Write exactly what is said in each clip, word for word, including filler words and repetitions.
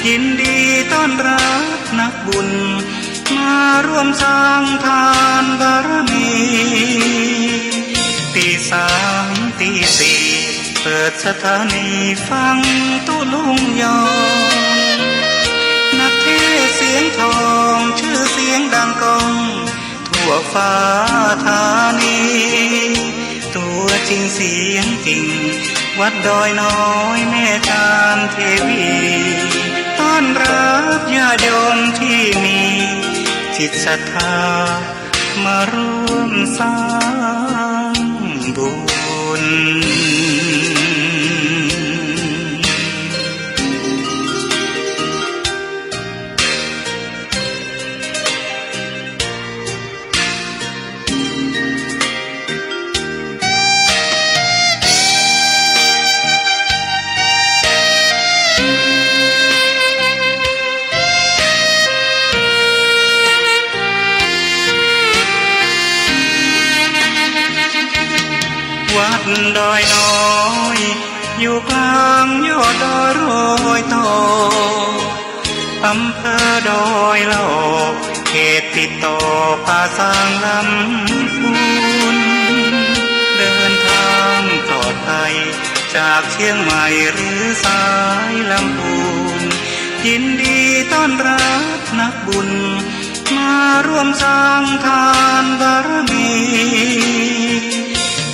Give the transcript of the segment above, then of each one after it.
ยินดีต้อนรับนักบุญ มาร่วมสร้างทานบารมี ตีสามตีสี่ เปิดสถานีฟังตุ๊ลุงยอง นักเทศน์เสียงทอง ชื่อเสียงดังก้อง ทั่วฟ้าธานี ตัวจริงเสียงจริง วัดดอยน้อยแม่ตานเทวี ต้อนรับญาติโยมที่มีจิตศรัทธา มาร่วมสร้างบุญ วัดดอยน้อย อยู่กลางยอดดอยรอยต่อ อำเภอดอยหล่อ เขตติดต่อป่าซางลำพูน เดินทางปลอดภัย จากเชียงใหม่หรือสายลำพูน ยินดีต้อนรับนักบุญ มาร่วมสร้างทานบารมี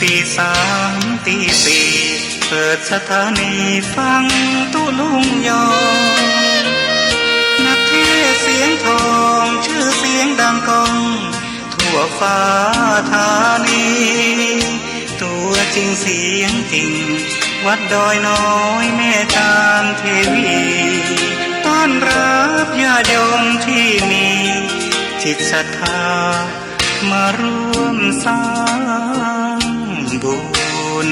ตีสามตีสี่ เปิดสถานีฟังตุ๊ลุงยอง นักเทศน์เสียงทอง ชื่อเสียงดังก้อง ทั่วฟ้าธานี ตัวจริงเสียงจริง วัดดอยน้อยแม่ตานเทวี ต้อนรับญาติโยมที่มีจิตศรัทธา มาร่วมสร้างบุญ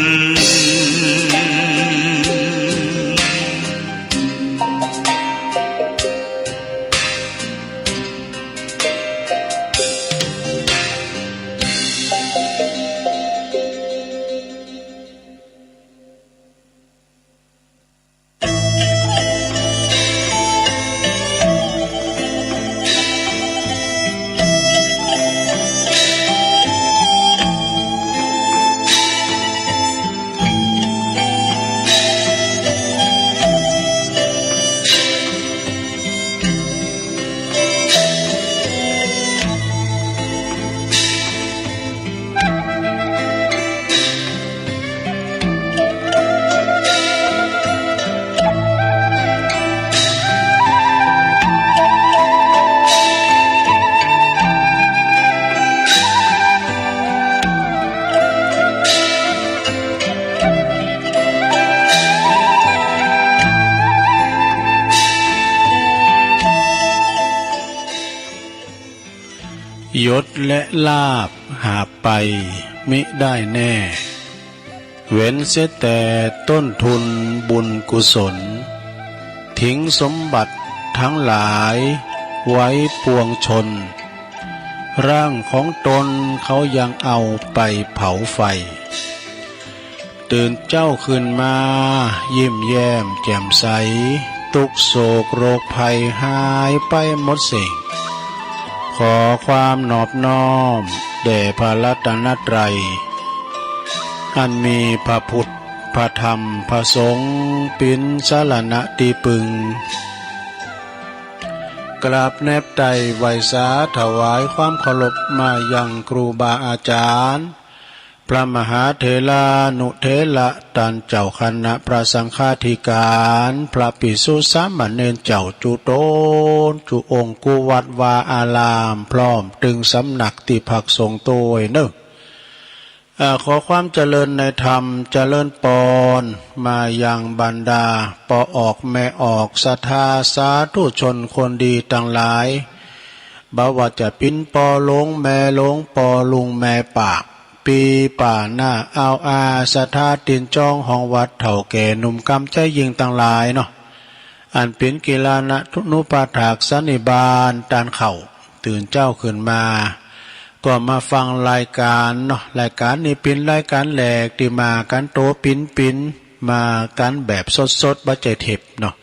ยศและลาภหาบไปมิได้แน่ เว้นเสียแต่ต้นทุนบุญกุศล ทิ้งสมบัติทั้งหลายไว้ปวงชน ร่างของตนเขายังเอาไปเผาไฟ ตื่นเจ๊าขึ้นมายิ้มแย้มแจ่มใส ทุกข์โศกโรคภัยหายไปหมดสิ้น ขอความนอบน้อมแด่พระรัตนตรัย อันมีพระพุทธ พระธรรม พระสงฆ์ เป๋นสรณะตี้ปึง กราบแนบไต่ไหว้สาถวายความเคารพมายังครูบาอาจารย์ พระมหาเถรานุเถระต้านเจ้าคณะพระสังฆาธิการ พระภิกษุสามเณรเจ้าจุ๊ตนจุ๊องค์ กู้วัดวาอาราม พร้อมตึงสำนักตี้พักสงฆ์ตวยเนาะ อ่า ขอความเจริญในธรรม เจริญปอนมายังบรรดาป้อออกแม่ออกศรัทธาสาธุชนคนดีตังหลาย บ่ว่าจะเป๋นป้อหลวงแม่หลวง ป้อลุงแม่ป้า ปี้ป้าน้าอาวอา ศรัทธาตี๋นจองห้องวัด เฒ่าแก่หนุ่มกำใจ๊ยิ่งตังหลายเนาะ อันเป๋นกิลานะนุปถากสันนิบาตต้านเค้า ตื่นเจ๊าขึ้นมา ก็มาฟังรายการเนาะ รายการนี้เป๋นรายการแรกตี้มากั๋นตั๋วปิ๋นๆ มากั๋นแบบสดๆ บ่ใจ้เทปเนาะ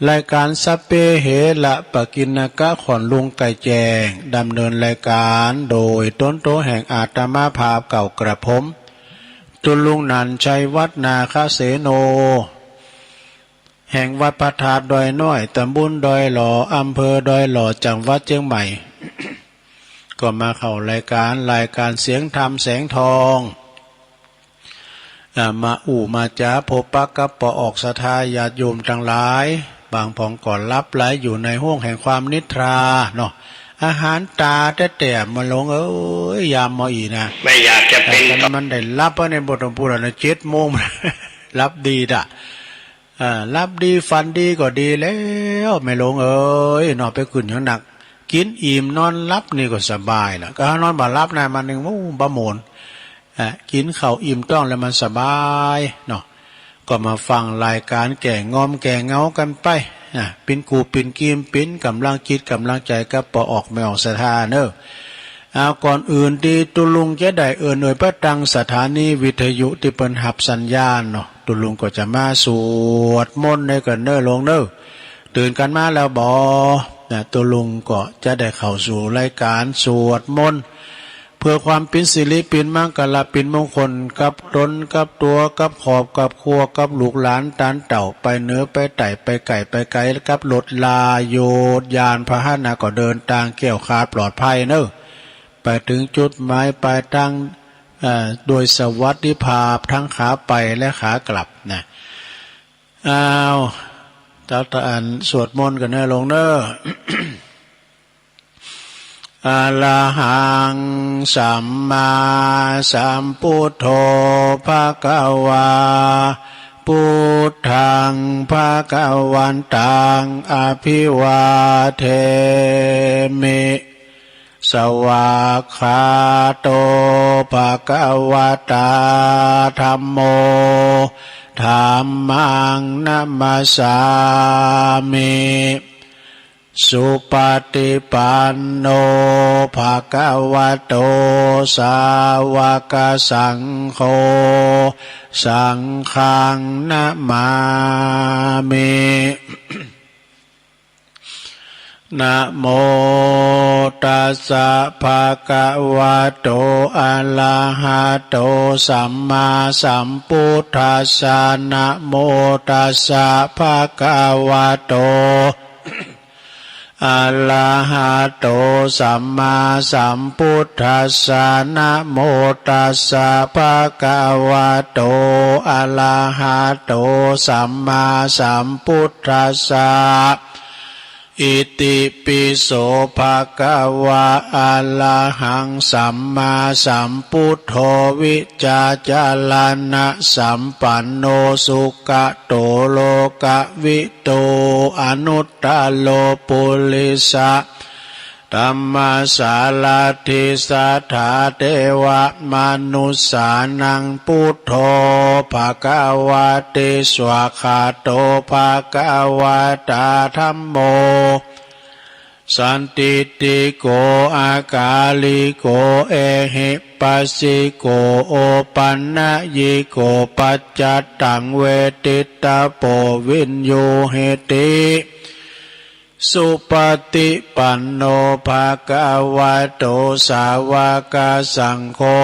รายก๋านสัพเพเหระปกิณณกะ ขวัญลุงไก่แจ้ง ดำเนินรายก๋านโดยต้นตั๋วแห่งอาตมาภาพเก่ากระผม ตุ๊ลุงหนันชัยวัฒน์ นาคเสโน แห่งวัดพระธาตุดอยน้อย ตำบลดอยหล่อ อำเภอดอยหล่อ จังหวัดเจียงใหม่ ก็มาเข้ารายก๋าน รายก๋านเสียงธรรมแสงทอง อ่า มาอู้มาจ๋าพบปะกับป้อออกศรัทธาญาติโยมตังหลาย บางพ่องก็หลับไหลอยู่ในห้วงแห่งความนิทราเนาะ อาหารต๋าแต๊ๆ แม่หลวงเอ๋ย ยามหม้ออี้นะ ไม่อยากจะเป็น แต่คันมันได้หลับอะเนี่ย บ่ต้องพูดแล้วนะ เจ็ดโมง หลับดีดะ อ่า หลับดีฝันดีก็ดีแล้ว แม่หลวงเอ๋ยเนาะ ไปกึ๊ดหยังหนัก กิ๋นอิ่มนอนหลับนี่ก็สบายละ ก็นอนบ่หลับนะ มันนึ่ง โอ้ บ่หมน อ่ะ กิ๋นข้าวอิ่มต๊องแล้วมันสบายเนาะ ก็มาฟังรายก๋านแก้ง่อมแก้เหงากั๋นไป อ่ะ เป๋นกู้เป๋นกี๋ เป๋นก๋ำลังจิตก๋ำลังใจ๋กับป้อออกแม่ออกศรัทธาเนาะ เอา ก่อนอื่นตี้ตุ๊ลุงจะได้เอิ้นเอ่ยไปตังสถานีวิทยุตี้เปิ้นฮับสัญญาณเนาะ ตุ๊ลุงก็จะมาสวดมนต์ในกั๋นเนาะหลวงเนาะ ตื่นกั๋นมาแล้วบ่ นะ ตุ๊ลุงก็จะได้เข้าสู่รายก๋านสวดมนต์ เพื่อความเป๋นสิริ เป๋นมังคละ เป๋นมงคล กับต๋น กับตั๋ว กับครอบ กับครัว กับลูกหลานตานเต้า ไปเหนือ ไปใต้ ไปใก้ ไปไก๋ กับรถรา โยนยานพาหนะก็เดินตางแคล้วคลาดปลอดภัยเนาะ ไปเถิงจุดหมายปลายตาง เอ่อ โดยสวัสดิภาพ ตึงขาไปและขากลับนะ เอา ตะตะอันสวดมนต์กั๋นเนาะหลวงเนาะ Arahaṃ sammāsambuddho bhagavā. Buddhaṃ bhagavantaṃ abhivādemi. Svākkhāto bhagavatā dhammo. Dhammaṃ namassāmi. Supaṭipanno bhagavato sāvakasaṅgho. Saṅghaṃ namāmi. Namo tassa bhagavato arahato sammāsambuddhassa. Namo tassa bhagavato arahato sammāsambuddhassa. Namo tassa bhagavato arahato sammāsambuddhassa. Itipi so bhagavā arahaṃ sammāsambuddho vijjācaraṇasampanno sugato lokavidū anuttaro purisadammasārathi satthā devamanussānaṃ buddho bhagavāti. Svākkhāto bhagavatā dhammo sandiṭṭhiko akāliko ehipassiko opanayiko paccattaṃ veditabbo viññūhīti. Supaṭipanno bhagavato sāvakasaṅgho.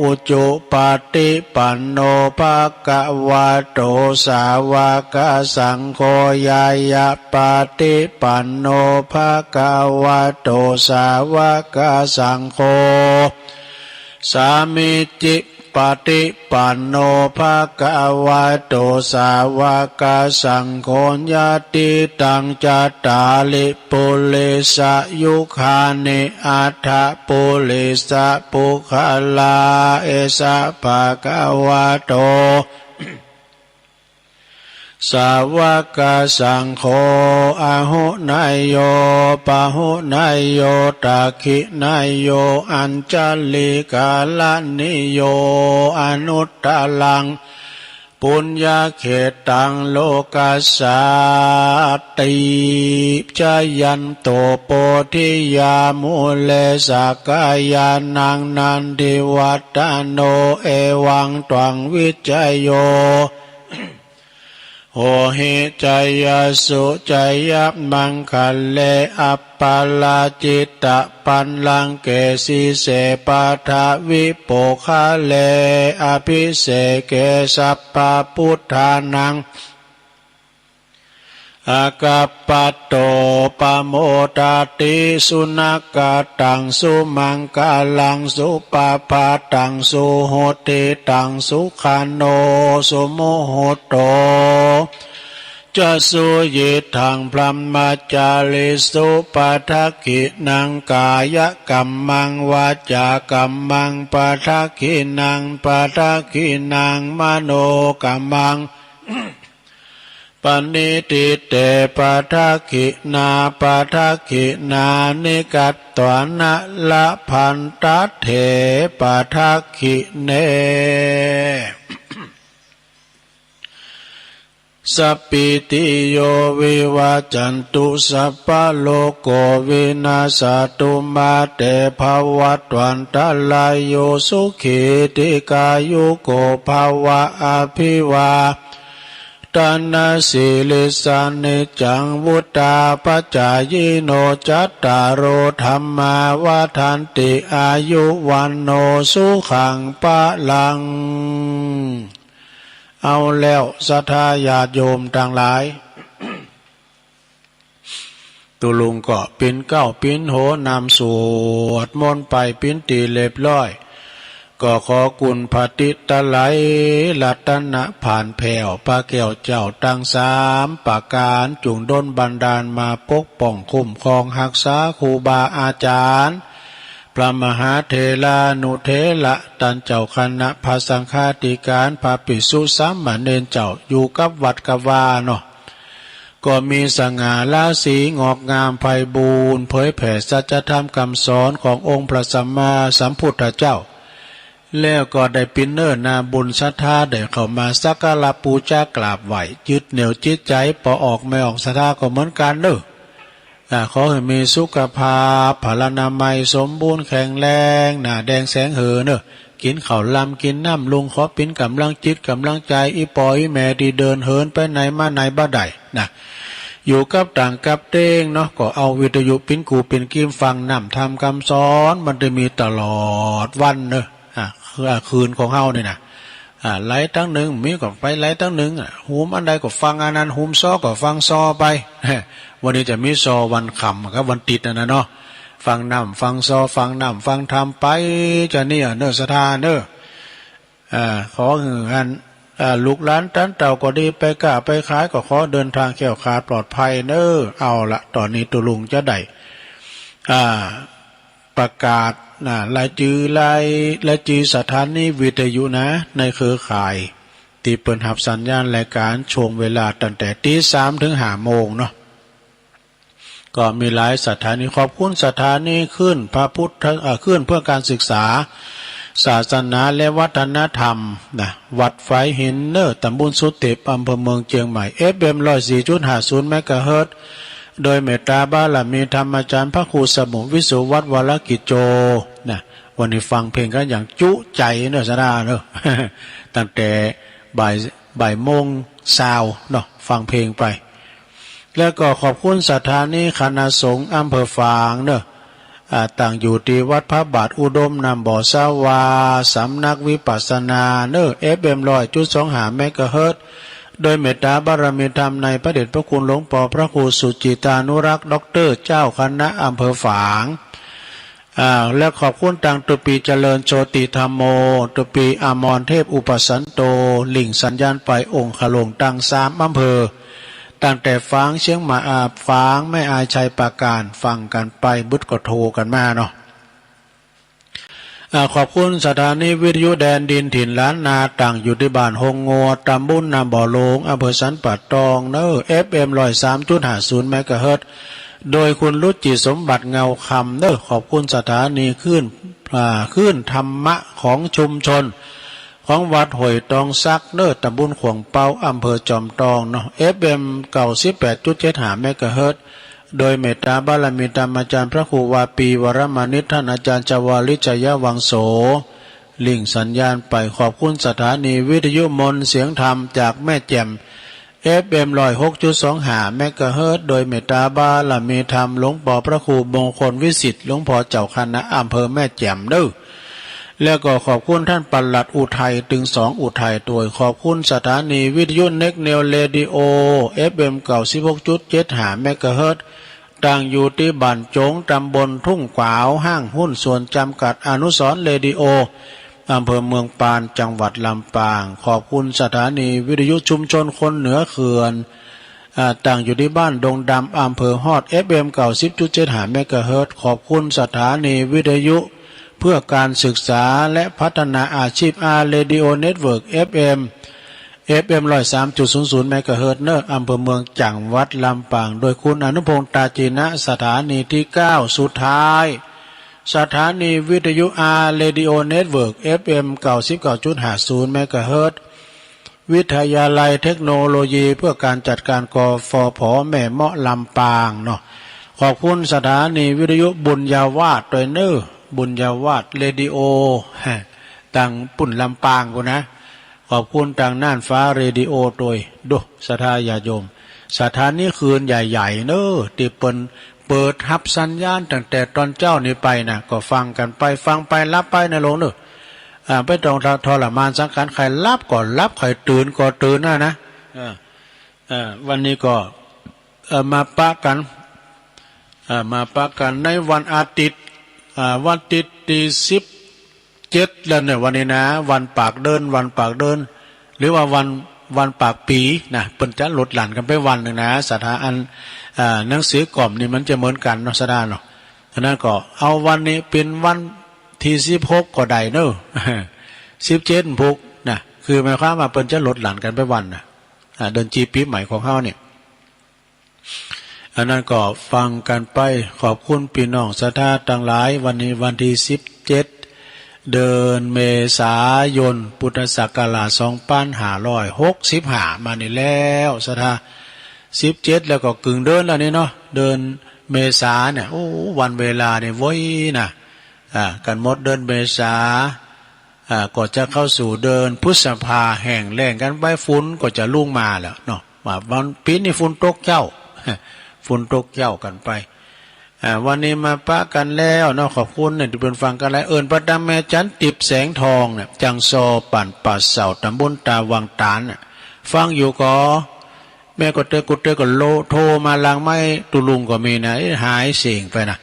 Ujupaṭipanno bhagavato sāvakasaṅgho. Ñāyapaṭipanno bhagavato sāvakasaṅgho. Sāmīcipaṭipanno bhagavato sāvakasaṅgho. Yadidaṃ cattāri purisayugāni aṭṭha purisapuggalā, esa bhagavato sāvakasaṅgho āhuneyyo pāhuneyyo dakkhiṇeyyo añjalikaraṇīyo anuttaraṃ puññakkhettaṃ lokassāti. Jayanto bodhiyā mūle sakyānaṃ nandivaḍḍhano, evaṃ tvaṃ vijayo โหหิ จายะสุ จายะมังคะเล อัปปะราจิตะปัลลังเก สีเส ปะทะวิปุคคะเล อะภิเสเก สัพพะปุทธานัง อากัปปะโต ปะโมดาติ สุนะกะตัง สุมังคะลัง สุปะภาตัง สุหุตติตัง สุขะโน สุมุหุตโต จะ สุยิตถัง บรหมะจาริสุ ปะทักขิณัง กายะกัมมัง วาจากัมมัง ปะทักขิณัง ปะทักขิณัง มโนกัมมัง ปะนิฏฐิเต ปะทักขิณา ปะทักขิณานิ กัตถานะ ละพันทะเถ ปะทักขิเณ สัพพีติโย วิวัจจันตุ สัพพะโรโค วินัสสะตุ มาเต ภะวัตวันตะราโย สุขี ทีฆายุโก ภะวะ อะภิวาทะนะสีลิสสะ นิจจัง วุฑฒาปะจายิโน จัตตาโร ธัมมา วัฑฒันติ อายุ วัณโณ สุขัง พะลัง เอาแล้ว ศรัทธาญาติโยมตังหลาย ตุ๊ลุงก็ปิ๊นเก๊าปิ๊นโหนำสวดมนต์ไปปิ๊นตี๋เรียบร้อย ก็ขอคุณพระติตะไลยรัตนะผ่านแผ้ว พระแก้วเจ้าตังสามประก๋าน จุ่งดลบันดาลมาปกป้องคุ้มครองฮักษาครูบาอาจ๋ารย์ พระมหาเถรานุเถระ ต้านเจ้าคณะพระสังฆาธิก๋าน พระภิกษุสามเณรเจ้า อยู่กับวัดกับวาเนาะ ก็มีสง่าราศีงอกงามไพบูลย์ เผยแผ่สัจธรรมกำสอนขององค์พระสัมมาสัมพุทธเจ้า แล้วก็ได้ปิ๊นเน้อนาบุญศรัทธา ได้เข้ามาสักการะปู๋จากราบไหว้ ยึดเหนี่ยวจิตใจ๋ ปอออกแม่ออกศรัทธาก็เหมือนกั๋นเน้อ อ่า ขอหื้อมีสุขภาพ พลานามัยสมบูรณ์แข็งแรง หน้าแดงแสงเหือเน้อ กิ๋นข้าวลำกิ๋นน้ำลุง ขอปิ๊นก๋ำลังจิตก๋ำลังใจ๋ อี่ป้ออี่แม่ตี้เดินเหินไปไหนมาไหนบ่ได้นะ อยู่กับต่างกับเต๊งเนาะ ก็เอาวิทยุปิ๊นกู่ปิ๊นกีมฟังน้ำธรรมกำสอน มันจะมีตลอดวันเน้อ อ่า คือ อ่า คืนของเฮานี่นะ อ่า ไหลตังนึ่ง มีก็ไปไหลตังนึ่ง อ่ะ หุมอันใดก็ฟังอันนั้น หุมซอก็ฟังซอไป วันนี้จะมีซอวันค่ำกับวันติ๊ดอันนั้นเนาะ ฟังน้ำฟังซอ ฟังน้ำฟังธรรมไป จะเนี่ยเน้อศรัทธาเน้อ อ่า ขอหื้ออัน อ่า ลูกหลานต้านเต้าก็ดี ไปก้าไปขายก็ขอเดินทางแคล้วคลาดปลอดภัยเน้อ เอาละ ต๋อนนี้ตุ๊ลุงจะได้ อ่า ประกาศนะ รายจื้อ ราย รายจื้อสถานีวิทยุนะ ในเครือข่าย ตี้เปิ้นฮับสัญญาณรายก๋านช่วงเวลาตั้งแต่ตีสามเถิงห้าโมงเนาะ ก็มีหลายสถานี ขอบคุณสถานีคลื่นพระพุทธ เอ่อ คลื่นเพื่อการศึกษา ศาสนาและวัฒนธรรมนะ วัดฝายหินเน้อ ตำบลสุเทพ อำเภอเมืองเจียงใหม่ เอฟเอ็ม ร้อยสี่จุดห้าศูนย์ เมกะเฮิรตซ์ โดยเมตตาบารมีธรรมอาจ๋ารย์พระครูสมุห์ วิสุวัฒน์ วรกิจโจ นะ วันนี้ฟังเพลงกั๋นอย่างจุใจ๋เน้อศรัทธาเน้อ ตั้งแต่บ่าย บ่ายโมงซาวเนาะ ฟังเพลงไป แล้วก็ขอบคุณสถานีคณะสงฆ์อำเภอฝางเน้อ อ่า ตั้งอยู่ตี้วัดพระบาทอุดม น้ำบ่อสาวา สำนักวิปัสสนาเน้อ เอฟเอ็ม ร้อยจุดสองห้า เมกะเฮิรตซ์ โดยเมตตาบารมีธรรมในพระเดชพระคุณหลวงปอพระครูสุจิตานุรักษ์ ด็อกเตอร์ เจ้าคณะอำเภอฝาง อ่า และขอบคุณตางตุ๊ปีเจริญโชติธัมโม ตุ๊ปีอมรเทพอุปสันโต หลิ้งสัญญาณไปองคโลงตังสามอำเภอ ตั้งแต่ฝางเชียงใหม่ อ่า ฝางแม่อาย ชัยปราการ ฟังกั๋นไปบึดก็โทรกั๋นมาเนาะ อ่า ขอบคุณสถานีวิทยุแดนดินถิ่นล้านนา ตั้งอยู่ตี้บ้านฮงงัว ตำบลน้ำบ่อหลวง อำเภอสันป่าตองเน้อ เอฟเอ็ม ร้อยสามจุดห้าศูนย์ เมกะเฮิรตซ์ โดยคุณรุจิสมบัติเงาคำเน้อ ขอบคุณสถานีคลื่น อ่า คลื่นธรรมะของชุมชน ของวัดห้วยตองสักเน้อ ตำบลขวางเปา อำเภอจอมตองเนาะ เอฟเอ็ม เก้าสิบแปดจุดเจ็ดห้า เมกะเฮิรตซ์ โดยเมตตาบารมีธรรมอาจ๋ารย์พระครูวาปี วรมณิต ต้านอาจ๋ารย์จาวาลิส ชยวังโส หลิ้งสัญญาณไป ขอบคุณสถานีวิทยุมนต์เสียงธรรมจากแม่แจ่ม เอฟเอ็ม ร้อยหกจุดสองห้า เมกะเฮิรตซ์ โดยเมตตาบารมีธรรมหลวงปอพระครูมงคลวิสิทธิ์ หลวงพ่อเจ้าคณะอำเภอแม่แจ่มเน้อ แล้วก็ขอบคุณท่านปลัดอุทัย ตึงสองอุทัยตวย ขอบคุณสถานีวิทยุเน็กเนวเรดิโอ เอฟเอ็ม เก้าสิบหกจุดเจ็ดห้า เมกะเฮิรตซ์ ตั้งอยู่ตี้บ้านโจ๋ง ตำบลทุ่งขวาว ห้างหุ้นส่วนจำกัดอนุสรณ์เรดิโอ อำเภอเมืองปาน จังหวัดลำปาง ขอบคุณสถานีวิทยุชุมชนคนเหนือเขื่อน อ่า ตั้งอยู่ตี้บ้านดงดำ อำเภอฮอด เอฟเอ็ม เก้าสิบจุดเจ็ดห้า เมกะเฮิรตซ์ ขอบคุณสถานีวิทยุเพื่อการศึกษาและพัฒนาอาชีพ อาร์ เรดิโอ เน็ตเวิร์ก เอฟเอ็ม เอฟเอ็ม ร้อยสามจุดศูนย์ศูนย์ เมกะเฮิรตซ์ เน้อ อำเภอเมือง จังหวัดลำปาง โดยคุณอนุพงษ์ ตาจีนะ สถานีตี้เก้า สุดท้าย สถานีวิทยุ อาร์ เรดิโอ เน็ตเวิร์ก เอฟเอ็ม เก้าสิบเก้าจุดห้าศูนย์ เมกะเฮิรตซ์ วิทยาลัยเทคโนโลยีเพื่อการจัดการ กฟผ แม่เมาะ ลำปางเนาะ ขอบคุณสถานีวิทยุบุญญาวาสตวยเน้อ บุญญาวาสเรดิโอ ตังปุ้นลำปางปู้นนะ ขอบคุณตังน่านฟ้าเรดิโอตวย โด ศรัทธาญาติโยม สถานีคลื่นใหญ่ๆ เน้อ ตี้เปิ้นเปิดฮับสัญญาณตั้งแต่ต๋อนเจ๊านี้ไปนะ ก็ฟังกั๋นไป ฟังไปหลับไปนะโยมเน้อ อ่า บ่ต้องทรมานสังขาร ใค่หลับก็หลับ ใค่ตื่นก็ตื่นนะนะ อ่า อ่า วันนี้ก็ เอ่อ มาปะกั๋น อ่า มาปะกั๋นในวันอาทิตย์ อ่า วันอาทิตย์ตี้สิบเจ็ดแล้วเน้อ วันนี้นะ วันปากเดือน วันปากเดือน หรือว่าวัน วันปากปี๋นะ เปิ้นจะลดหลั่นกั๋นไปวันนึ่งนะ ศรัทธา อัน อ่า หนังสือก่อมนี่มันจะเหมือนกั๋นเนาะ ศรัทธาเนาะ อันนั้นก็เอาวันนี้เป๋นวันตี้สิบหกก็ได้เน้อ สิบเจ็ดพุกนะ คือหมายความว่าเปิ้นจะลดหลั่นกั๋นไปวันนะ อ่า เดือนจีนปี๋ใหม่ของเฮาเนี่ย อันนั้นก็ฟังกั๋นไป ขอบคุณปี้น้องศรัทธาตังหลาย วันนี้วันตี้สิบเจ็ด เดือนเมษายน พุทธศักราช สองปันห้าร้อยหกสิบห้า มานี่แล้ว ศรัทธา สิบเจ็ด แล้วก็กึ่งเดือนแล้วนี่เนาะ เดือนเมษาเนี่ย โอ้ วันเวลานี่ไวนะ อ่า กั๋นหมดเดือนเมษา อ่า ก็จะเข้าสู่เดือนพฤษภา แห้งแล้งกั๋นไป ฝนก็จะลุ่งมาแล้วเนาะ ว่าวันปี๋นี้ฝนตกเจ๊า ฝนตกเจ๊ากั๋นไป อ่า วันนี้มาปะกั๋นแล้วเนาะ ขอบคุณเนี่ยตี้เปิ้นฟังกั๋นหลาย เอิ้นปะตามแม่จันติบแสงทองเนี่ย จังซอปั่นป่าเสา ต๋ำบลตาวังตานเนี่ย ฟังอยู่ก่อ แม่ก็เต๊อะ กูเต๊อะก็โล โทรมาหลังไมค์ ตุ๊ลุงก็มีนะ เอ๊ะ หายเสียงไปนะ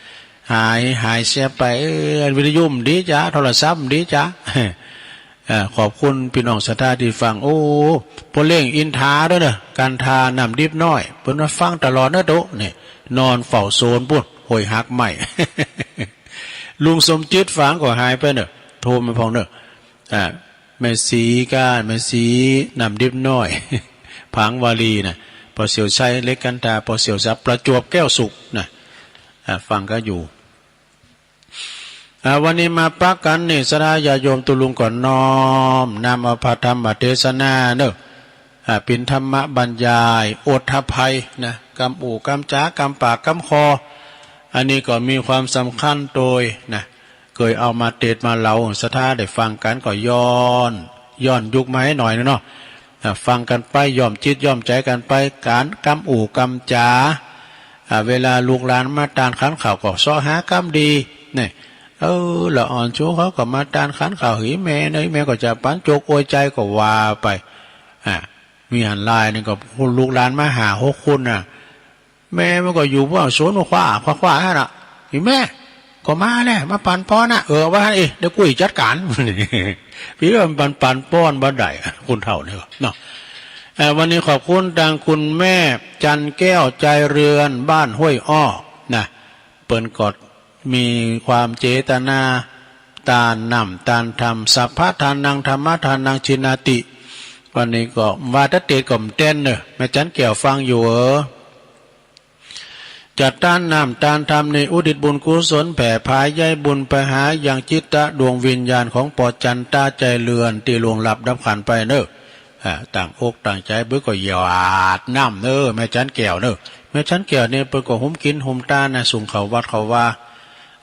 หาย หายเสียไป เอ้ย วิทยุบ่ดีจ๊ะ โทรศัพท์บ่ดีจ๊ะ เอ่อ ขอบคุณปี้น้องศรัทธาตี้ฟัง โอ้ ป้อเล้งอินทาตวยเน้อ กันทาน้ำดิบน้อย เปิ้นว่าฟังตลอดเน้อตุ๊ นี่ นอนเฝ้าโซนปู้น ห้วยฮักไม้ ลุงสมจิตฝางก็หายไปเน้อ โทรมาพ่องเน้อ อ่า แม่ศรีก้า แม่ศรีน้ำดิบน้อย ผางวาลีนะ ป้อเสี่ยวชัย เล็กกันทา ป้อเสี่ยวสับ ประจวบแก้วสุขนะ อ่า ฟังกั๋นอยู่ อ่า วันนี้มาปะกั๋นนี่ ศรัทธาญาติโยม ตุ๊ลุงก็น้อมนำเอาพระธรรมเตสนาเน้อ อ่า เป๋นธรรมบรรยาย อดอภัยนะ กำอู้กำจ๋า กำปากกำคอ อันนี้ก็มีความสำคัญโตยนะ เกยเอามาเตสน์มาเล่า ศรัทธาได้ฟังกั๋นก็ย้อน ย้อนยุคมาหื้อหน่อยเน้อ อ่า ฟังกั๋นไป ย้อมจิตย้อมใจ๋กั๋นไป ก๋านกำอู้กำจ๋า อ่า เวลาลูกหลานมาตานขันข้าวก็เซาะหากำดี นี่ เออ ละอ่อนชูเขาก็มาตานขันข้าวหื้อแม่เน้อ แม่ก็จะปั๋นโจกอวยใจ๋ก็ว่าไป อ่า มีหั้นลายนึ่งก็ลูกหลานมาห้าหกคนน่ะ แม่มันก็อยู่พวกสวนขว้า ขว้า ขว้าหั้นน่ะ อีแม่ ก็มาแล้ว มาปั๋นปอนน่ะ เออ ว่าหั้นเอง เดี๋ยวกุ้ยจัดก๋าน ปี้ว่ามันปั๋น ปั๋นปอนบ่ได้ คนเฒ่านี่เนาะ เอ่อ วันนี้ขอบคุณตางคุณแม่จันแก้ว ใจเรือน บ้านห้วยอ้อ นะ เปิ้นก็มีความเจตนา ตานน้ำตานธรรม สัพพะทานัง ธัมมะทานัง ทิฏฐิ วันนี้ก็ว่าตะเตดก็บ่แตนเน้อ แม่จันแก้วฟังอยู่เออ จัดตานน้ำตานธรรมนี้ อุทิศบุญกุศลแผ่ผายใยบุญไปหายังจิตตะดวงวิญญาณของป้อจันตา ใจเรือน ตี้ล่วงลับดับขันธ์ไปเน้อ อ่า ตั้งอกตั้งใจ๋ เปิ้นก็หยาดน้ำเน้อ แม่จันแก้วเน้อ แม่จันแก้วนี่เปิ้นก็หุมกิ๋นหุมตานนะ ส่งเข้าวัดเข้าวา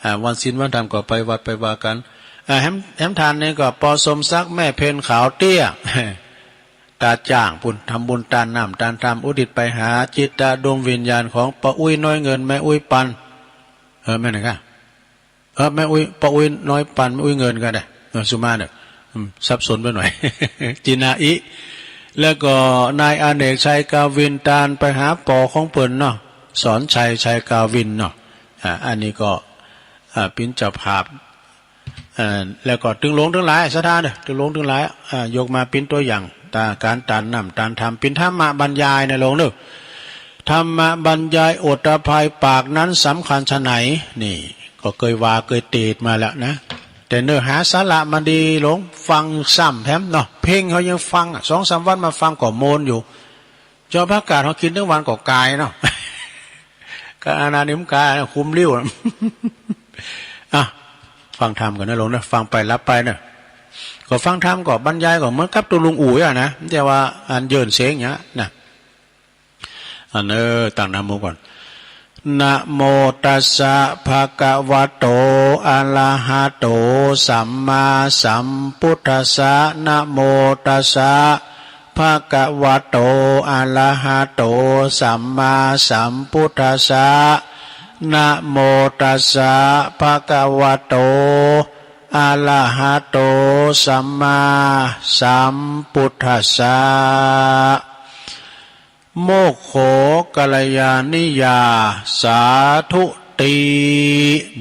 อ่า วันศีลวันธรรมก็ไปวัดไปวากั๋น อ่า แหม แหมทานนี่ก็ป้อสมศักดิ์ แม่เพ็ญ ขาวเตี้ย ต๋าจ้างปู้น ทำบุญตานน้ำตานธรรม อุทิศไปหาจิตดวงวิญญาณของป้าอุ๊ยน้อยเงิน แม่อุ๊ยปัน เออ แม่นก่ะ เออ แม่อุ๊ย ป้าอุ๊ยน้อยปัน แม่อุ๊ยเงินก่ะนะ เออ สุมาเน่อ อืม สับสนไปหน่อย จินาอิ แล้วก็นายอเนกชัยกาวิน ตานไปหาป้อของเปิ้นเนาะ สอนชัย ชัยกาวินเนาะ อ่า อันนี้ก็ อ่า เป๋นเจ้าภาพ อ่า แล้วก็ตึงหลวงตึงหลาย ศรัทธาเน่อ ตึงหลวงตึงหลาย อ่า ยกมาเป๋นตั๋วอย่าง ต๋าก๋านตานน้ำตานธรรม เป๋นธรรมบรรยายเน่อหลวงเน่อ ธรรมบรรยายโอษฐภัยปากนั้นสำคัญไฉน นี่ ก็เกยว่าเกยเตศน์มาแล้วนะ แต่เนื้อหาสาระมันดีหลวง ฟังซ้ำแถมเนาะ เพ่งเขายังฟังอะ สองสามวันมาฟังก็โมนอยู่ จอผักกาดเขากิ๋นตึงวันก็ก๋ายเนาะ ก็อานานิมกายนะ คุมริ้วนะ อ่ะ ฟังธรรมกั๋นเน่อหลวงเน่อ ฟังไปหลับไปเน่อ ก็ฟังธรรมก็บรรยายก็เหมือนกับตุ๊ลุงอู๋อะนะ แต่ว่าอันเยินเสียงอย่างเนี้ยนะ อันเออ ตั้งนะโมก่อน นะโมตัสสะ ภะคะวะโต อะระหะโต สัมมาสัมพุทธัสสะ นะโมตัสสะ ภะคะวะโต อะระหะโต สัมมาสัมพุทธัสสะ นะโมตัสสะ ภะคะวะโต อะระหะโต สัมมาสัมพุทธัสสะ โมคโข กัลยาณิยา สาธุติ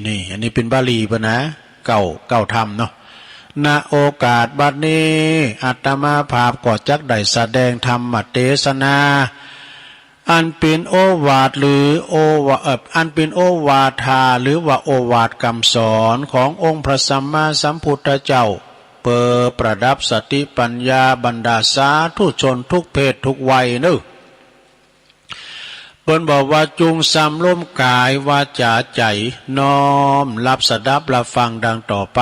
นี่ อันนี้เป๋นบาลีปะนะ เก้า เก้าธรรมเนาะ ณ โอกาสบัดนี้ อาตมาภาพก็จักได้แสดงธรรมเตสนา อันเป๋นโอวาทหรือโอวา เอ่อ อันเป๋นโอวาทา หรือว่าโอวาทกำสอนขององค์พระสัมมาสัมพุทธเจ้า เปื้อประดับสติปัญญาบรรดาสาธุชนทุกเพศทุกวัยเน่อ เปิ้นบอกว่า จุ่งสำรวมก๋าย วาจ๋า ใจ๋ น้อมรับสดับรับฟังดังต่อไป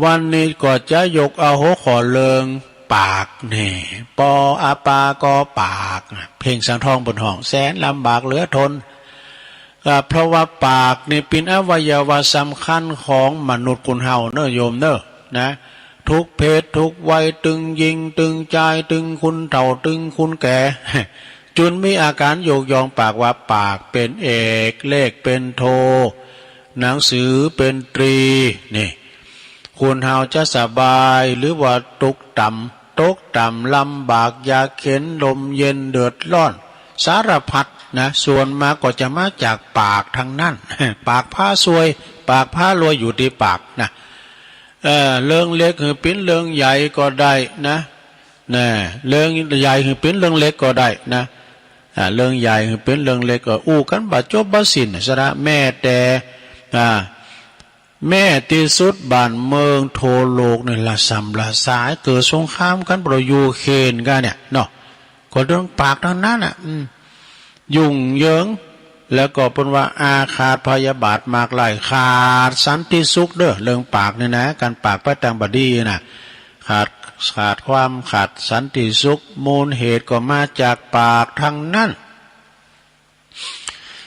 วันนี้ก็จะยกเอาหัวข้อเรื่องปากแน่ ปออาปาก็ปาก เพ่งสังทองเปิ้นฮ้อง แสนลำบากเหลือทน ก็เพราะว่าปากนี่เป๋นอวัยวะสำคัญของมนุษย์คนเฮาเน่อโยมเน่อ นะ ทุกเพศทุกวัย ตึงญิง ตึงจาย ตึงคนเฒ่า ตึงคนแก่ จุ่นมีอาก๋านยกย่องปากว่า ปากเป๋นเอก เลขเป๋นโท หนังสือเป๋นตรี นี่ คนเฮาจะสบายหรือว่าตกต่ำ ตกต่ำลำบาก ยากเข็ญ ร่มเย็น เดือดร้อน สารพัดนะ ส่วนมากก็จะมาจากปากตังนั้น ปากพาซวย ปากพารวยอยู่ตี้ปากนะ เอ่อ เรื่องเล็กหื้อเป๋นเรื่องใหญ่ก็ได้นะ นะ เรื่องใหญ่หื้อเป๋นเรื่องเล็กก็ได้นะ อ่า เรื่องใหญ่หื้อเป๋นเรื่องเล็กก็อู้กั๋นบ่จบบ่สิ้น สาระ แม้แต่ อ่า แม้ตี้สุดบ้านเมืองทั่วโลกนี่ระส่ำระสาย เกิดสงครามกั๋น เพราะยูเครนกั๋นเนี่ยเนาะ ก็เรื่องปากตังนั้นน่ะ อืม ยุ่งเหยิง แล้วก็เปิ้นว่าอาฆาตพยาบาทมากมาย ขาดสันติสุขเน่อ เรื่องปากนี่นะ ก๋านปากไปตางบ่ดีนะ ขาด ขาดความ ขาดสันติสุข มูลเหตุก็มาจากปากตังนั้น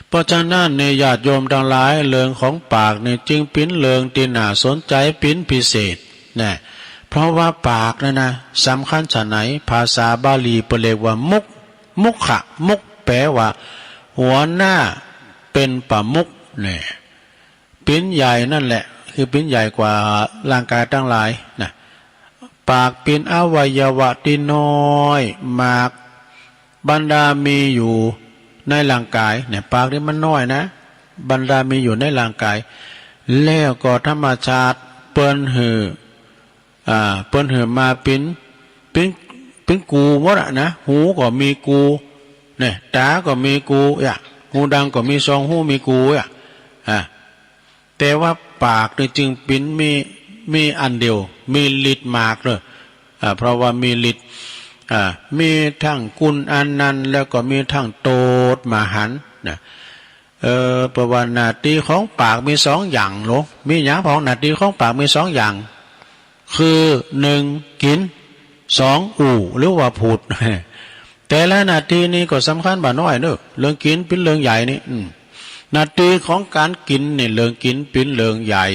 เพราะฉะนั้นเนี่ย ญาติโยมตังหลาย เรื่องของปากนี่จึงเป๋นเรื่องตี้น่าสนใจ๋เป๋นพิเศษนะ เพราะว่าปากนั้นนะ สำคัญไฉน ภาษาบาลีเปิ้นเรียกว่ามุข มุขะ มุข แปลว่าหัวหน้า เป๋นประมุขเนี่ย เป๋นใหญ่นั่นแหละ คือเป๋นใหญ่กว่าร่างก๋ายตังหลายนะ ปากเป๋นอวัยวะตี้น้อยมาก บรรดามีอยู่ในร่างก๋ายเนี่ย ปากนี่มันน้อยนะ บรรดามีอยู่ในร่างก๋าย แล้วก็ธรรมชาติเปิ้นหื้อ อ่า เปิ้นหื้อมาเป๋น เป๋น เป๋นกูหมดอะนะ หูก็มีกู เนี่ย ต๋าก็มีกูอะ หูดังก็มีสองหู มีกูอะ อ่า แต่ว่าปากนี่จึงเป๋นมี มีอันเดียว มีฤทธิ์มากเลย อ่า เพราะว่ามีฤทธิ์ อ่า มีตึงกุณอันนั้น แล้วก็มีตึงโต้ษมหันต์นะ เออ เปิ้นว่าหน้าตี้ของปากมีสองอย่างหลวง มีหยังพ่อง หน้าตี้ของปากมีสองอย่าง คือ หนึ่ง กิ๋น สอง อู้ หรือว่าพูด แต่ละหน้าตี้นี่ก็สำคัญบ่น้อยเน่อ เรื่องกิ๋นเป๋นเรื่องใหญ่นี่ อืม หน้าตี้ของก๋านกิ๋นนี่ เรื่องกิ๋นเป๋นเรื่องใหญ่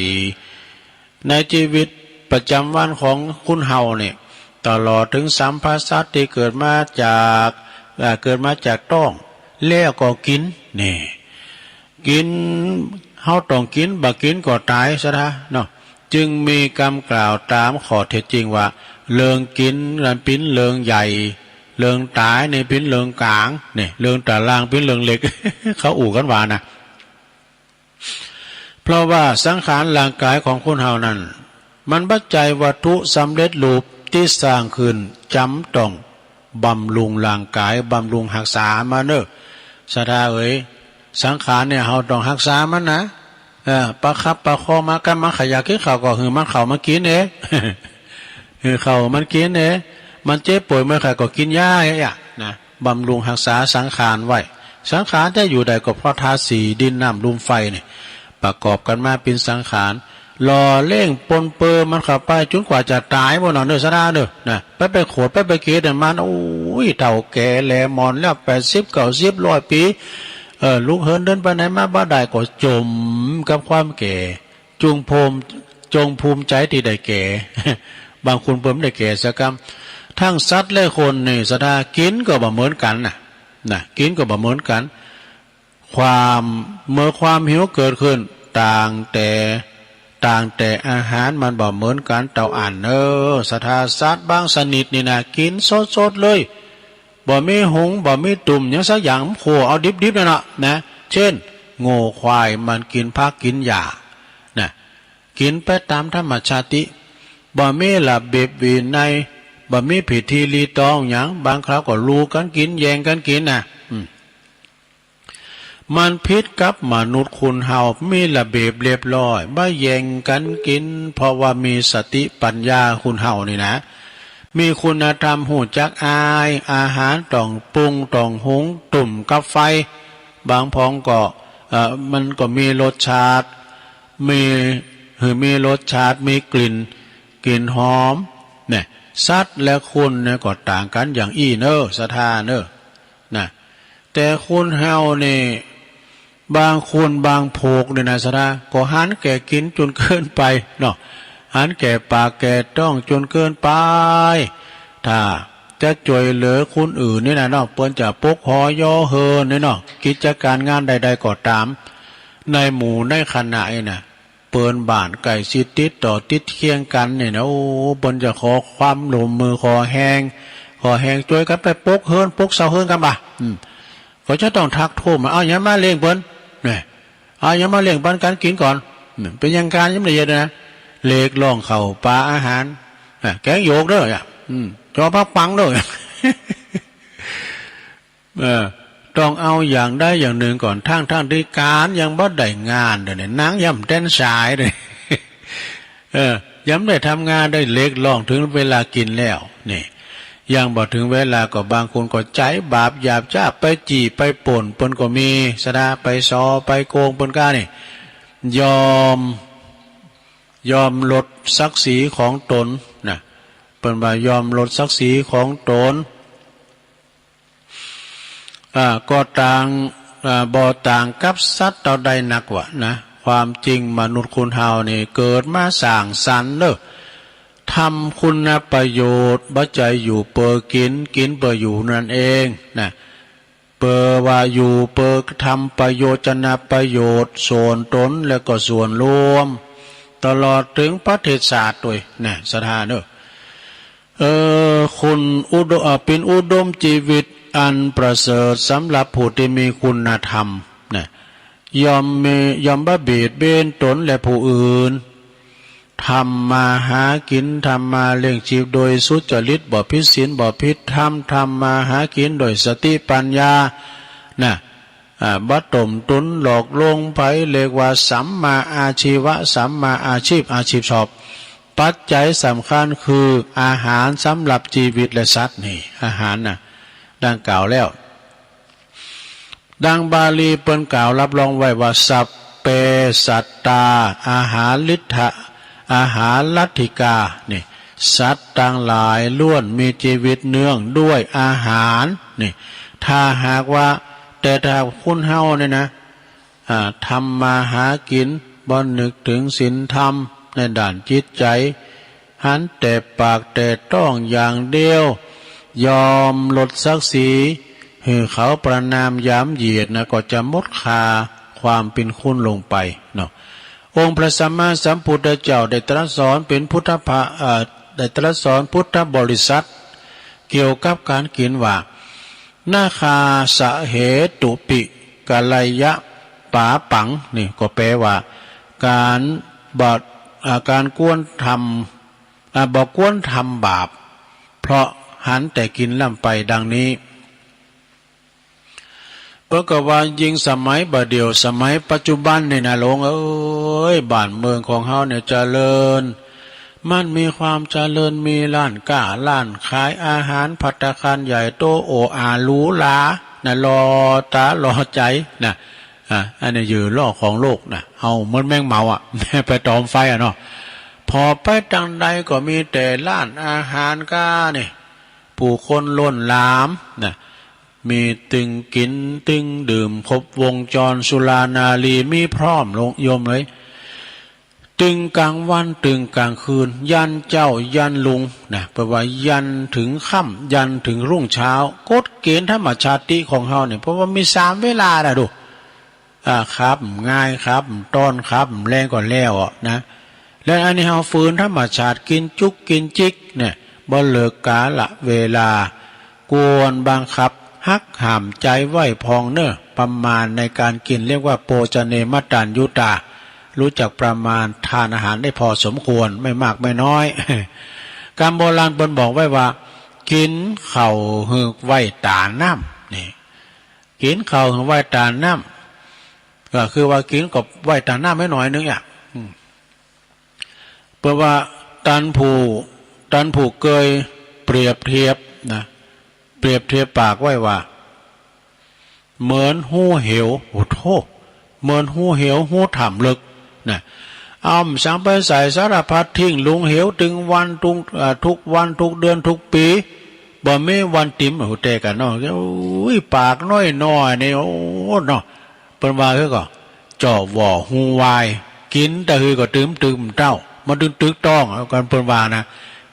ในชีวิตประจ๋ำวันของคนเฮาเนี่ย ตลอดเถิงสัมภสัตว์ตี้เกิดมาจาก เอ่อ เกิดมาจากต๊อง แล้วก็กิ๋น นี่ กิ๋น เฮาต้องกิ๋น บ่กิ๋นก็ต๋าย ศรัทธาเนาะ จึงมีกำกล่าวต๋ามข้อเท็จจริงว่า เรื่องกิ๋นนั้นเป๋นเรื่องใหญ่ เรื่องต๋ายนี่เป๋นเรื่องก๋าง นี่ เรื่องต๋ารางเป๋นเรื่องเล็ก เขาอู้กั๋นว่านะ เพราะว่าสังขารร่างก๋ายของคนเฮานั้น มันบ่ใจ้วัตถุสำเร็จรูปตี้สร้างขึ้น จ๋ำต้องบำรุงร่างก๋าย บำรุงฮักษามันเน่อ ศรัทธาเอ๋ย สังขารเนี่ยเฮาต้องฮักษามันนะ เออ ประคับประคองมัน กั๋นมันใค่อยากกิ๋นข้าวก็หื้อมันข้าวมันกิ๋นเอง หื้อข้าวมันกิ๋นเอง มันเจ็บป่วยเมื่อยไข้ก็กิ๋นยาเองอะนะ บำรุงฮักษาสังขารไว้ สังขารจะอยู่ได้ก็เพราะธาตุสี่ ดิน น้ำ ลม ไฟ นี่ ประกอบกั๋นมาเป๋นสังขาร หล่อเลี้ยงปนเปื้อมันเข้าไปจ๋นกว่าจะต๋ายบ่เนาะ เน่อ ศรัทธาเน่อ นะ ไป ไปโขด ไป ไปเกลียดมัน โอ้ย เฒ่าแก่แหล่หมอนแล้ว แปดสิบ เก้าสิบ ร้อยปี๋ เออ ลุกเหินเดินไปไหนมาบ่ได้ ก็จ๋มกับความแก่ จุ่งภูมิ จงภูมิใจ๋ตี้ได้แก่ บางคนเปิ้นบ่ได้แก่สักกำ ตึงสัตว์และคนนี่ ศรัทธา กิ๋นก็บ่เหมือนกั๋นนะ นะ กิ๋นก็บ่เหมือนกั๋น ความ เมื่อความหิวเกิดขึ้น ต่างแต่ ต่างแต่อาหารมันบ่เหมือนกั๋นเต้าอั้นเน่อ ศรัทธา สัตว์บางชนิดนี่นะ กิ๋นสดๆ เลย บ่มีหุง บ่มีตุ้มหยังสักอย่าง ขั่วเอาดิบๆ นั่นแหละนะ เช่น งัวควายมันกิ๋นผักกิ๋นหญ้า นะ กิ๋นไปต๋ามธรรมชาติ บ่มีระเบียบวินัย บ่มีพิธีรีตองหยัง บางคราวก็ลู่กั๋นกิ๋น แย่งกั๋นกิ๋นนะ อืม มันผิดกับมนุษย์คนเฮา มีระเบียบเรียบร้อย บ่แย่งกั๋นกิ๋น เพราะว่ามีสติปัญญา คนเฮานี่นะ มีคุณธรรม ฮู้จักอาย อาหารต้องปรุง ต้องหุง ตุ้มกับไฟ บางพ่องก็ เอ่อ มันก็มีรสชาติ มี หื้อมีรสชาติ มีกลิ่น กลิ่นหอม เนี่ย สัตว์และคนเนี่ยก็ต่างกั๋นอย่างอี้เน่อ ศรัทธาเน่อ นะ แต่คนเฮานี่ บางคนบางพวกนี่นะ ศรัทธา ก็หันแก่กิ๋นจ๋นเกินไปเนาะ หันแก่ปากแก่ต๊องจ๋นเกินไป ถ้าจะจ้วยเหลือคนอื่นนี่นะเนาะ เปิ้นจะปกหอเยียะเหินนี่เนาะ กิจก๋านงานใดๆ ก็ต๋าม ในหมู่ในคณะนี่นะ เปิ้นบ้านใก้ชิดติดต่อติดเคียงกั๋นนี่นะ โอ้ เปิ้นจะขอความร่วมมือ ขอแฮง ขอแฮงจ้วยกั๋นไปปกเฮือน ปกเสาเฮือนกั๋นบ่า อืม ก็จะต้องทักท้วงมา เอาหยังมาเลี้ยงเปิ้น เนี่ย เอาหยังมาเลี้ยงปันกั๋นกิ๋นก่อน อืม เป๋นอย่างกั๋นยังบ่ได้เยียะนะ เรียกร้องข้าวป๋าอาหาร อ่ะ แกงหยวกเน่อ อ่ะ อืม จอผักปังเน่อ เออ ต้องเอาอย่างใดอย่างนึ่งก่อน ตึงๆ ตี้ก๋านยังบ่ได้งานเน่อ เนี่ย หนังยังบ่แต๋นสายเน่อ เออ ยังบ่ได้ทำงานได้ เรียกร้องเถิงเวลากิ๋นแล้ว นี่ ยังบ่เถิงเวลาก็บางคนก็ใจ๋บาปหยาบจ๊า ไปจี้ไปป้นเปิ้นก็มี ศรัทธา ไปส่อไปโกงเปิ้นก้านี่ ยอม ยอมลดศักดิ์ศรีของต๋นนะ เปิ้นว่ายอมลดศักดิ์ศรีของต๋น อ่า ก็ต่าง อ่า บ่ต่างกับสัตว์เต้าใดนักว่านะ ความจริงมนุษย์คนเฮานี่เกิดมาสร้างสรรค์เน่อ ทำคุณประโยชน์ บ่ใจ้อยู่เปื้อกิ๋น กิ๋นเปื้ออยู่นั่นเองนะ เปื้อว่าอยู่เปื้อทำประโยชน์ ประโยชน์ส่วนต๋นและก็ส่วนรวม ตลอดเถิงประเทศชาติตวยนะ ศรัทธาเน่อ เออ คุณอุดม เอ่อ เป๋นอุดมจีวิตอันประเสริฐสำหรับผู้ตี้มีคุณธรรมนะ ย่อมมี ย่อมบ่เบียดเบียนต๋นและผู้อื่น ทำมาหากิ๋น ทำมาเลี้ยงจีพโดยสุจริต บ่ผิดศีล บ่ผิดธรรม ทำมาหากิ๋นโดยสติปัญญา นะ อ่า บ่ต้มตุ๋นหลอกลวงใผ เรียกว่าสัมมาอาชีวะ สัมมาอาชีพ อาชีพชอบ ปัจจัยสำคัญคืออาหารสำหรับจีวิตและสัตว์นี่ อาหารนะ ดังกล่าวแล้ว ดังบาลีเปิ้นกล่าวรับรองไว้ว่า สัพเพ สัตตา อาหาริทธะ อาหารัตถิกา นี่ สัตว์ตังหลายล้วนมีจีวิตเนื่องด้วยอาหาร นี่ ถ้าหากว่า แต่ถ้าคนเฮาเนี่ยนะ อ่า ทำมาหากิ๋น บ่นึกเถิงศีลธรรมในด้านจิตใจ๋ หันแต่ปากแต่ต๊องอย่างเดียว ยอมลดศักดิ์ศรี หื้อเขาประณามหยามเหยียดนะ ก็จะหมดค่าความเป๋นคนลงไปเนาะ องค์พระสัมมาสัมพุทธเจ้าได้ตรัสสอนเป๋นพุทธภา เอ่อ ได้ตรัสสอนพุทธบริษัท เกี่ยวกับก๋านกิ๋นว่า นาคาสะเหตุปิ กะไลยะปาปัง นี่ก็แปลว่า ก๋านบ่ อ่า ก๋านควรทำ อ่า บ่ควรทำบาป เพราะหันแต่กิ๋นร่ำไปดังนี้ เปิ้นก็ว่ายิ่งสมัยบ่าเดี่ยว สมัยปัจจุบันนี่นะ หลวงเอ๋ย บ้านเมืองของเฮาเนี่ยเจริญ มันมีความเจริญ มีร้านก๊า ร้านขายอาหาร ภัตตาคารใหญ่โต โออาหรูหรานะ หล่อต๋าหล่อใจ๋นะ อ่า อันนี้อยู่ล้อของโลกนะ เฮาเหมือนแมงเมาอะ ไปตอมไฟอะเนาะ ผ่อไปตางใดก็มีแต่ร้านอาหารก๊านี่ ผู้คนล้นหลามนะ มีตึงกิ๋นตึงดื่ม ครบวงจร สุรานารีมีพร้อม โยมเอ๋ย ตึงก๋างวันตึงก๋างคืน ยันเจ๊ายันลุงนะ เปิ้นว่ายันเถิงค่ำ ยันเถิงรุ่งเช้า กฎเกณฑ์ธรรมชาติของเฮาเนี่ย เปิ้นว่ามีสามเวลานะดู อ่า ขับง่าย ขับต้อน ขับแลงก็แล้วอะนะ แล้วอันนี้เฮาฝืนธรรมชาติ กิ๋นจุกกิ๋นจิกเนี่ย บ่เลือกกาละเวลา ควรบังคับหักห้ามใจ๋ไว้พ่องเน่อ ประมาณในก๋านกิ๋นเรียกว่า โภชเน มัตตัญญูตา ฮู้จักประมาณทานอาหารได้พอสมควร ไม่มากไม่น้อย กำโบราณเปิ้นบอกไว้ว่า กิ๋นข้าวหื้อไว้ต๋าน้ำ นี่ กิ๋นข้าวหื้อไว้ต๋าน้ำ ก็คือว่ากิ๋นก็ไว้ต๋าน้ำไว้หน่อยนึ่งอะ อืม เปิ้นว่าต้านผู้ ต้านผู้เกยเปรียบเทียบนะ เปรียบเทียบปากไว้ว่า เหมือนฮูเหว โอ้โธ่ เหมือนฮูเหว ฮูถ้ำลึกนะ เอาสังไปใส่สารพัด ทิ้งลงเหวตึงวัน ตึง อ่า ทุกวัน ทุกเดือน ทุกปี๋ บ่มีวันติ๋ม โอ้โห แต่กั๋นเนาะ โอ้ย ปากน้อยๆ นี่ โอ้ เนาะ เปิ้นว่า คือก็ เจาะหว่อฮูวาย กิ๋นตะหือก็ตึมตึมเต้า มันตึงตึกต้อง เอากั๋นเปิ้นว่านะ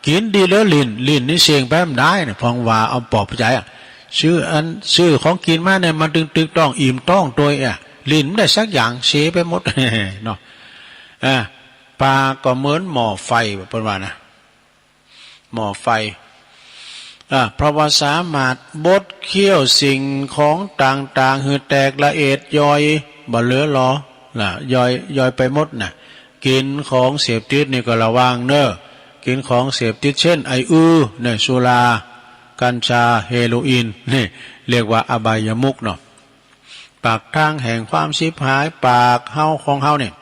กิ๋นดีแล้วลิ้น ลิ้นนี่เซ็งไปบ่ได้นะ พ่องว่าเอาปลอบใจ๋อะ ซื้ออัน ซื้อของกิ๋นมาเนี่ย มันตึงตึกต้อง อิ่มต้องตวยอะ ลิ้นบ่ได้สักอย่าง เสียไปหมด เนาะ อ่า ปากก็เหมือนหม้อไฟ เปิ้นว่านะ หม้อไฟ อ่า เพราะว่าสามารถบดเคี้ยวสิ่งของต่างๆ หื้อแตกละเอียดย่อย บ่เหลือหลอ นะ ย่อย ย่อยไปหมดนะ กิ๋นของเสพติดนี่ก็ระวังเน่อ กิ๋นของเสพติดเช่น ไอ้อือ เนี่ย สุรา กัญชา เฮโรอีน นี่ เรียกว่าอบายมุขเนาะ ปากทางแห่งความฉิบหาย ปากเฮาของเฮาเนี่ย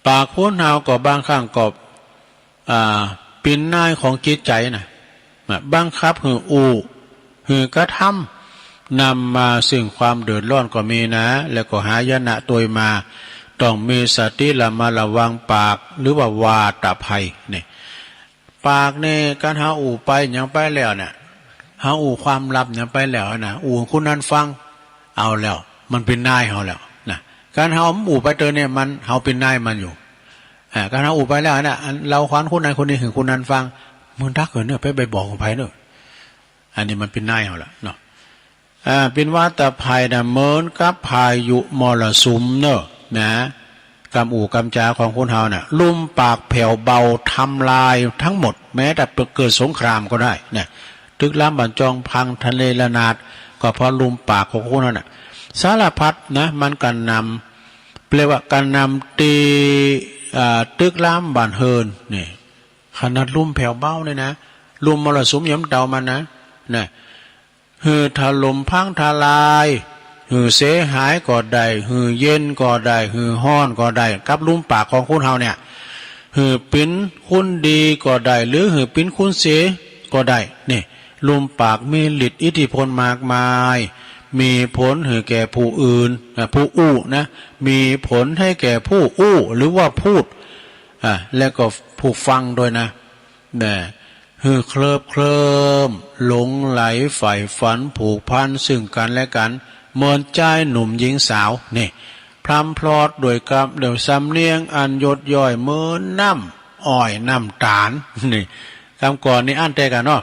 ปากคนเฮาก็บางครั้งก็ อ่า เป๋นนายของจิตใจ๋นะ นะ บังคับหื้ออู้ หื้อกระทำ นำมาซึ่งความเดือดร้อนก็มีนะ แล้วก็หายนะตวยมา ต้องมีสติระมัดระวังปาก หรือว่าวาตภัยเนี่ย ปากนี่ ก๋านเฮาอู้ไปหยังไปแล้วเนี่ย เฮาอู้ความลับหยังไปแล้วนะ อู้คนนั้นฟัง เอาแล้ว มันเป๋นนายเฮาแล้วนะ ก๋านเฮาอู้ไปเตอเนี่ย มัน เฮาเป๋นนายมันอยู่ อ่า ก๋านเฮาอู้ไปแล้วนะ อันเล่าขวัญคนนั้นคนนี้หื้อคนนั้นฟัง มึงดักเหินเน่อ ไป ไปบอกของใผเน่อ อันนี้มันเป๋นนายเฮาแล้วเนาะ อ่า เป๋นวาตภัยนะ เหมือนกับพายุมรสุมเน่อ นะ กำอู้กำจ๋าของคนเฮาน่ะ ลุ่มปากแผ่วเบาทำลายทั้งหมด แม้แต่เกิดสงครามก็ได้นะ ตึกรามบ้านจ้องพังทะเลระนาด ก็เพราะลุ่มปากของคนเฮาน่ะ สารพัดนะ มันกระหน่ำ เรียกว่ากระหน่ำตี้ อ่า ตึกรามบ้านเฮือนนี่ ขนาดลุ่มแผ่วเบาเนี่ยนะ ลุ่มมรสุมยามเต๋ามันนะ นะ หื้อถล่มพังทลาย หื้อเสียหายก็ได้ หื้อเย็นก็ได้ หื้อฮ้อนก็ได้ กับลุ่มปากของคนเฮาเนี่ย หื้อเป๋นคนดีก็ได้ หรือหื้อเป๋นคนเสียก็ได้ นี่ ลุ่มปากมีฤทธิ์อิทธิพลมากมาย มีผลหื้อแก่ผู้อื่น อ่ะ ผู้อู้นะ มีผลให้แก่ผู้อู้ หรือว่าพูด อ่ะ และก็ผู้ฟังด้วยนะ นะ หื้อเคลิบเคลิ้ม หลงใหลใฝ่ฝันผูกพันซึ่งกั๋นและกั๋น เหมือนจายหนุ่มหญิงสาว นี่ พร่ำเพราะด้วยกำ ด้วยสำเนียงอันหยดย้อยเหมือนน้ อ้อยน้ำต๋าล นี่ กำก่อนนี่อั้นแต๊ก่าเนาะ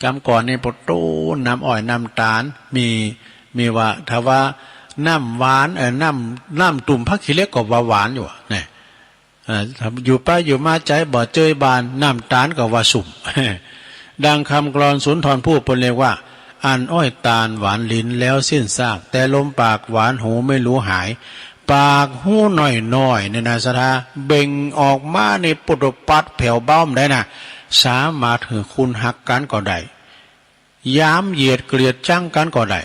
กำก่อนนี่ปะโต้ น้ำอ้อยน้ำต๋าล มี มีว่า ถ้าว่าน้ำหวาน เอ่อ น้ำ น้ำตุ่มผักขี้เหล็กก็ว่าหวานอยู่อะ นี่ เอ่อ อยู่ไปอยู่มาใจ๋บ่เจยบาน น้ำต๋าลก็ว่าสุม ดังกำกลอนสุนทรภู่เปิ้นเรียกว่า อันอ้อยต๋าลหวานลิ้นแล้วสิ้นซาก แต่ลมปากหวานหูไม่รู้หาย ปากฮูน้อยๆ เนี่ยนะศรัทธา เบ่งออกมานี่ปุตตปัดแผวเบ้าบ่ได้นะ สามารถหื้อคุณฮักกั๋นก็ได้ ยามเหยียดเกลียดจั๊งกั๋นก็ได้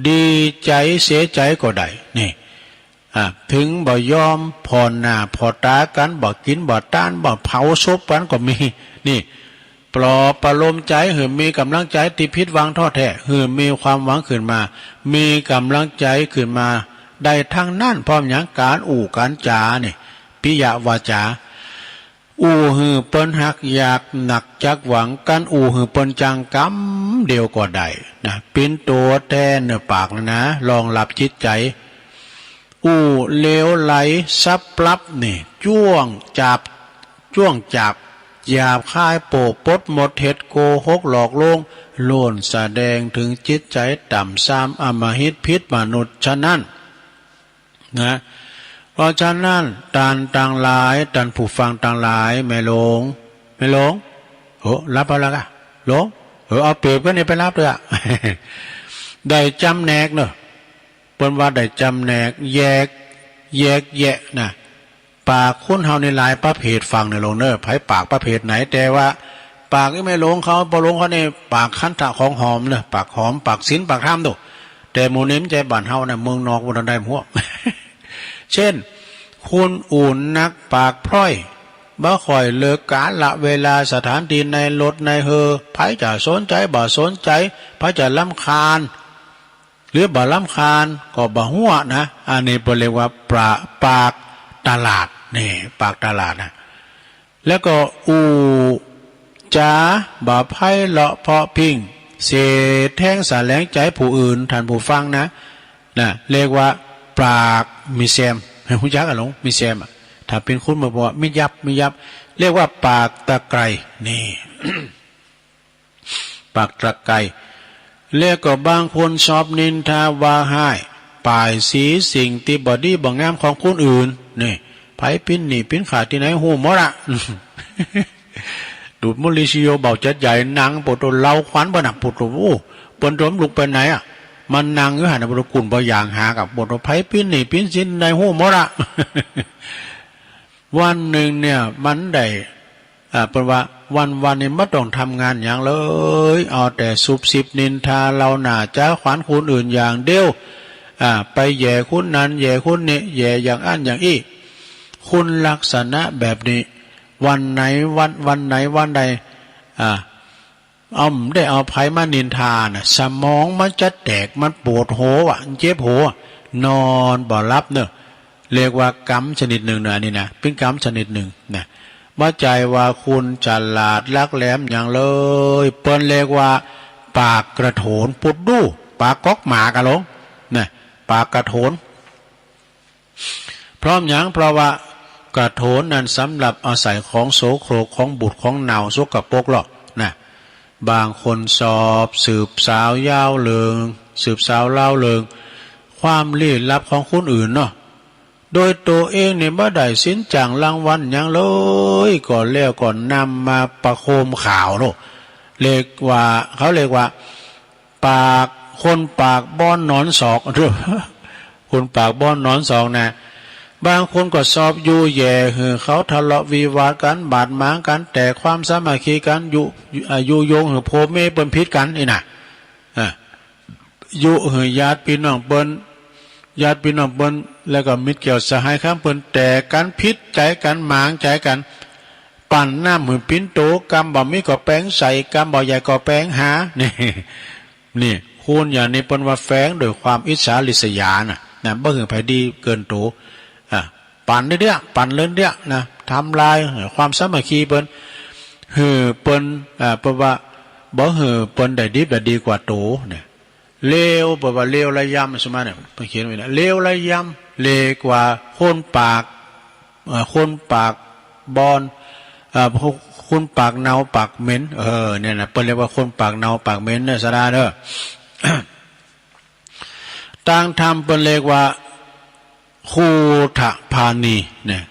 ดีใจ๋เสียใจ๋ก็ได้ นี่ อ่า เถิงบ่ยอมผ่อหน้าผ่อต๋ากั๋น บ่กิ๋นบ่ต้าน บ่เผาศพกั๋นก็มี นี่ ปลอบประโลมใจ๋หื้อมีก๋ำลังใจ๋ตี้ผิดหวังท้อแท้ หื้อมีความหวังขึ้นมา มีก๋ำลังใจ๋ขึ้นมา ได้ตังนั้น เพราะหยัง ก๋านอู้ก๋านจ๋านี่ ปิยวาจา อู้หื้อเปิ้นฮักอยากนักจักหวัง กั๋นอู้หื้อเปิ้นจังกำเดียวก็ได้นะ เป๋นตั๋วแตนเน่อปากนะนะ รองรับจิตใจ๋ อู้เลวไหลสับปรับนี่ จ้วงจาบ จ้วงจาบ หยาบคายโป้ปดหมดเท็จ โกหกหลอกลวง ล้วนแสดงเถิงจิตใจ๋ต่ำซาม อำมหิตผิดมนุษย์ ฉะนั้น นะ เพราะฉะนั้น ต้านตังหลาย ต้านผู้ฟังตังหลาย แม่หลวง แม่หลวง โห หลับไปแล้วก่ะ หลวง เออ เอาเปรียบกั๋นนี่ไปหลับเต๊อะ ได้จ๋ำแนกเนาะ เปิ้นว่าได้จ๋ำแนก แยก แยกแยะนะ ปากคนเฮานี่หลายประเภท ฟังเน่อหลวงเน่อ ใผปากประเภทไหน แต่ว่าปากอี้แม่หลวงเขา ป้อหลวงเขานี่ ปากคันธะของหอมเน่อ ปากหอม ปากศีล ปากธรรมโต แต่หมู่นี้มันใจ้บ้านเฮานะ เมืองนอกบ่ทันได้หัว เช่น คนอู้นักปากพร่อย บ่ค่อยเลิกกาละเวลา สถานตี้ ในรถในเฮอ ใผจะสนใจ๋บ่สนใจ๋ ใผจะรำคาญ หรือบ่รำคาญก็บ่หัวนะ อันนี้เปิ้นเรียกว่าปะ ปากตลาด นี่ ปากตลาดนะ แล้วก็อู้จ๋าบ่ไพเราะเพาะพริ้ง เสแสร้งสะแหลงใจ๋ผู้อื่น ต้านผู้ฟังนะ นะ เรียกว่าปากมิแซม ฮู้จักอะหลวง มิแซมอะ ถ้าเป๋นคนเมืองบอกว่ามิยับ มิยับ เรียกว่าปากตะไกร่ นี่ ปากตะไกร่ แล้วก็บางคนชอบนินทาว่าฮ้าย ป้ายสีสิ่งตี้บ่ดีบ่งามของคนอื่น นี่ ใผปิ้นหนี้ปิ้นขาดตี้ไหนฮู้หมดอะ ดูดมุลลีชีโยเบ่าจัดใหญ่ นั่งโปโตเลาขวัญเปิ้นน่ะ โปโต โอ้ เปิ้นต๋มลุกไปไหนอะ มานั่งอยู่หั้นน่ะ โปโตกุ่นบ่อย่างหากอะ โปโตใผปิ้นหนี้ปิ้นสินไหนฮู้หมดอะ วันหนึ่งเนี่ยมันได้ อ่า เปิ้นว่าวันๆ นี่บ่ต้องทำงานหยังเลย เอาแต่ซุบซิบนินทาเล่าหน้าจ๋าขวัญคนอื่นอย่างเดียว อ่า ไปแหย่คนนั้นแหย่คนนี้ แหย่อย่างอั้นอย่างอี้ คนลักษณะแบบนี้ วันไหนวัน วันไหนวันใด อ่า เอา ได้เอาใผมานินทาน่ะ สมองมันจะแตก มันปวดหัวอะ เจ็บหัว นอนบ่หลับเน่อ เรียกว่ากรรมชนิดหนึ่งเน่อ อันนี้นะ เป๋นกรรมชนิดหนึ่งนะ บ่ใจ้ว่าคนฉลาดหลักแหลมหยังเลย เปิ้นเรียกว่าปากกระโถน ปุดดู ปากก๊อกหมากอะหลวง นะ ปากกระโถน เพราะหยัง เพราะว่ากระโถนนั้นสำหรับเอาใส่ของโสโครก ของบูด ของเน่า สกปรกหรอกนะ บางคนชอบสืบสาวยาวเรื่อง สืบสาวเล่าเรื่อง ความลี้ลับของคนอื่นเนาะ โดยตั๋วเองนี่บ่ได้สินจ้างรางวัลหยังเลย ก็แล้วก็นำมาประโคมข่าวเนาะ เรียกว่า เขาเรียกว่า ปาก คนปากบ่อนนอนซอก คนปากบ่อนนอนซอกนะ บางคนก็ชอบยุแย่หื้อเขาทะเลาะวิวาทกั๋น บาดหมางกั๋น แตกความสามัคคีกั๋น ยุ อ่า ยุยงหื้อพ่อแม่เปิ้นผิดกั๋นอี้นะ อ่า ยุหื้อญาติปี้น้องเปิ้น ญาติปี้น้องเปิ้น แล้วก็มิตรแก้วสหายของเปิ้น แตกกั๋น ผิดใจ๋กั๋น หมางใจ๋กั๋น ปั่นน้ำหื้อปิ๋นโต กำบ่มีก็แป๋งใส่ กำบ่ใหญ่ก็แป๋งหา นี่ นี่ คนอย่างนี้เปิ้นว่าแฝงด้วยความอิจฉาริษยาน่ะ นะ บ่หื้อใผดีเกินโต อ่ะ ปั่นเรื่อยๆ ปั่นเรื่อยๆ นะ ทำลายความสามัคคีเปิ้น หื้อเปิ้น อ่า เปิ้นว่า บ่หื้อเปิ้นได้ดิบได้ดีกว่าโต เนี่ย เลว เปิ้นว่าเลวระยำ สมมาเนี่ย เปิ้นเขียนไว้นะ เลวระยำ เลวกว่าคนปาก เอ่อ คนปาก บอน เอ่อ คนปากเน่าปากเหม็น เออ เนี่ยนะ เปิ้นเรียกว่าคนปากเน่าปากเหม็นเนี่ย ศรัทธาเน่อ ตางธรรมเปิ้นเรียกว่า คูฐพาณี เนี่ย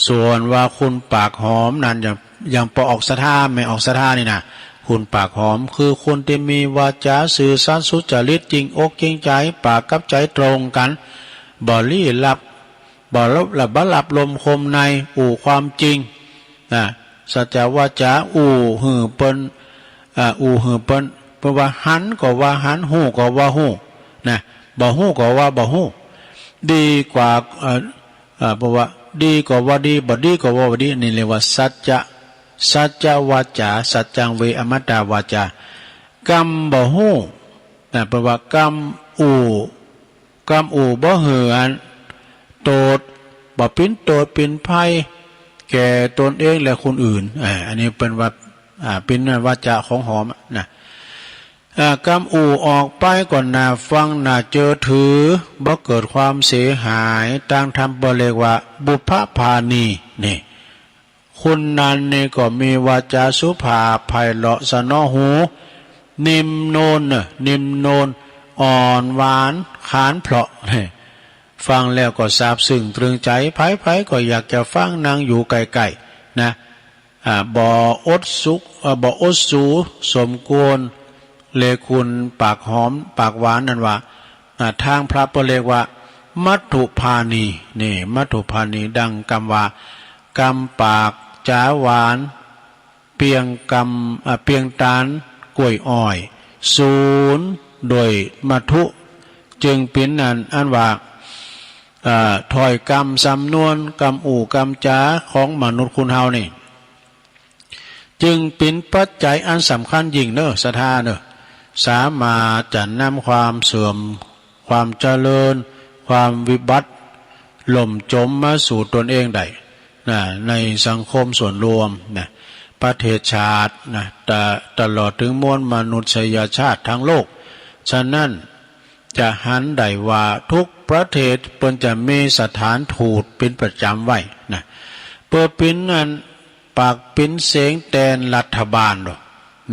ส่วนว่าคนปากหอมนั้นยัง ยังบ่ออกศรัทธา ไม่ออกศรัทธานี่นะ คนปากหอมคือคนตี้มีวาจาซื่อสัตย์สุจริต จริงอกจริงใจ๋ ปากกับใจ๋ตรงกั๋น บ่ลี้ลับ บ่ลับ บ่ลับลมคมใน อู้ความจริง นะ สัจจวาจา อู้หื้อเปิ้น อ่า อู้หื้อเปิ้น เปิ้นว่าหันก็ว่าหัน ฮู้ก็ว่าฮู้ นะ บ่ฮู้ก็ว่าบ่ฮู้ ดีกว่า เอ่อ เอ่อ เปิ้นว่าดีก็ว่าดี บ่ดีก็ว่าบ่ดี นี่เรียกว่าสัจจะ สัจจวาจา สัจจังเวอมตาวาจา กำบ่ฮู้ นะ เปิ้นว่ากำอู้ กำอู้บ่หื้ออันโต้ษ บ่เป๋นโต้ษเป๋นภัย แก่ตนเองและคนอื่น อ่า อันนี้เปิ้นว่า อ่า เป๋นวาจาของหอมนะ อ่า กำอู้ออกไปก็น่าฟังน่าเจื้อถือ บ่เกิดความเสียหาย ตางธรรมเปิ้นเรียกว่า บุพพาณี นี่ คนนั้นนี่ก็มีวาจาสุภาพไพเราะสนอหู นิ่มนวลเน่อ นิ่มนวล อ่อนหวาน ขานเพราะ ฟังแล้วก็ซาบซึ้งตรึงใจ๋ ใผๆ ก็อยากจะฟัง นั่งอยู่ใก้ๆ นะ อ่า บ่อดสุข เอ่อ บ่อดสูสมควร เลยคุณปากหอมปากหวานนั่นว่า อ่า ตางพระเปิ้นเรียกว่า มัทธุพาณี นี่ มัทธุพาณี ดังกำว่า กำปากจ๋าหวาน เปรียงกำ อ่า เปรียงต๋านก้วยอ้อย สูนด้วยมัทธุ จึงเป๋นอัน อันว่า อ่า ถ้อยกำสำนวน กำอู้กำจ๋าของมนุษย์คนเฮานี่ จึงเป๋นปัจจัยอันสำคัญยิ่งเน่อ ศรัทธาเน่อ สามารถจะนำความเสื่อม ความเจริญ ความวิบัติ ล่มจมมาสู่ตนเองได้ นะ ในสังคมส่วนรวม นะ ประเทศชาติ นะ ตะ ตลอดถึงมวลมนุษยชาติทั้งโลก ฉะนั้น จะหันได้ว่าทุกประเทศเปิ้นจะมีสถานทูตเป๋นประจ๋ำไว้ นะ เปื้อเป๋นอัน ปากเป๋นเสียงแตนรัฐบาลเน่อ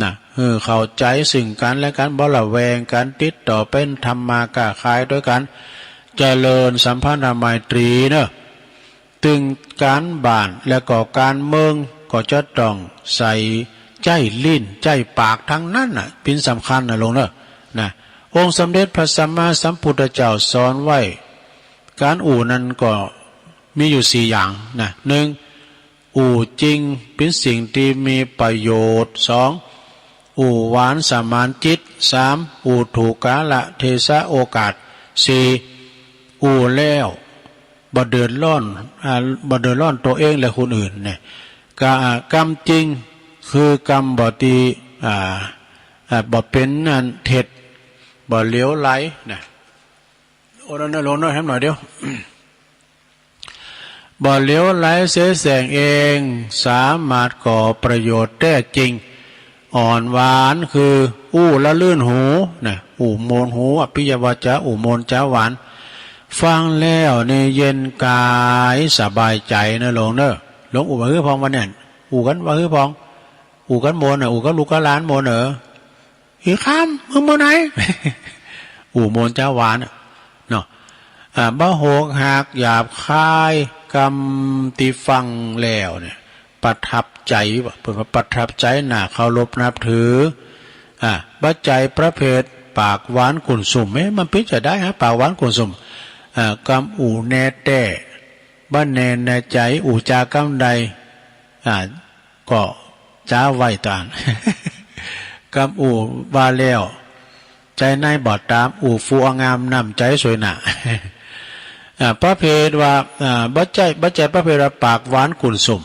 นะ หื้อเข้าใจ๋ซึ่งกั๋นและกั๋น บ่ระแวงกั๋น ติดต่อเป๋นทำมาค้าขายตวยกั๋น เจริญสัมพันธไมตรีเน่อ ตึงก๋านบ้านและก็ก๋านเมืองก็จะต้องใส่ใจ๊ลิ้นใจ๊ปากตังนั้นน่ะ เป๋นสำคัญน่ะหลวงเน่อ นะ องค์สมเด็จพระสัมมาสัมพุทธเจ้าสอนไว้ ก๋านอู้นั้นก็มีอยู่สี่อย่างนะ นึ่ง อู้จริง เป๋นสิ่งตี้มีประโยชน์ สอง อู้หวานสมานจิต สาม อู้ถูกกาลเทศะโอกาส สี่ อู้แล้วบ่เดือดร้อน อ่า บ่เดือดร้อนตัวเองและคนอื่นเนี่ย กะ กำจริง คือกำบ่ตี้ อ่า อ่า บ่เป๋นอันเท็จ บ่เหลวไหลนะ โอ้ นั่นน่ะ ลงหน่อย แหมหน่อยเดียว บ่เหลวไหลเสแสร้งเอง สามารถก่อประโยชน์แต๊จริง อ่อนหวาน คืออู้ละลื่นหูนะ อู้ม่วนหู อภิยวาจา อู้ม่วนจ๋าหวาน ฟังแล้วนี่เย็นก๋ายสบายใจ๋เน่อหลวงเน่อ หลวงอู้ว่าหื้อพ่องวันนี้ อู้กั๋นว่าหื้อพ่อง อู้กั๋นม่วนเน่อ อู้กับลูกกับหลานม่วนเน่อ อีกคำ มึงเมื่อไหน อู้ม่วนจ๋าหวานน่ะ เนาะ อ่า บ่โหกหากหยาบคาย กำตี้ฟังแล้วเนี่ย ประทับใจ๋ว่ะ เปิ้นว่าประทับใจ๋ น่าเคารพนับถือ อ่า บ่ใจ้ประเภทปากหวานกุ่นสุม เอ๊ะ มันเป๋นจาใดฮะ ปากหวานกุ่นสุม อ่า กำอู้แน่แต๊ บ่แน่ในใจ๋ อู้จากำใด อ่า ก็จ๋าไหว้ตาน กำอู้ว่าแล้ว ใจ๋ในบ่ต๋าม อู้ฟู่อางาม น้ำใจ๋สวยหน้า อ่า ประเภทว่า อ่า บ่ใจ้ บ่ใจ้ประเภทว่าปากหวานกุ่นสุม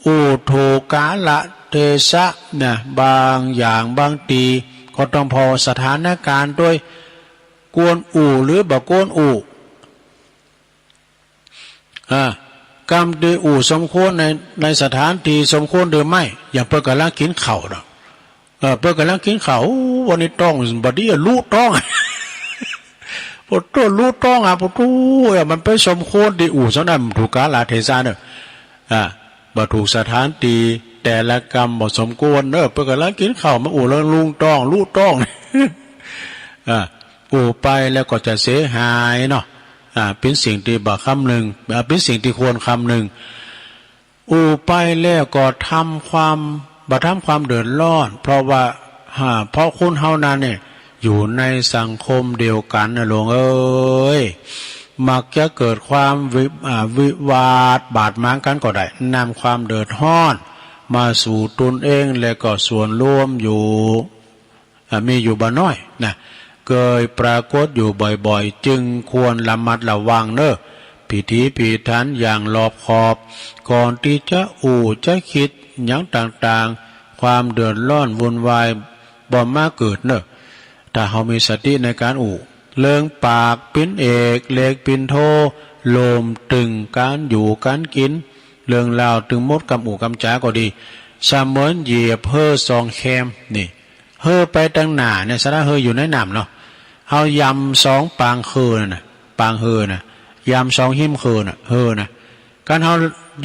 อู้ถูกกาลเทศะนะ บางอย่างบางทีก็ต้องผ่อสถานการณ์ตวย ควรอู้หรือบ่ควรอู้ อ่า กำตี้อู้สมควรใน ในสถานตี้สมควรหรือไม่ อย่างเปิ้นก่ำลังกิ๋นข้าวเนาะ เออ เปิ้นก่ำลังกิ๋นข้าว โอ้ วันนี้ต๊องบ่ดีอะ ลุต๊อง ปะโต้ ลุต๊องอะ ปะโต้ เออ มันไปสมควรตี้อู้ ส่ำนั้นถูกกาลเทศะเนาะ อ่า บ่ถูกสถานตี้ แต่ละกำบ่สมควรเน่อ เปิ้นก่ำลังกิ๋นข้าวมาอู้เรื่องลุงต้อง ลุต้อง อ่า อู้ไปแล้วก็จะเสียหายเนาะ อ่า เป๋นสิ่งตี้บ่คำนึง อ่า เป๋นสิ่งตี้ควรคำนึง อู้ไปแล้วก็ทำความ บ่ทำความเดือดร้อน เพราะว่า อ่า เพราะคนเฮานั้นเนี่ย อยู่ในสังคมเดียวกั๋นน่ะหลวงเอ๋ย มักจะเกิดความวิ อ่า วิวาทบาดหมางกั๋นก็ได้ นำความเดือดร้อนมาสู่ตนเองและก็ส่วนรวมอยู่ อ่า มีอยู่บ่น้อยนะ เกยปรากฏอยู่บ่อยๆ จึงควรระมัดระวังเน่อ พิถีพิถันอย่างรอบคอบ ก่อนตี้จะอู้จะกึ๊ดหยังต่างๆ ความเดือดร้อนวุ่นวายบ่มาเกิดเน่อ ถ้าเฮามีสติในก๋านอู้ เรื่องปากเป๋นเอก เล็บเป๋นโท รวมเถิงก๋านอยู่ก๋านกิ๋น เรื่องราวตึงหมดกำอู้กำจ๋าก็ดี เสมือนเหยียบเฮอสองแคม นี่ เฮอไปตังหน้าเนี่ย สาระเฮออยู่ในน้ำเนาะ เฮายำสองปางเฮอนั่นน่ะ ปางเฮอน่ะ ยำสองฮิ้มเฮอน่ะ เฮอน่ะ ก๋านเฮา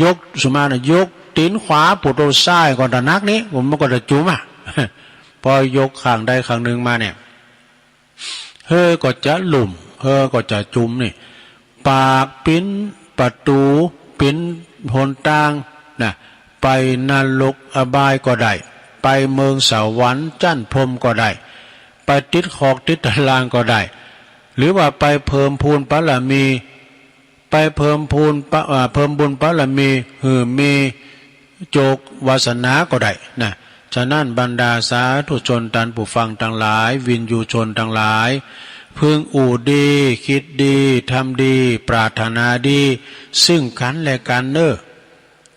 ยก สมมุติว่าน่ะ ยกตี๋นขวาปูดโตซ้ายก่อนตะหนักนี้ มันก็จะจุ่มอะ ปอหยกข้างใดข้างนึ่งมาเนี่ย เฮอก็จะลุ่ม เฮอก็จะจุ่มนี่ ปากเป๋นประตู๋ เป๋นหนตางนะ ไปนรกอบายก็ได้ ไปเมืองสวรรค์จั้นพรหมก็ได้ ไปติดคอกติดตารางก็ได้ หรือว่าไปเพิ่มพูนบารมี ไปเพิ่มพูนปะ อ่า เพิ่มบุญบารมี หื้อมีโจควาสนาก็ได้นะ ฉะนั้นบรรดาสาธุชนต้านผู้ฟังตังหลาย วิญญูชนตังหลาย พึงอู้ดี กึ๊ดดี ทำดี ปรารถนาดี ซึ่งกั๋นและกั๋นเน่อ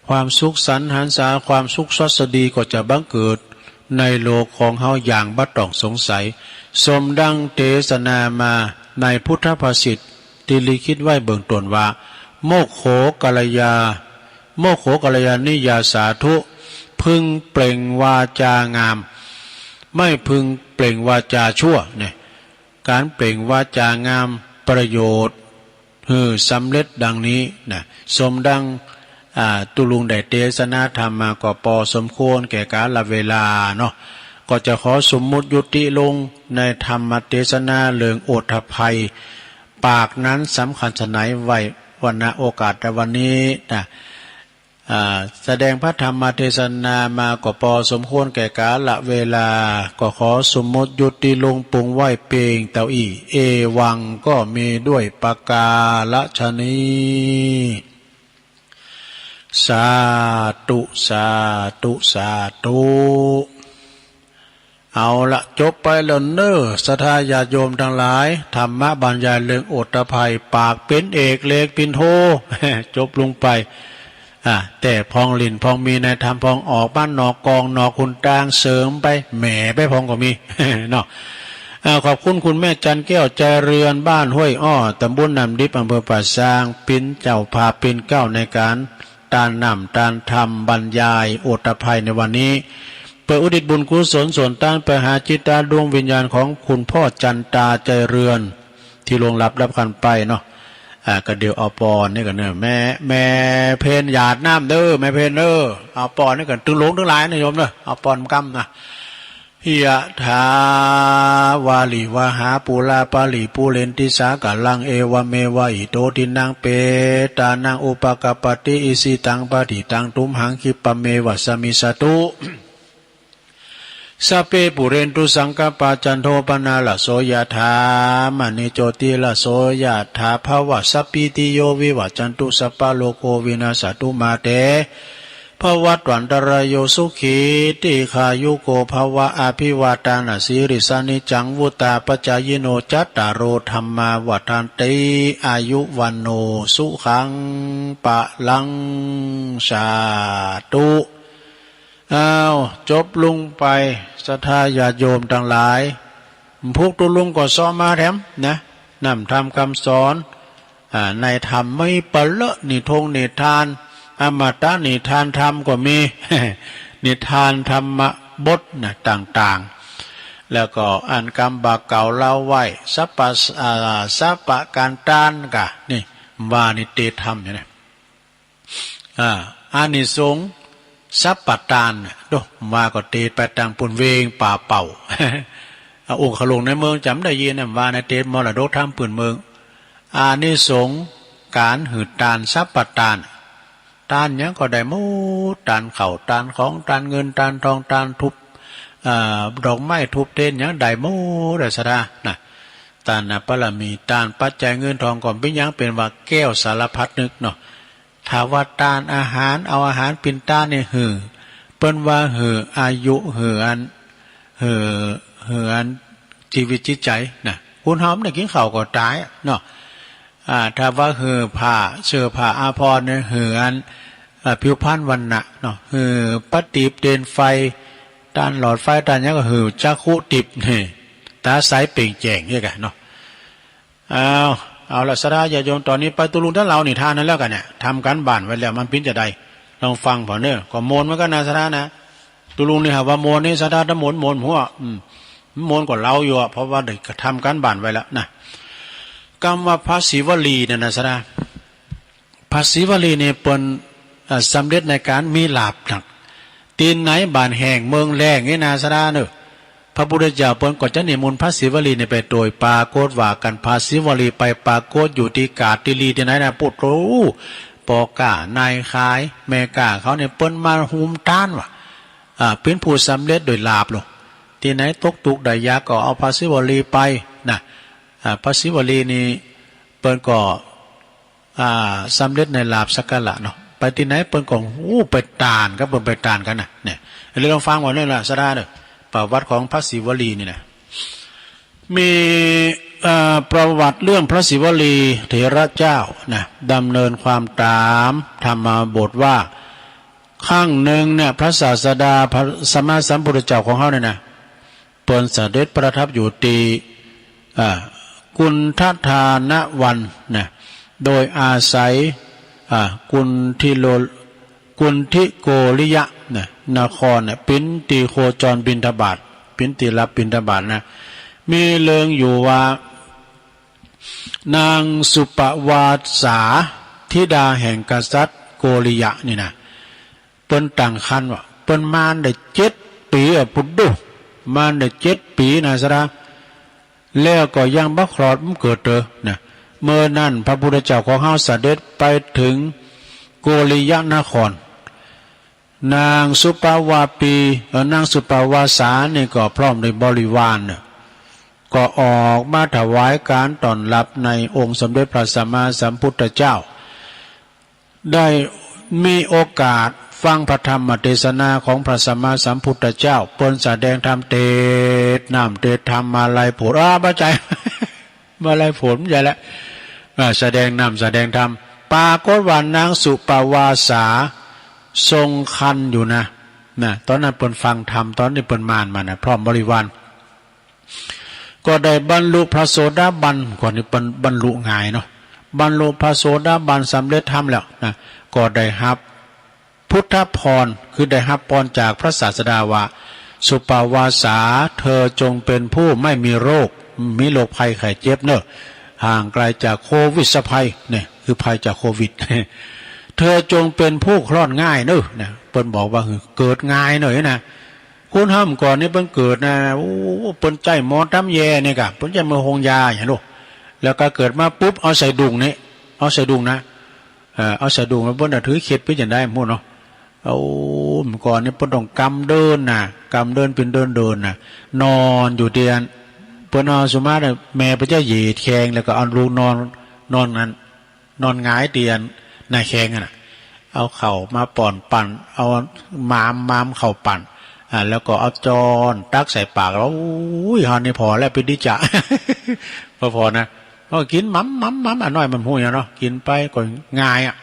ความสุขสรรหรรษา ความสุขสวัสดีก็จะบังเกิดในโลกของเฮาอย่างบ่ต้องสงสัย สมดังเตสนามาในพุทธภาษิตตี้ลิขิตไว้เบื้องต้นว่า โมคโขกัลยา โมคโขกัลยาณิยาสาธุ พึงเปล่งวาจ๋างาม ไม่พึงเปล่งวาจ๋าชั่ว เนี่ย ก๋านเปล่งวาจ๋างามประโยชน์ หื้อสำเร็จดังนี้นะ สมดัง อ่า ตุ๊ลุงได้เตสนาธรรมมาก็ปอสมควรแก่กาลเวลาเนาะ ก็จะขอสมมุติยุติลงในธรรมเตสนาเรื่องโอฏฐัพภัย ปากนั้นสำคัญไฉน ไว้วันหน้าโอกาส แต่วันนี้นะ อ่า แสดงพระธรรมเตสนามาก็ปอสมควรแก่กาลเวลา ก็ขอสมมุติยุติลงปุงไว้เปียงเต้าอี้ เอวัง ก็มีด้วยประก๋าละชะนี้ สาธุ สาธุ สาธุ เอาละ จบไปแล้วเน่อ ศรัทธาญาติโยมตังหลาย ธรรมบรรยายเรื่องโอฏฐัพภัย ปากเป๋นเอก เล็บเป๋นโท จบลงไป อ่า แต่พองหลิ้นพองมีในธรรม พองออกบ้านนอกกองนอกหนตาง เสริมไป แหมไปพองก็มี เนาะ อ่า ขอบคุณคุณแม่จันแก้ว ใจเรือน บ้านห้วยอ้อ ตำบลน้ำดิบ อำเภอป่าซาง เป๋นเจ้าภาพเป๋นเกล้าในก๋าน ตานน้ำตานธรรมบรรยายโอฏฐัพภัยในวันนี้ เปื้ออุทิศบุญกุศลส่วนตานไปหาจิตตาดวงวิญญาณของคุณพ่อจันตา ใจเรือน ตี้ล่วงลับดับขันธ์ไปเนาะ อ่า ก็เดี๋ยวเอาปอนนี่ก่อนเน่อ แม่ แม่เพ็ญหยาดน้ำเน่อ แม่เพ็ญเน่อ เอาปอนนี่ก่อน ตึงหลวงตึงหลายนะโยมเน่อ เอาปอนกำนะ ยะถาวาริวหาปูราปะริปูเรนติสาคะรัง เอวะเมวะอิโตทินนังเปตานังอุปะกัปปะติ อิชิตังปะฏิตังตุมหัง คิปะเมวะสะมิชฌะตุ สัพเพปูเรนตุสังกัปปา จันโทปะนาระโสยะถา มะณิโจติระโสยะถา ภะวะสัพพีติโยวิวัชชันตุ สัพพะโรโควินัสสะตุ มาเต ภวัตวันตรายโย สุขีทีฆายุโกภะวะ อภิวาทานะสีลิสสะ นิจจังวุฑฒาปะจายิโน จัตตาโรธัมมาวัฑฒันติ อายุวัณโณสุขังพะลัง สาธุ อ้าว จบลงไป ศรัทธาญาติโยมตังหลาย พุกตุ๊ลุงก็ซ้อมมาแถมนะ น้ำธรรมกำสอน อ่า ในธรรมมีปะเลอะ นิทงนิทาน อมตะนิทานธรรมก็มี นิทานธรรมบทนะต่างๆ แล้วก็อันกำบ่าเก่าเล่าไว้ สัพพะ อ่า สัพพะก๋านตานกะ นี่ ว่านิเตธรรมเนี่ยนะ อ่า อานิสงส์สัพพะตาน โด ว่าก็เตสน์ไปตางปู้นเวงป่าเป่า องคลุงในเมืองจ๋ำได้ยินนะ ว่าในเตสน์มรดกธรรมปื้นเมือง อานิสงส์ก๋านหื้อตานสัพพะตาน ตานหยังก็ได้หมด ตานข้าว ตานของ ตานเงิน ตานทอง ตานธูป เอ่อ ดอกไม้ธูปเตียนหยังได้หมดอะศรัทธานะ ตานนะ บารมี ตานปัจจัยเงินทองก็เป๋นหยัง เป๋นว่าแก้วสารพัดนึกเนาะ ถ้าว่าตานอาหาร เอาอาหารเป๋นตานเนี่ยหื้อ เปิ้นว่าหื้ออายุ หื้ออัน หื้อ หื้ออันจีวิตจิตใจ๋นะ คนเฮามันได้กิ๋นข้าวก็ต๋ายอะเนาะ อ่า ถ้าว่าหื้อผ้า เสื้อผ้าอาภรณ์เนี่ย หื้ออัน อ่า ผิวพรรณวรรณะเนาะ หื้อประดีปเด่นไฟ ตานหลอดไฟ ตานหยังก็หื้อจักขุดิบนี่ ต๋าใสเปล่งแจ้งเนี่ยกั๋นเนาะ เอา เอาละศรัทธาญาติโยม ต๋อนนี้ไปตุ๊ลุงต้านเหล่านิทานนั้นแล้วกั๋นเนี่ย ทำก๋านบ้านไว้แล้ว มันเป๋นจาใด ลองฟังผ่อเน่อ ก็ม่วนเหมือนกั๋นนะศรัทธานะ ตุ๊ลุงนี่หาว่าม่วนนี่ศรัทธา ถ้าม่วน ม่วนหัว อืม ม่วนกว่าเฮาอยู่อะ เพราะว่าได้ทำก๋านบ้านไว้แล้วนะ กำว่าพระศิวลีเนี่ยนะศรัทธา พระศิวลีนี่เปิ้น เอ่อ สำเร็จในก๋านมีลาภนัก ตี้ไหนบ้านแห้งเมืองแล้งนี่นะศรัทธาเน่อ พระพุทธเจ้าเปิ้นก็จะนิมนต์พระศิวลีนี่ไปตวย ปรากฏว่ากั๋นพระศิวลีไปปรากฏอยู่ตี้กาดตี้หลีตี้ไหนนะ ปุโต ป้อก๊านายขาย แม่ก๊าเขาเนี่ย เปิ้นมาฮูมตานว่า อ่า เป๋นผู้สำเร็จโดยลาภโลด ตี้ไหนตกตุ๊กข์ได้ยากก็เอาพระศิวลีไปนะ อ่า พระศิวลีนี่เปิ้นก็ อ่า สำเร็จในลาภสักการะเนาะ ไปตี้ไหนเปิ้นก็ โอ้ ไปตานกั๋น เปิ้นไปตานกั๋นนะ เนี่ย เฮาลองฟังว่าเนี่ยละศรัทธาเน่อ ประวัติของพระศิวลีนี่นะ มี เอ่อ ประวัติเรื่องพระศิวลีเถระเจ้านะ ดำเนินความต๋ามธรรมบทว่า ครั้งนึ่งเนี่ย พระศาสดา พระสัมมาสัมพุทธเจ้าของเฮาเนี่ยนะ เปิ้นเสด็จประทับอยู่ตี้ อ่า กุณฑทานวันนะ โดยอาศัย อ่า กุณฑิโล กุณฑิโกริยะนะ นครเนี่ย เป๋นตี้โคจรบิณฑบาต เป๋นตี้รับบิณฑบาตนะ มีเรื่องอยู่ว่า นางสุปวาสา ธิดาแห่งกษัตริย์โกริยะนี่นะ เปิ้นตั้งครรภ์ว่า เปิ้นมานได้เจ็ดปี๋อะ ปุโต มานได้เจ็ดปี๋นะศรัทธา แล้วก็ยังบ่คลอดบ่เกิดเตื้อนะ เมื่อนั้นพระพุทธเจ้าของเฮาเสด็จไปเถิงโกริยะนคร นางสุปวาปี เอ่อ นางสุปวาสานี่ก็พร้อมด้วยบริวารเนี่ย ก็ออกมาถวายก๋านต้อนรับในองค์สมเด็จพระสัมมาสัมพุทธเจ้า ได้มีโอกาสฟังพระธรรมเตสนาของพระสัมมาสัมพุทธเจ้า เปิ้นแสดงธรรมเตสน์น้ำเตสน์ธรรมมาลัยผล อ้า บ่ใจ้ มาลัยผลบ่ใจ้ละ อ่า แสดงน้ำแสดงธรรม ปรากฏว่านางสุปวาสาทรงครรภ์อยู่นะ นะ ต๋อนนั้นเปิ้นฟังธรรม ต๋อนตี้เปิ้นมานมานะ พร้อมบริวาร ก็ได้บรรลุพระโสดาบัน ก่อนนี้บรร บรรลุง่ายเนาะ บรรลุพระโสดาบันสำเร็จธรรมแล้วนะ ก็ได้ฮับพุทธพร คือได้ฮับพรจากพระศาสดาว่า สุปวาสา เธอจงเป็นผู้ไม่มีโรค มีโรคภัยไข้เจ็บเน่อ ห่างไกลจากโควิดภัย เนี่ย คือภัยจากโควิด เธอจงเป็นผู้คลอดง่ายเน่อ นะ เปิ้นบอกว่าเกิดง่ายเน่อนะ คนเฮาก่อนนี่เปิ้นเกิดนะ โอ้ เปิ้นใจ๊หมอต๋ำแยนี่ก่ะ เปิ้นใจ๊มาโฮงยาอย่างลูก แล้วก็เกิดมาปุ๊บ เอาสายดุ้งนี่ เอาสายดุ้งนะ เอ่อ เอาสายดุ้งมา เปิ้นน่ะถือเข็ดไปจนได้หมดเนาะ เอา ก่อนนี่เปิ้นต้องกำเดินนะ กำเดินเป๋นเดินเดินนะ นอนอยู่ตี้อัน เปิ้นเอาสุมาตรน่ะ แม่เปิ้นจะเหยียดแข้ง แล้วก็เอาลูกนอน นอนนั้น นอนหงายตี้อันหน้าแข้งอะนะ เอาข้าวมาป้อนปัน เอาหมาม หมามข้าวปัน อ่า แล้วก็เอาจ๊อนตักใส่ปาก แล้ว โอ้ย เฮานี่ผ่อแล้ว ปิดดีจะ ผ่อๆ นะ ก็กิ๋นหมำๆๆ อะน้อยมันฮู้หยังเนาะ กิ๋นไปก็ง่ายอะ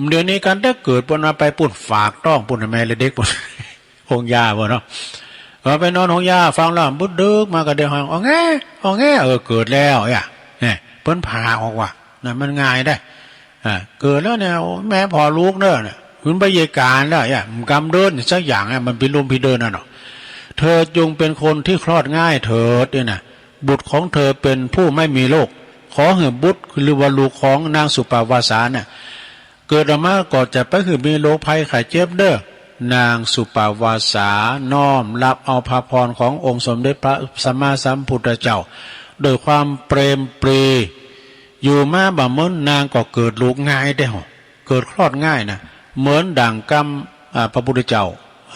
เดี๋ยวนี้ก๋านแต่เกิดเปิ้นว่าไปปู๊นฝากต๊องปู๊น แม่และเด็กปู๊น โฮงยาปู๊นเนาะ เออ ไปนอนโฮงยา ฟังแล้ว บุดดึกมาก็ได้ฮ้อง อ้อแง อ้อแง เออ เกิดแล้วอะ เนี่ย เปิ้นผ่าออกว่า นะ มันง่ายได้ อ่า เกิดแล้วเนี่ย โอ้ แม่ผ่อลูกเน่อ เนี่ย มันบ่ใจ้ก๋านแล้วอะ มันกำเดินสักอย่างอะ มันพิลุ่มพิเดินน่ะเนาะ เธอจงเป็นคนที่คลอดง่ายเถิด เนี่ยนะ บุตรของเธอเป็นผู้ไม่มีโรค ขอหื้อบุตร หรือว่าลูกของนางสุปวาสาเนี่ย เกิดออกมาก็จะไปหื้อมีโรคภัยไข้เจ็บเด้อ นางสุปาวาสาน้อมรับเอาพระพรขององค์สมเด็จพระสัมมาสัมพุทธเจ้าด้วยความเปรมปรี อยู่มาบ่าเมินนางก็เกิดลูกง่ายเด้อ เกิดคลอดง่ายนะ เหมือนดั่งกำ อ่า พระพุทธเจ้า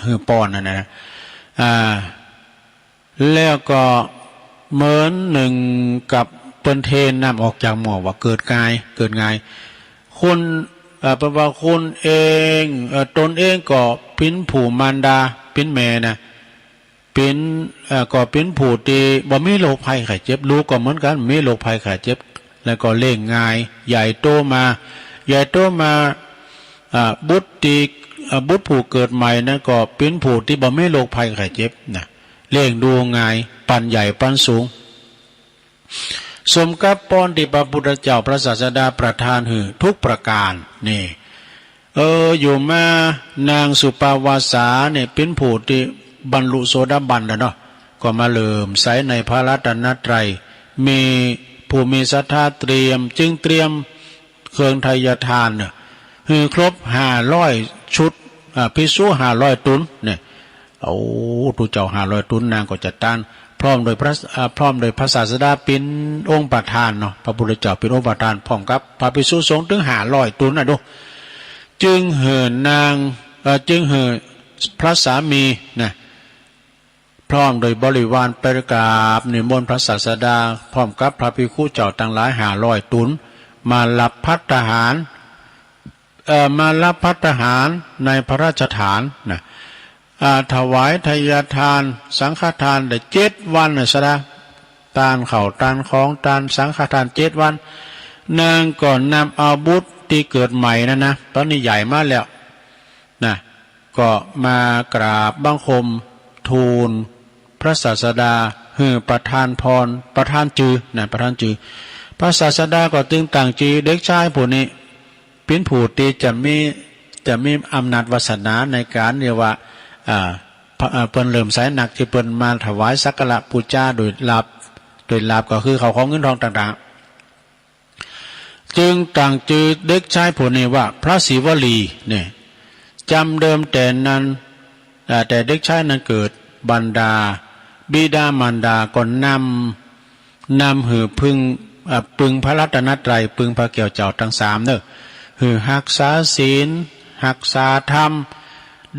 หื้อป้อนนั่นนะ อ่า แล้วก็เหมือนหนึ่งกับเปิ้นเทน้ำออกจากหม้อว่าเกิดง่าย เกิดง่าย คุณ เอ่อ เปิ้นว่าคุณเอง เอ่อ ตนเองก็เป๋นผู้มารดา เป๋นแม่นะ เป๋น เอ่อ ก็เป๋นผู้ตี้บ่มีโรคภัยไข้เจ็บ ลูกก็เหมือนกั๋น มีโรคภัยไข้เจ็บ แล้วก็เลี้ยงง่าย ใหญ่โตมา ใหญ่โตมา อ่า บุตรตี้ อ่า บุตรผู้เกิดใหม่นั้นก็เป๋นผู้ตี้บ่มีโรคภัยไข้เจ็บนะ เลี้ยงดูง่าย ปันใหญ่ปันสูง สมกับป้อนตี้พระพุทธเจ้าพระศาสดาประทานหื้อทุกประการ นี่ เออ อยู่มานางสุปาวาสาเนี่ยเป๋นผู้ตี้บรรลุโสดาบันแล้วเนาะ ก็มาเลื่อมใสในพระรัตนตรัย มีผู้มีศรัทธาเตรียม จึงเตรียมเครื่องไทยทานเนี่ย หื้อครบห้าร้อยชุด อ่า ภิกษุห้าร้อยต๋นเนี่ย โอ้ ตุ๊เจ้าห้าร้อยต๋น นางก็จัดตาน พร้อมโดยพระ อ่า พร้อมโดยพระศาสดาเป๋นองค์ประธานเนาะ พระพุทธเจ้าเป๋นองค์ประธาน พร้อมกับพระภิกษุสงฆ์เถิงห้าร้อยต๋นนะดู จึงหื้อนาง เอ่อ จึงหื้อพระสามีนะ พร้อมโดยบริวารไปกราบนิมนต์พระศาสดา พร้อมกับพระภิกขุเจ้าตังหลายห้าร้อยต๋น มารับภัตตาหาร เอ่อ มารับภัตตาหารในพระราชฐานนะ อ่า ถวายไทยทาน สังฆทานได้เจ็ดวันนะสดา ตานข้าวตานของตานสังฆทานเจ็ดวัน นางก็นำเอาบุตรตี้เกิดใหม่นั้นนะ ต๋อนนี้ใหญ่มาแล้วนะ ก็มากราบบังคมทูลพระศาสดา หื้อประทานพร ประทานจือนะ ประทานจือ พระศาสดาก็จึงตั้งจือเด็กชายผู้นี้ เป๋นผู้ตี้จะมี จะมีอำนาจวาสนาในก๋านเรียกว่า อ่า พระ อ่า เปิ้นเลื่อมใสนัก ตี้เปิ้นมาถวายสักการะปู๋จาโดยลาภ โดยลาภก็คือข้าวของเงินทองต่างๆ จึงตั้งจือเด็กชายผู้นี้ว่าพระศิวลีเนี่ย จำเดิมแต่นั้น อ่า แต่เด็กชายนั้นเกิด บรรดาบิดามารดาก็นำ นำหื้อปึง อ่า ปึงพระรัตนตรัย ปึงพระแก้วเจ้าตังสามเน่อ หื้อฮักษาศีล ฮักษาธรรม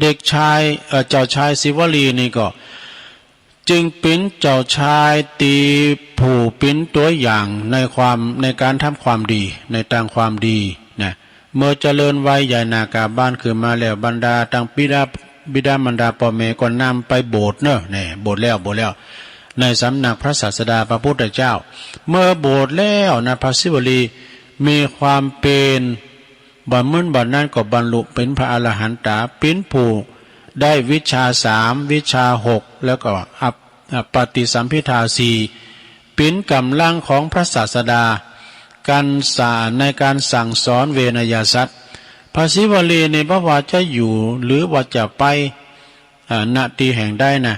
เด็กชาย เอ่อ เจ้าชายศิวลีนี่ก็ จึงเป๋นเจ้าชายตี้ผู้เป๋นตั๋วอย่างในความ ในก๋านทำความดี ในตางความดีนะ เมื่อเจริญวัยใหญ่หน้ากาบ้านขึ้นมาแล้ว บรรดาตังบิดา บิดามารดาป้อแม่ก็นำไปบวชเน่อ แน่ บวชแล้ว บวชแล้ว ในสำนักพระศาสดาพระพุทธเจ้า เมื่อบวชแล้วนะ พระศิวลีมีความเป๋น บ่าเมินบ่านั้นก็บรรลุเป๋นพระอรหันตา เป๋นผู้ได้วิชชาสาม วิชชาหก แล้วก็อัป อ่า ปฏิสัมภิทาสี่ เป๋นก๋ำลังของพระศาสดา ก๋านสา ในก๋านสั่งสอนเวนยสัตว์ พระศิวลีนี่บ่ว่าจะอยู่หรือว่าจะไป อ่า ณ ตี้แห่งใดนะ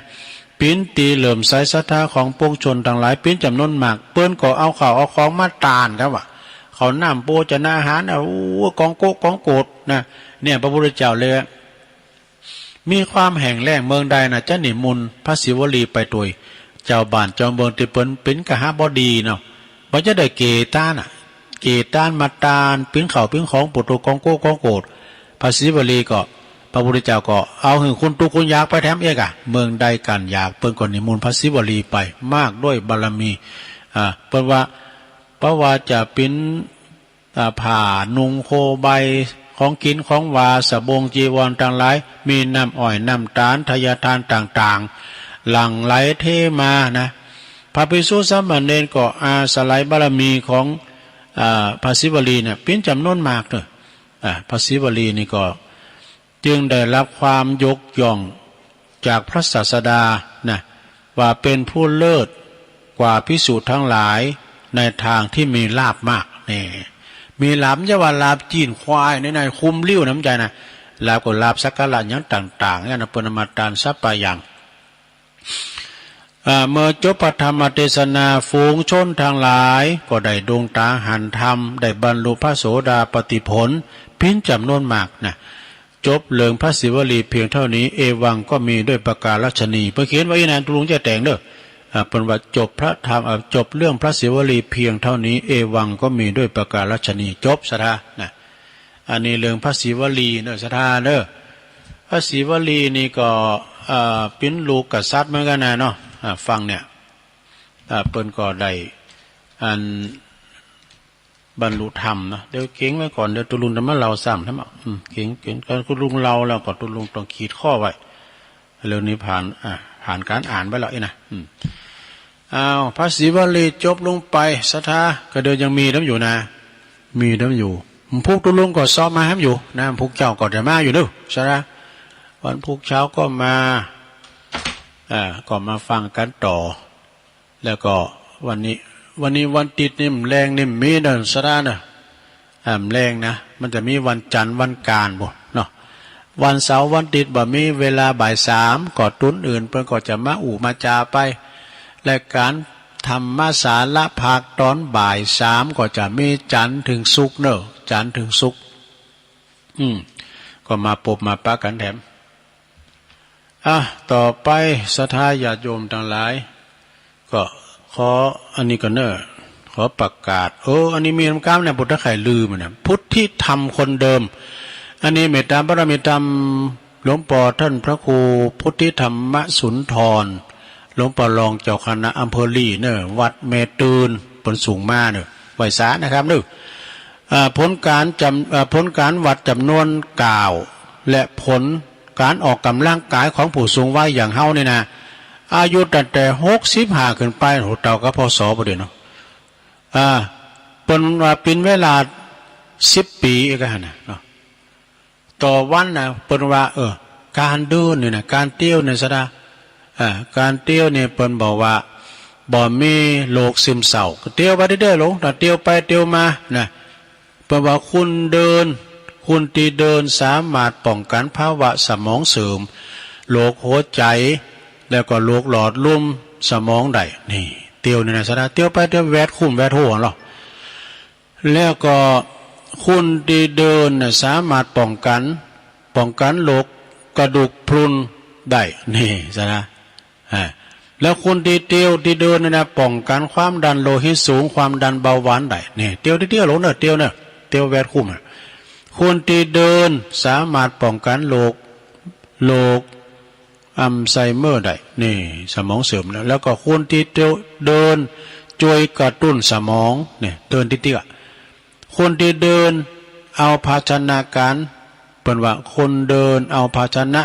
เป๋นตี้เลื่อมใสศรัทธาของปวงชนตังหลายเป๋นจ๋ำนวนมาก เปิ้นก็เอาข้าวเอาของมาตานครับว่า ข้าวน้ำโภชนาหาร โอ้ กองโก๊ะกองโกดนะ เนี่ย พระพุทธเจ้าเลย มีความแห้งแล้งเมืองใดนะ จะนิมนต์พระศิวลีไปตวย จาวบ้านจาวเมืองตี้เปิ้นเป๋นกหบดีเนาะ บ่จะได้เก๋ตานอะ เก๋ตานมาตาน ปิ้นข้าวปิ้นของ โปโตกองโก๊ะกองโกด พระศิวลีก็ พระพุทธเจ้าก็เอาหื้อคนตุ๊กข์คนยากไปแถมเอียกอะ เมืองใดก๋านอยาก เปิ้นก็นิมนต์พระศิวลีไป มากด้วยบารมี อ่า เปิ้นว่า บ่ว่าจะปิ้น อ่า ผ้านุ่งโคใบ ของกิ๋นของหวา สบงจีวรตังหลาย มีน้ำอ้อยน้ำต๋าล ไทยทานต่างๆ หลั่งไหลเทมานะ พระภิกษุสามเณรก็อาศัยบารมีของ อ่า พระศิวลีเนี่ย ปิ้นจ๋ำนวนมากเน่อ อ่า พระศิวลีนี่ก็ จึงได้รับความยกย่องจากพระศาสดานะ ว่าเป๋นผู้เลิศกว่าภิกษุทั้งหลายในตางตี้มีลาภมาก นี่ มีลาภ บ่ใจ้ว่าลาภจีนควายในในคุ้มลิ้วนะ บ่ใจ้นะ ลาภก็ลาภสักการะหยังต่างๆ เนี่ยนะ เปิ้นเอามาตานสัพพะอย่าง อ่า เมื่อจบพระธรรมเทศนา ฝูงชนตังหลายก็ได้ดวงต๋าหันธรรม ได้บรรลุพระโสดาปัตติผล เป๋นจ๋ำนวนมากนะ จบเรื่องพระศิวลีเพียงเต้านี้ เอวังก็มีด้วยประการฉะนี้ เปิ้นเขียนไว้นะ ตุ๊ลุงจะแต่งเน่อ อ่า เปิ้นว่าจบพระธรรม อ่า จบเรื่องพระศิวลีเพียงเต้านี้ เอวังก็มีด้วยประการฉะนี้ จบศรัทธานะ อันนี้เรื่องพระศิวลีเน่อศรัทธาเน่อ พระศิวลีนี่ก็ อ่า เป๋นลูกกษัตริย์เหมือนกั๋นนะเนาะ อ่า ฟังเนี่ย อ่า เปิ้นก็ได้ อัน บรรลุธรรมนะ เดี๋ยวเก๋งไว้ก่อน เดี๋ยวตุ๊ลุงจะมาเล่าซ้ำนะ อืม เก๋ง เก๋ง ตุ๊ลุงเล่าแล้วก็ตุ๊ลุงต้องขีดข้อไว้ เรื่องนี้ผ่าน อ่า ผ่านก๋านอ่านไปแล้วอี้นะ อืม อ้าว พระศิวลีจบลงไปศรัทธา ก็เดี๋ยวยังมีน้ำอยู่นะ มีน้ำอยู่ พุธตุ๊ลุงก็ซ้อมมาแหมอยู่นะ พุธเจ๊าก็จะมาอยู่เน่อศรัทธา วันพุธเช้าก็มา อ่า ก็มาฟังกั๋นต่อ แล้วก็วันนี้ วันนี้วันติ๊ดนี่ แมลงนี่มีเน่อศรัทธาเน่อ อ่า แมลงนะ มันจะมีวันจันทร์วันก๋านปู้นเนาะ วันเสาร์วันติ๊ดบ่มีเวลาบ่ายสาม ก็ตุ๊นอื่นเปิ้นก็จะมาอู้มาจ๋าไป และก๋านธรรมสาระภาคตอนบ่ายสาม ก็จะมีจันทร์เถิงศุกร์เน่อ จันทร์เถิงศุกร์ อืม ก็มาปบมาปะกั๋นแถม อ่ะ ต่อไปศรัทธาญาติโยมตังหลาย ก็ขออันนี้ก่อนเน่อ ขอประกาศ เออ อันนี้มีนำก้ามเนี่ย ปุตตะไข่ลืมนะ พุทธิธรรมคนเดิม อันนี้เมตตาบารมีธรรม หลวงป้อต้านพระครูพุทธิธรรมสุนทร หลวงป้อรองเจ้าคณะอำเภอลีเน่อ วัดแม่ตื่น เปิ้นสูงมาเน่อ ไหว้สานะครับเน่อ อ่า ผลก๋านจ๋ำ อ่า ผลก๋านวัดจ๋ำนวนก้าว และผลก๋านออกก๋ำลังกายของผู้สูงวัยอย่างเฮานี่นะ อายุตั้งแต่หกสิบห้าขึ้นไป โห เต้ากับ พ.ศ. ปะเดี๋ยวเนาะ อ่า เปิ้นว่าเป๋นเวลาสิบปี๋เอกหันนะเนาะ ต่อวันนะ เปิ้นว่า เออ ก๋านเดินนี่นะ ก๋านเตียวนี่ศรัทธา อ่า ก๋านเตียวนี่เปิ้นบอกว่า บ่มีโรคซึมเศร้า ก็เตียวไปเรื่อยๆ ลง ถ้าเตียวไปเตียวมานะ เปิ้นว่าคนเดิน คนตี้เดินสามารถป้องกั๋นภาวะสมองเสื่อม โรคหัวใจ๋ แล้วก็โรคหลอดลมสมองได้ นี่ เตียวนี่นะศรัทธา เตียวไปเตียวแวดคุ้มแวดหัวเนาะ แล้วก็คนตี้เดินน่ะสามารถป้องกั๋น ป้องกั๋นโรคกระดูกพรุนได้ นี่ศรัทธา อ่า แล้วคนตี้เตียวตี้เดินนี่นะ ป้องกั๋นความดันโลหิตสูง ความดันเบาหวานได้ นี่ เตียวตี้เตียวลงเน่อ เตียวเน่อ เตียวแวดคุ้มอะ คนตี้เดินสามารถป้องกั๋นโรค โรค อัลไซเมอร์ได้ นี่ สมองเสื่อมแล้ว แล้วก็คนตี้เตียว เดินจ้วยกระตุ้นสมอง นี่ เดินตี้เตี้ย คนตี้เดินเอาภาชนะก๋าน เปิ้นว่าคนเดินเอาภาชนะ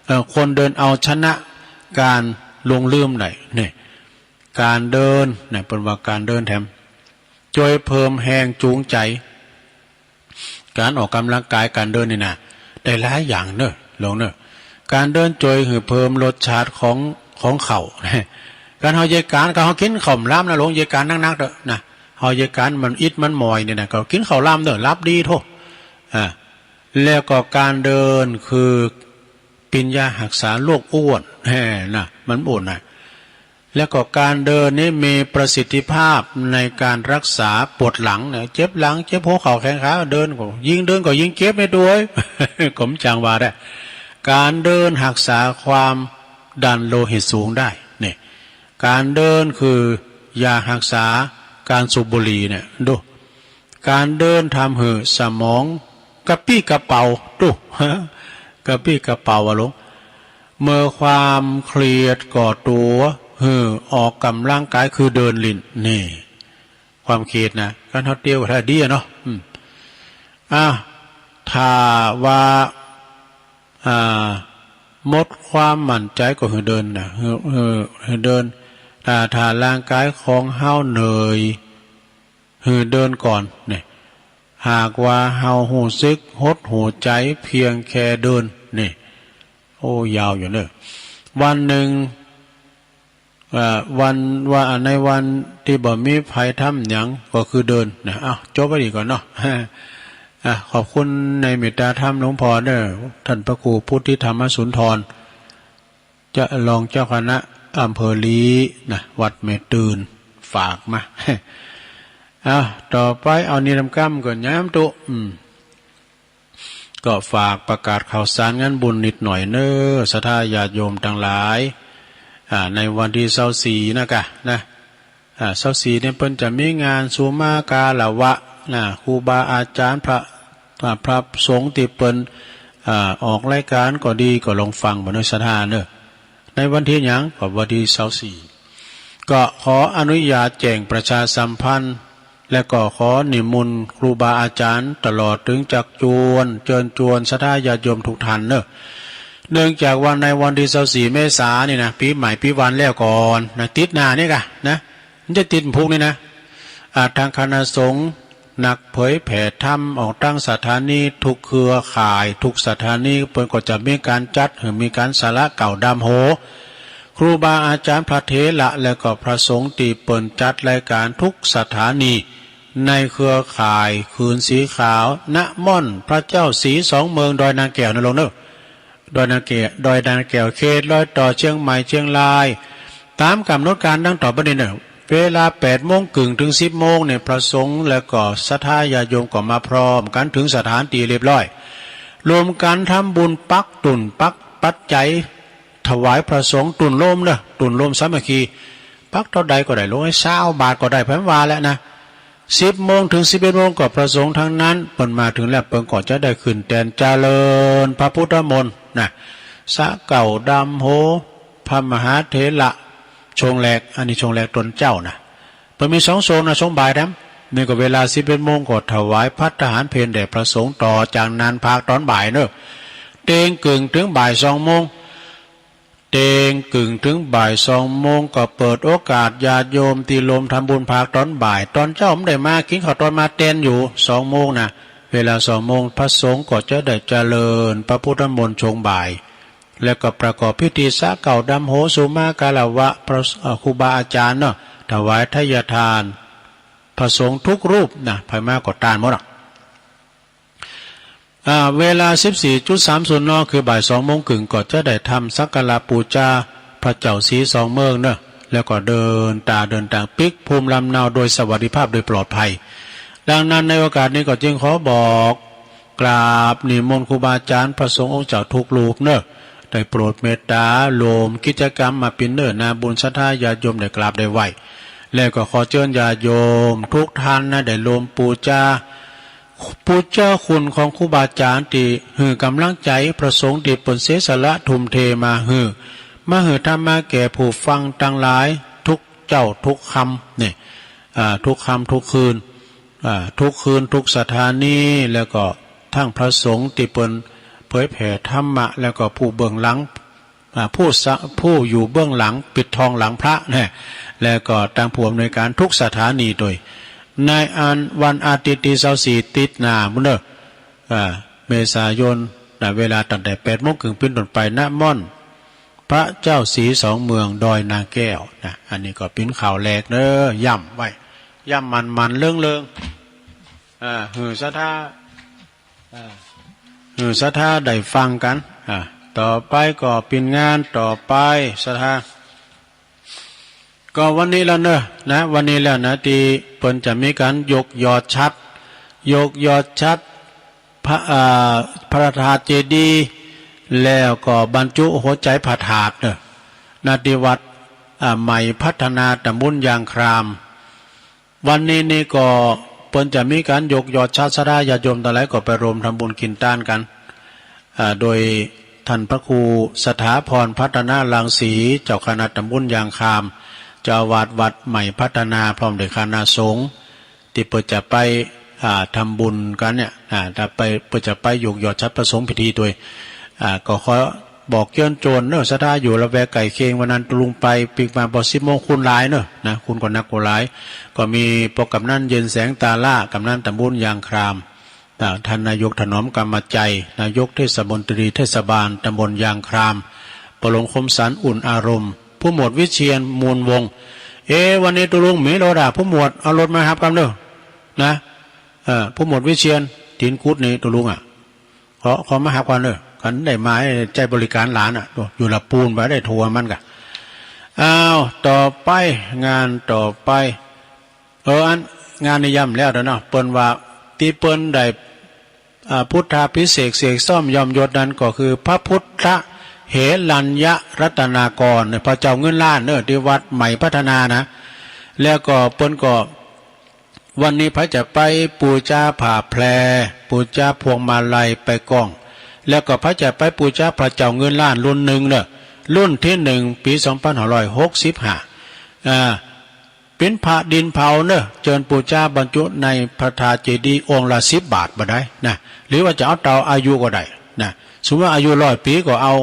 เอ่อ คนเดินเอาชนะก๋านหลงลืมได้ นี่ ก๋านเดินนะ เปิ้นว่าก๋านเดินแถมจ้วยเพิ่มแฮงจูงใจ๋ ก๋านออกก๋ำลังกาย ก๋านเดินนี่นะ ได้หลายอย่างเน่อ ลองเน่อ ก๋านเดินจ้วยหื้อเพิ่มรสชาติของ ของข้าว ก๋านเฮาเยียะก๋าน ก๋านเฮากิ๋นข้าวหลามนะ ลองเยียะก๋านนักๆ เต๊อะนะ เฮาเยียะก๋านมันอิดมันหมอยนี่นะ ก็กิ๋นข้าวหลามเน่อ หลับดีโธ่ อ่า แล้วก็ก๋านเดินคือ เป๋นยาฮักษาโรคอ้วน แฮ่นะ มันอ้วนนะ แล้วก็ก๋านเดินนี่มีประสิทธิภาพในก๋านฮักษาปวดหลังนะ เจ็บหลัง เจ็บหัวเข่าแข้งขา เดินก็ ยิ่งเดินก็ยิ่งเจ็บในตัว ก็บ่จั่งว่าได้ ก๋านเดินฮักษาความดันโลหิตสูงได้ นี่ ก๋านเดินคือยาฮักษาก๋านสูบบุหรี่เนี่ย ดู ก๋านเดินทำหื้อสมองกระปรี้กระเป๋า ดู กระปรี้กระเป๋าอะลง เมื่อความเครียดก่อตั๋ว หื้อออกก๋ำลังกายคือเดินเล่น นี่ ความเครียดนะ ก๋านเฮาเตียวก็ถ้าดีอะเนาะ อืม อ่ะ ถ้าว่า อ่า หมดความมั่นใจ๋ก็หื้อเดินนะ หื้อ หื้อ หื้อเดิน ถ้า ถ้าร่างกายของเฮาเหนื่อย หื้อเดินก่อน นี่ หากว่าเฮาฮู้สึกหดหู่ใจ๋เพียงแค่เดิน นี่ โอ้ ยาวอยู่เน่อ วันนึ่ง เอ่อ วัน ว่าในวันตี้บ่มีใผทำหยังก็คือเดินนะ อ้าว จบไว้ดีก่อนเนาะ อ่ะ ขอบคุณในเมตตาธรรมหลวงพ่อเน่อ ต้านพระครูพุทธิธรรมสุนทร เจ้า รองเจ้าคณะอำเภอลีนะ วัดแม่ตื่น ฝากมา อ้าว ต่อไปเอานี่นำก้ำก่อน ย้ำตุ๊ อืม ก็ฝากประกาศข่าวสารงานบุญนิดหน่อยเน้อ ศรัทธาญาติโยมตังหลาย อ่า ในวันตี้ซาวสี่นะก่ะนะ อ่า ซาวสี่เนี่ยเปิ้นจะมีงานสุมาการะวะนะ ครูบาอาจารย์พระ อ่า พระสงฆ์ตี้เปิ้น อ่า ออกรายการก็ดี ก็ลองฟังบ่เน้อศรัทธาเน้อ ในวันตี้หยัง ก็วันตี้ซาวสี่ ก็ขออนุญาตแจ้งประชาสัมพันธ์ และก็ขอนิมนต์ครูบาอาจารย์ตลอดเถิงจักจวน เจิญจวนศรัทธาญาติโยมทุกท่านเน้อ เนื่องจากว่าในวันตี้ซาวสี่เมษานี่นะ ปี๋ใหม่ปี๋วันแล้วก่อนนะ ติดหน้านี่ก่ะนะ มันจะติดพุกนี่นะ อ่า ตางคณะสงฆ์นักเผยแผ่ธรรมออกตางสถานี ทุกเครือข่าย ทุกสถานี เปิ้นก็จะมีก๋านจัดหื้อมีก๋านสละเก๊าดำหัว ครูบาอาจารย์พระเถระและก็พระสงฆ์ตี้เปิ้นจัดรายก๋านทุกสถานี ในเครือข่ายคืนสีขาว ณ ม่อนพระเจ้าสีสองเมืองดอยนางแก้วนะโยมเน้อ ดอยนางแก้ว ดอยนางแก้ว เขตรอยต่อเจียงใหม่เจียงราย ต๋ามก๋ำหนดก๋านดังต่อไปนี้เน้อ เวลาแปดโมงเกิ่งเถิงสิบโมงเนี่ย พระสงฆ์และก็ศรัทธาญาติโยมก็มาพร้อมกั๋นเถิงสถานตี้เรียบร้อย รวมกั๋นทำบุญปักตุ๊น ปักปัจจัย ถวายพระสงฆ์ตุ๊นโฮมเน้อ ตุ๊นโฮมสามัคคี ปักเต้าใดก็ได้ ลงไอ้ซาวบาทก็ได้ ไผว่าแล้วนะ สิบโมงเถิงสิบเอ็ดโมงก็พระสงฆ์ตังนั้น เปิ้นมาเถิงแล้วเปิ้นก็จะได้ขึ้นแตนเจริญพระพุทธมนต์นะ สละเก๊าดำหัว พระมหาเถระ ช่วงแรก อันนี้ช่วงแรกต๋อนเจ๊านะ เปิ้นมีสองช่วงนะ ช่วงบ่ายแถม นี่ก็เวลาสิบเอ็ดโมงก็ถวายภัตตาหารเพลแด่พระสงฆ์ ต่อจากนั้นภาคต๋อนบ่ายเน้อ เต็งเกิ่งเถิงบ่ายสองโมง เต็งเกิ่งเถิงบ่ายสองโมงก็เปิดโอกาสญาติโยมตี้รวมทำบุญภาคต๋อนบ่าย ต๋อนเจ๊าบ่ได้มากิ๋นข้าวต๋อน มาแตนอยู่สองโมงนะ เวลาสองโมงพระสงฆ์ก็จะได้เจริญพระพุทธมนต์ช่วงบ่าย แล้วก็ประกอบพิธีสละเก๊าดำหัว สุมาการะวะพระ เอ่อ ครูบาอาจารย์เนาะ ถวายไทยทาน พระสงฆ์ทุกรูปนะ ไผมาก็ต้านหมดอะ อ่า เวลาสิบสี่จุดสามศูนย์ น คือบ่ายสองโมงเกิ่ง ก็จะได้ทำสักการะปู๋จาพระเจ้าสีสองเมืองเนาะ แล้วก็เดินต๋าเดินตางปิ๊กภูมิลำเนาโดยสวัสดิภาพโดยปลอดภัย ดังนั้นในโอกาสนี้ก็จึงขอบอกกราบนิมนต์ครูบาอาจารย์พระสงฆ์องค์เจ้าทุกรูปเนาะ ได้โปรดเมตตาโฮมกิจกรรมมาเป๋นเนื้อนาบุญศรัทธาญาติโยมได้กราบได้ไหว้ แล้วก็ขอเจิญญาติโยมทุกท่านนะ ได้โฮมปู๋จา ปู๋จาคุณของครูบาอาจารย์ตี้หื้อก๋ำลังใจ๋พระสงฆ์ตี้เปิ้นเสียสละทุ่มเทมาหื้อ มาหื้อธรรมะแก่ผู้ฟังตังหลายทุกเจ๊าทุกค่ำนี่ อ่า ทุกค่ำทุกคืน อ่า ทุกคืนทุกสถานี แล้วก็ตึงพระสงฆ์ตี้เปิ้นเผยแผ่ธรรมะ แล้วก็ผู้เบื้องหลัง อ่า ผู้สะ ผู้อยู่เบื้องหลังปิดทองหลังพระนะ แล้วก็ตึงผู้อำนวยก๋านทุกสถานีโดย ในอันวันอาทิตย์ตี้ซาวสี่ติดหน้าปู้นเน้อ อ่า เมษายนนะ เวลาตั้งแต่แปดโมงเกิ่งเป๋นต้นไป ณ ม่อนพระเจ้าสีสองเมืองดอยนางแก้วนะ อันนี้ก็เป๋นข่าวแรกเน้อ ย้ำไว้ ย้ำมันๆ เลิงๆ อ่า หื้อศรัทธา อ่า หื้อศรัทธาได้ฟังกั๋น อ่า ต่อไปก็เป๋นงานต่อไป ศรัทธา ก็วันนี้แล้วเน้อ นะ วันนี้แล้วนะ ตี้เปิ้นจะมีก๋านยกยอดฉัตร ยกยอดฉัตรพระ อ่า พระธาตุเจดีย์ แล้วก็บรรจุหัวใจ๋พระธาตุเน้อ ณ ตี้วัด อ่า ใหม่พัฒนา ตำบลยางคราม วันนี้นี่ก็เปิ้นจะมีก๋านยกยอดฉัตร ศรัทธาญาติโยมตังหลายก็ไปรวมทำบุญกิ๋นต้านกั๋น อ่า โดยต้านพระครูสถาพรพัฒนารังสี เจ้าคณะตำบลยางคราม เจ้าอาวาสวัดใหม่พัฒนา พร้อมด้วยคณะสงฆ์ ตี้เปิ้นจะไป อ่า ทำบุญกั๋นเนี่ย อ่า ถ้าไป เปิ้นจะไปยกยอดฉัตรพระสงฆ์พิธีโดย อ่า ก็ขอบอกเจิญจวนเน้อ ศรัทธาอยู่ละแวกใก้เคียง วันนั้นตุ๊ลุงไปปิ๊กมาบ่สิบโมง คนหลายเน้อ นะ คนก็นักก็หลาย ก็มีป้อกำนันเย็นแสงตาล่า กำนันตำบลยางคราม อ่า ต้านนายกถนอมกำมะไจ นายกเทศมนตรีเทศบาลตำบลยางคราม ป้อหลวงคมสันต์ อุ่นอารมณ์ ผู้หมวดวิเชียร มูลวงศ์ เอ๊ะ วันนี้ตุ๊ลุงมีรถอะ ผู้หมวดเอารถมาฮับกำเน้อ นะ เอ่อ ผู้หมวดวิเชียร ตี๋นกุดนี่ตุ๊ลุงอะ ขอ ขอมาฮับกำเน้อ คันได้มาใจ๊บริก๋านหลานอะ อยู่ละปูนไปได้โทรมันก่ะ อ้าว ต่อไป งานต่อไป เออ อันงานนี้ย้ำแล้วเนาะ เปิ้นว่าตี้เปิ้นได้ อ่า พุทธาภิเษกเสกซ่อมยอมยศนั้นก็คือพระพุทธเหรัญญรัตนากร พระเจ้าเงินล้านเนอะ ตี้วัดใหม่พัฒนานะ แล้วก็เปิ้นก็ วันนี้ใผจะไปปู๋จาผ้าแพร ปู๋จาพวงมาลัยไปก้อง แล้วก็ใผจะไปปู๋จาพระเจ้าเงินล้านรุ่นนึ่งเนอะ รุ่นตี้นึ่ง ปี๋สองปันห้าร้อยหกสิบห้า อ่า เป๋นพระดินเผาเนอะ เจิญปู๋จาบรรจุในพระธาตุเจดีย์องค์ละสิบบาทบ่ได้นะ หรือว่าจะเอาเต้าอายุก็ได้นะ สมมุติว่าอายุร้อยปี๋ก็เอา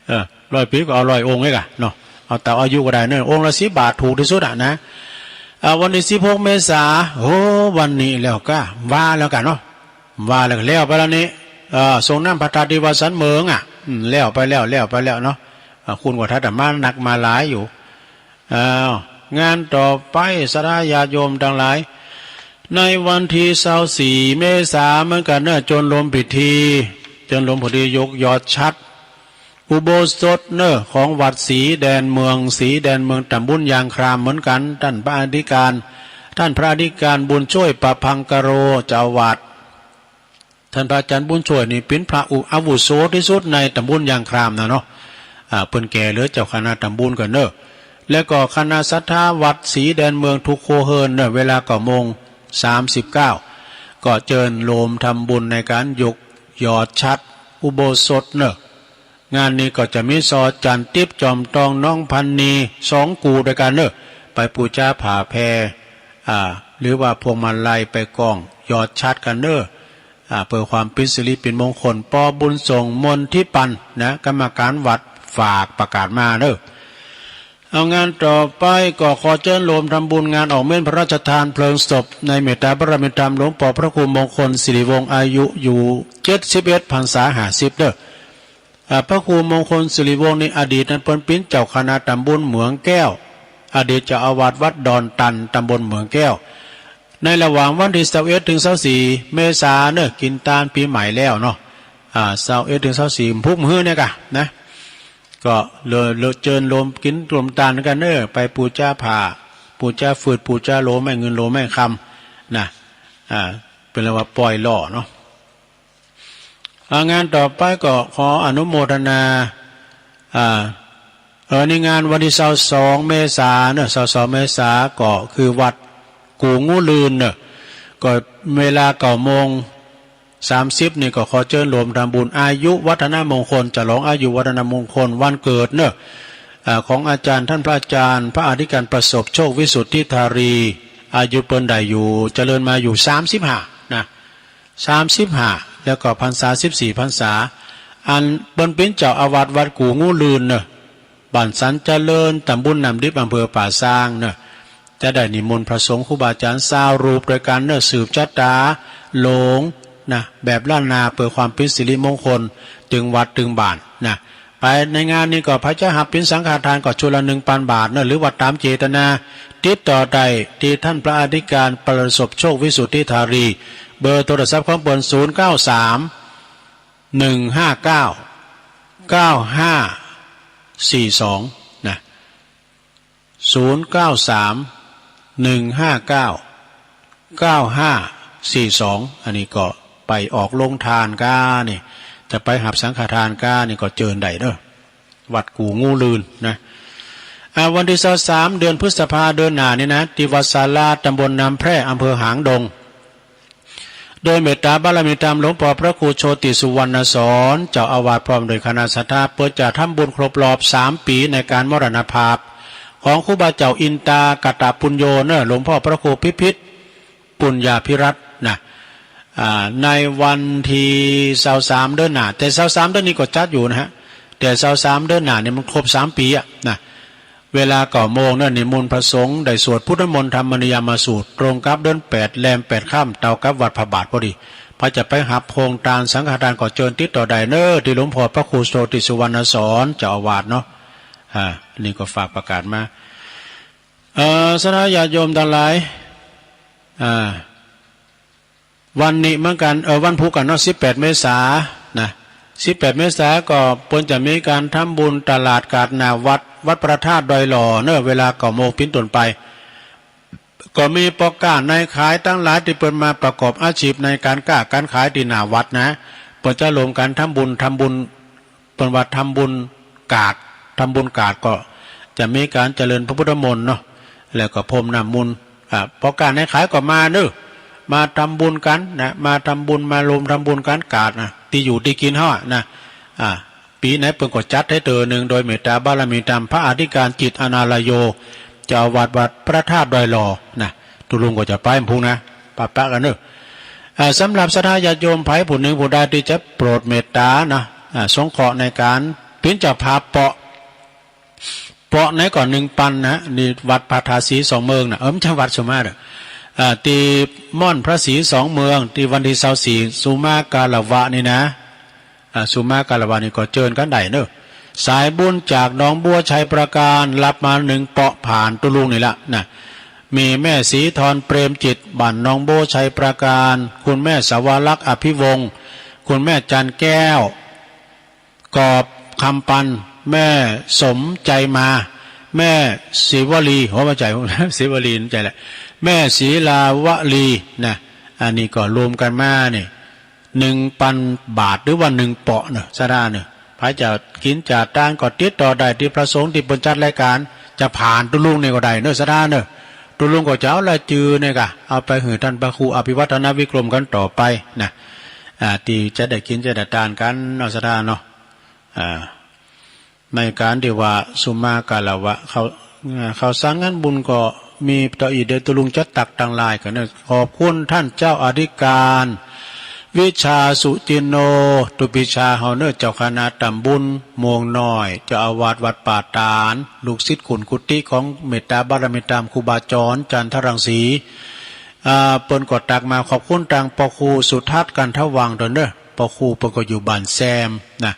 เออ ร้อยปี๋ก็เอาร้อยองค์เองอะเนาะ เอาเต้าอายุก็ได้เนอะ องค์ละสิบบาท ถูกตี้สุดอะนะ อ่า วันตี้สิบหกเมษา โอ้ วันนี้แล้วก็ว่าแล้วกั๋นเนาะ ว่าแล้วก็แล้วไปแล้วนี่ เออ สรงน้ำพระธาตุตี้วัดสันเหมิงอะ อืม แล้วไปแล้ว แล้วไปแล้วเนาะ อ่า คุณก็ถ้าแต่มานักมาหลายอยู่ อ้าว งานต่อไป ศรัทธาญาติโยมตังหลาย ในวันตี้ซาวสี่เมษาเหมือนกั๋นเนอะ เจิญโลมพิธี เจิญโลมพิธียกยอดฉัตรอุโบสถเนอะ ของวัดศรีแดนเมือง ศรีแดนเมือง ต๋ำบลยางครามเหมือนกั๋น ต้านพระอธิการ ต้านพระอธิการบุญช่วย ประภังกโร เจ้าอาวาส ต้านพระอาจ๋ารย์บุญช่วยนี่เป๋นพระอุ อาวุโสตี้สุดในต๋ำบลยางครามนะเนาะ อ่า เปิ้นแก่เหลือเจ้าคณะต๋ำบลก่อนเนอะ แล้วก็คณะศรัทธาวัดศรีแดนเมืองทุกครัวเฮือนเนอะ เวลาเก้าโมงสามสิบเก้า ก็เจิญโลมทำบุญในก๋านยกยอดฉัตรอุโบสถเนอะ งานนี้ก็จะมีซอจ๋ารย์ติ๊บ จอมตอง น้องพันนี สองกู่ตวยกั๋นเนอะ ไปปู๋จาผ้าแพร อ่า หรือว่าพวงมาลัยไปก้องยอดฉัตรกั๋นเนอะ อ่า เปื้อความเป๋นสิริเป๋นมงคล ปอบุญส่ง มนทิปันนะ กรรมก๋านวัดฝากประกาศมาเนอะ เอางานต่อไปก็ขอเจิญโลมทำบุญงานออกเม้นพระราชทานเพลิงศพในเมตตาบารมีธรรมหลวงปอพระครูมงคลสิริวงศ์ อายุอยู่เจ็ดสิบเอ็ดพรรษาห้าสิบเนอะ อ่า พระครูมงคลสิริวงศ์นี่อดีตนั้นเปิ้นเป๋นเจ้าคณะต๋ำบลเหมืองแก้ว อดีตเจ้าอาวาสวัดดอนตัน ต๋ำบลเหมืองแก้ว ในระหว่างวันตี้ซาวเอ็ดเถิงซาวสี่เมษาเนอะ กิ๋นตานปี๋ใหม่แล้วเนาะ อ่า ซาวเอ็ดเถิงซาวสี่พุกมื้อเนี่ยก่ะนะ ก็เลย เลยเจิญโลมกิ๋นโลมตานกั๋นเนอะ ไปปู๋จาผ้า ปู๋จาฟืด ปู๋จาโลไม้เงินโลไม้คำนะ อ่า เปิ้นเรียกว่าปล่อยหล่อเนาะ อ่า งานต่อไปก็ขออนุโมทนา อ่า เออ ในงานวันตี้ซาวสองเมษาเนอะ ซาวสองเมษาก็คือวัดกู่งูลื่นเนอะ ก็เวลาเก้าโมงสามสิบนี่ก็ขอเจิญโลมทำบุญอายุวัฒนมงคล ฉลองอายุวัฒนมงคลวันเกิดเนอะ อ่า ของอาจ๋ารย์ต้านพระอาจ๋ารย์พระอธิการประสบโชควิสุทธิธารี อายุเปิ้นได้อยู่เจริญมาอยู่สามสิบห้านะ สามสิบห้า แล้วก็พรรษาสิบสี่พรรษา อันเปิ้นเป๋นเจ้าอาวาสวัดกู่งูลื่นเนอะ บ้านสันเจริญ ต๋ำบลน้ำดิบ อำเภอป่าซางเนอะ จะได้นิมนต์พระสงฆ์ครูบาอาจ๋ารย์ซาวรูปตวยกั๋นเนอะ สืบจะต๋าหลงนะ แบบล้านนา เปื้อความเป๋นสิริมงคล ตึงวัดตึงบ้านนะ ไปในงานนี้ก็ใผจะหับเป๋นสังฆทานก็ชุดละหนึ่งปันบาทเนอะ หรือว่าต๋ามเจตนา ติดต่อได้ตี้ต้านพระอธิการประสบโชควิสุทธิธารี เบอร์โทรศัพท์ของเปิ้น ศูนย์เก้าสาม หนึ่งห้าเก้า เก้าห้าสี่สอง นะ ศูนย์เก้าสาม หนึ่งห้าเก้า เก้าห้าสี่สอง อันนี้ก็ไปออกโฮงตานก้านี่ จะไปหับสังฆทานก้านี่ก็เจิญได้เนอะ วัดกู่งูลื่นนะ อ่า วันตี้ซาวสามเดือนพฤษภาเดือนหน้านี่นะ ตี้วัดศาลาต๋ำบลน้ำแพร่อำเภอหางดง โดยเมตตาบารมีธรรมหลวงปอพระครูโชติสุวรรณสอน เจ้าอาวาสพร้อมด้วยคณะศรัทธา เปื้อจะทำบุญครบรอบสามปี๋ในก๋านมรณภาพของครูบาเจ้าอินตากตปุญโญเนอะ หลวงปอพระครูพิพิธปุญญาภิรัตน์นะ อ่า ในวันตี้ซาวสามเดือนหน้า แต่ซาวสามเดือนนี้ก็จัดอยู่นะฮะ แต่ซาวสามเดือนหน้านี่มันครบสามปี๋อะนะ เวลาเก้าโมงเนอะ นิมนต์พระสงฆ์ได้สวดพุทธมนต์ธรรมนิยามสูตร ตรงกับเดือนแปดแรมแปดค่ำ เต้ากับวัดพระบาทพอดี ใผจะไปหับโฮงตานสังฆทานก็เจิญติดต่อได้เนอะ ตี้หลวงปอพระครูโชติสุวรรณสอน เจ้าอาวาสเนาะ อ่า นี่ก็ฝากประกาศมา เอ่อ ศรัทธาญาติโยมตังหลาย อ่า วันนี้เหมือนกั๋น เออ วันพูกกั๋นเนาะ สิบแปดเมษานะ สิบแปดเมษาก็เปิ้นจะมีก๋านทำบุญตลาดกาดหน้าวัด วัดพระธาตุดอยหล่อเนอะ เวลาเก้าโมงเป๋นต้นไป ก็มีป้อก๊านายขายตังหลายตี้เปิ้นมาประกอบอาชีพในก๋านก๊าก๋านขายตี้หน้าวัดนะ เปิ้นจะรวมกั๋นทำบุญ ทำบุญ เปิ้นว่าทำบุญก๊าด ทำบุญก๊าดก็จะมีก๋านเจริญพระพุทธมนต์เนาะ แล้วก็พรมน้ำมนต์ อ่า ป้อก๊านายขายก็มาเน้อ มาทำบุญกั๋นนะ มาทำบุญ มารวมทำบุญกั๋นก๊าดนะ ตี้อยู่ตี้กิ๋นเฮาอะนะ อ่า ปี๋ไหนเปิ้นก็จัดหื้อเตื้อนึ่ง โดยเมตตาบารมีธรรม พระอธิการจิต อนาลโย เจ้าอาวาสวัดพระธาตุดอยหล่อนะ ตุ๊ลุงก็จะไปพุ้นนะ ปะปะกั๋นเน้อ อ่า สำหรับศรัทธาญาติโยมใผผู้นึ่งผู้ใดตี้จะโปรดเมตตานะ อ่า สงเคราะห์ในก๋านเป๋นเจ้าภาพเปาะ เปาะไหนก็นึ่งปันนะ นี่วัดพระธาตุสีสองเมืองนะ เออ บ่ใจ้วัดสุมาเด้อ อ่า ตี้ม่อนพระสีสองเมือง ตี้วันตี้ซาวสี่ สุมาการะวะนี่นะ อ่า สุมาการะวะนี่ก็เจิญกั๋นได้เน้อ สายบุญจากหนองบัวไชยปราการ ฮับมานึ่งเปาะผ่านตุ๊ลุงนี่ละนะ มีแม่ศรีธร เปรมจิต บ้านหนองบัวไชยปราการ คุณแม่สวรักษ์ อภิวงศ์ คุณแม่จันทร์แก้ว กอบคำปัน แม่สมใจมา แม่ศรีวลี โห บ่ใจ้ ศรีวลี บ่ใจ้แหละ แม่ศรีลาวลีนะ อันนี้ก็รวมกั๋นมานี่ นึ่งปันบาท หรือว่านึ่งเปาะเน้อ ศรัทธาเน้อ ใผจะกิ๋นจะตานก็ติดต่อได้ตี้พระสงฆ์ตี้เปิ้นจัดรายก๋าน จะผ่านตุ๊ลุงนี่ก็ได้เน้อ ศรัทธาเน้อ ตุ๊ลุงก็จะเอารายจื้อนี่ก่ะ เอาไปหื้อต้านพระครูอภิวัฒนวิกรมกั๋นต่อไปนะ อ่า ตี้จะได้กิ๋นจะได้ตานกั๋นเนาะ ศรัทธาเนาะ อ่า ในก๋านตี้ว่าสุมาการะวะ ข้าว อ่า ข้าวสารงานบุญก็มีต่ออีก เดี๋ยวตุ๊ลุงจะตักตังหลายกั๋นเน้อ ขอบคุณต้านเจ้าอธิการ วิชาสุจินโน ตุ๊ปิชาเฮาเน้อ เจ้าคณะต๋ำบุญม่วงน้อย เจ้าอาวาสวัดป่าตาด ลูกศิษย์กุลกุฏิของเมตตาบารมีธรรมครูบาจรจันทรังสี อ่า เปิ้นก็ตักมา ขอบคุณตางป้อครูสุทัศน์ กันทวังค์ ตวยเน้อ ป้อครูเปิ้นก็อยู่บ้านแซมนะ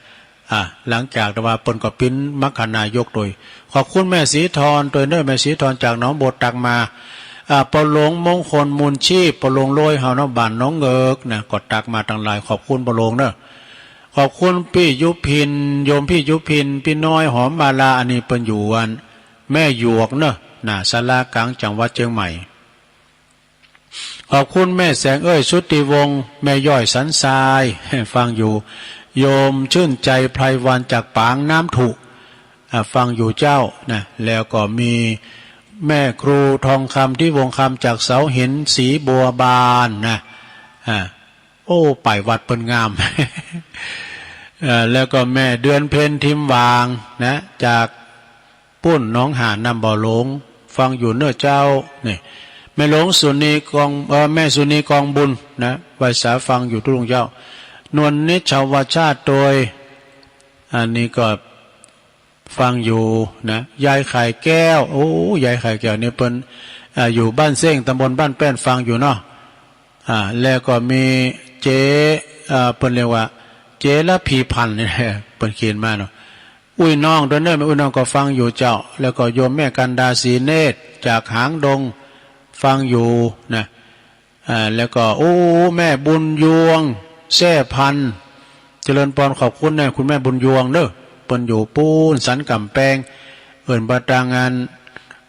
อ่า หลังจากตี้ว่าเปิ้นก็เป๋นมัคคนายกตวย ขอบคุณแม่ศรีธรตวยเน้อ แม่ศรีธรจากหนองบัวตักมา อ่า ป้อหลวงมงคลมูลชีพ ป้อหลวงโลยเฮาเนาะ บ้านหนองเงิกนะ ก็ตักมาตังหลาย ขอบคุณป้อหลวงเน้อ ขอบคุณปี้ยุพิน โยมปี้ยุพิน ปี้น้อยหอมมาลา อันนี้เปิ้นอยู่อันแม่หยวกเน้อ หน้าศาลากลางจังหวัดเจียงใหม่ ขอบคุณแม่แสงเอ้ย ชุติวงศ์ แม่ย้อยสันทราย ฟังอยู่ โยมชื่นใจ ไพรวรรณ จากปางน้ำถูก อ่า ฟังอยู่เจ้านะ แล้วก็มีแม่ครูทองคำ ทิวงศ์คำ จากเสาหิน ศรีบัวบานนะ อ่า โอ้ ไปวัดเปิ้นงาม เอ่อ แล้วก็แม่เดือนเพ็ญ ทิมหว่างนะ จาก ปุ้นหนองหาน น้ำบ่อหลง ฟังอยู่เน้อเจ้า นี่ แม่หลวงสุนีกอง เอ่อ แม่สุนีกองบุญนะ ไหว้สาฟังอยู่ตุ๊ลุงเจ้า นวลนิชวชาติตวย อันนี้ก็ฟังอยู่นะ ยายไข่แก้ว โอ้ ยายไข่แก้วนี่เปิ้น อ่า อยู่บ้านเซ้ง ตำบลบ้านแป้น ฟังอยู่เนาะ อ่า แล้วก็มีเจ๊ เอ่อ เปิ้นเรียกว่า เจ๊ระพีพันธ์นี่ เปิ้นเขียนมาเนาะ อุ้ยน้องตวยเน้อ แม่อุ้ยน้องก็ฟังอยู่เจ้า แล้วก็โยมแม่กันดา ศรีเนตร จากหางดง ฟังอยู่นะ อ่า แล้วก็ โอ้ แม่บุญยวง แซ่พันธ์ เจริญปอน ขอบคุณนะ คุณแม่บุญยวงเน้อ เปิ้นอยู่ปู๊นสันก๋ำแปง เอิ้นบ่าตางอัน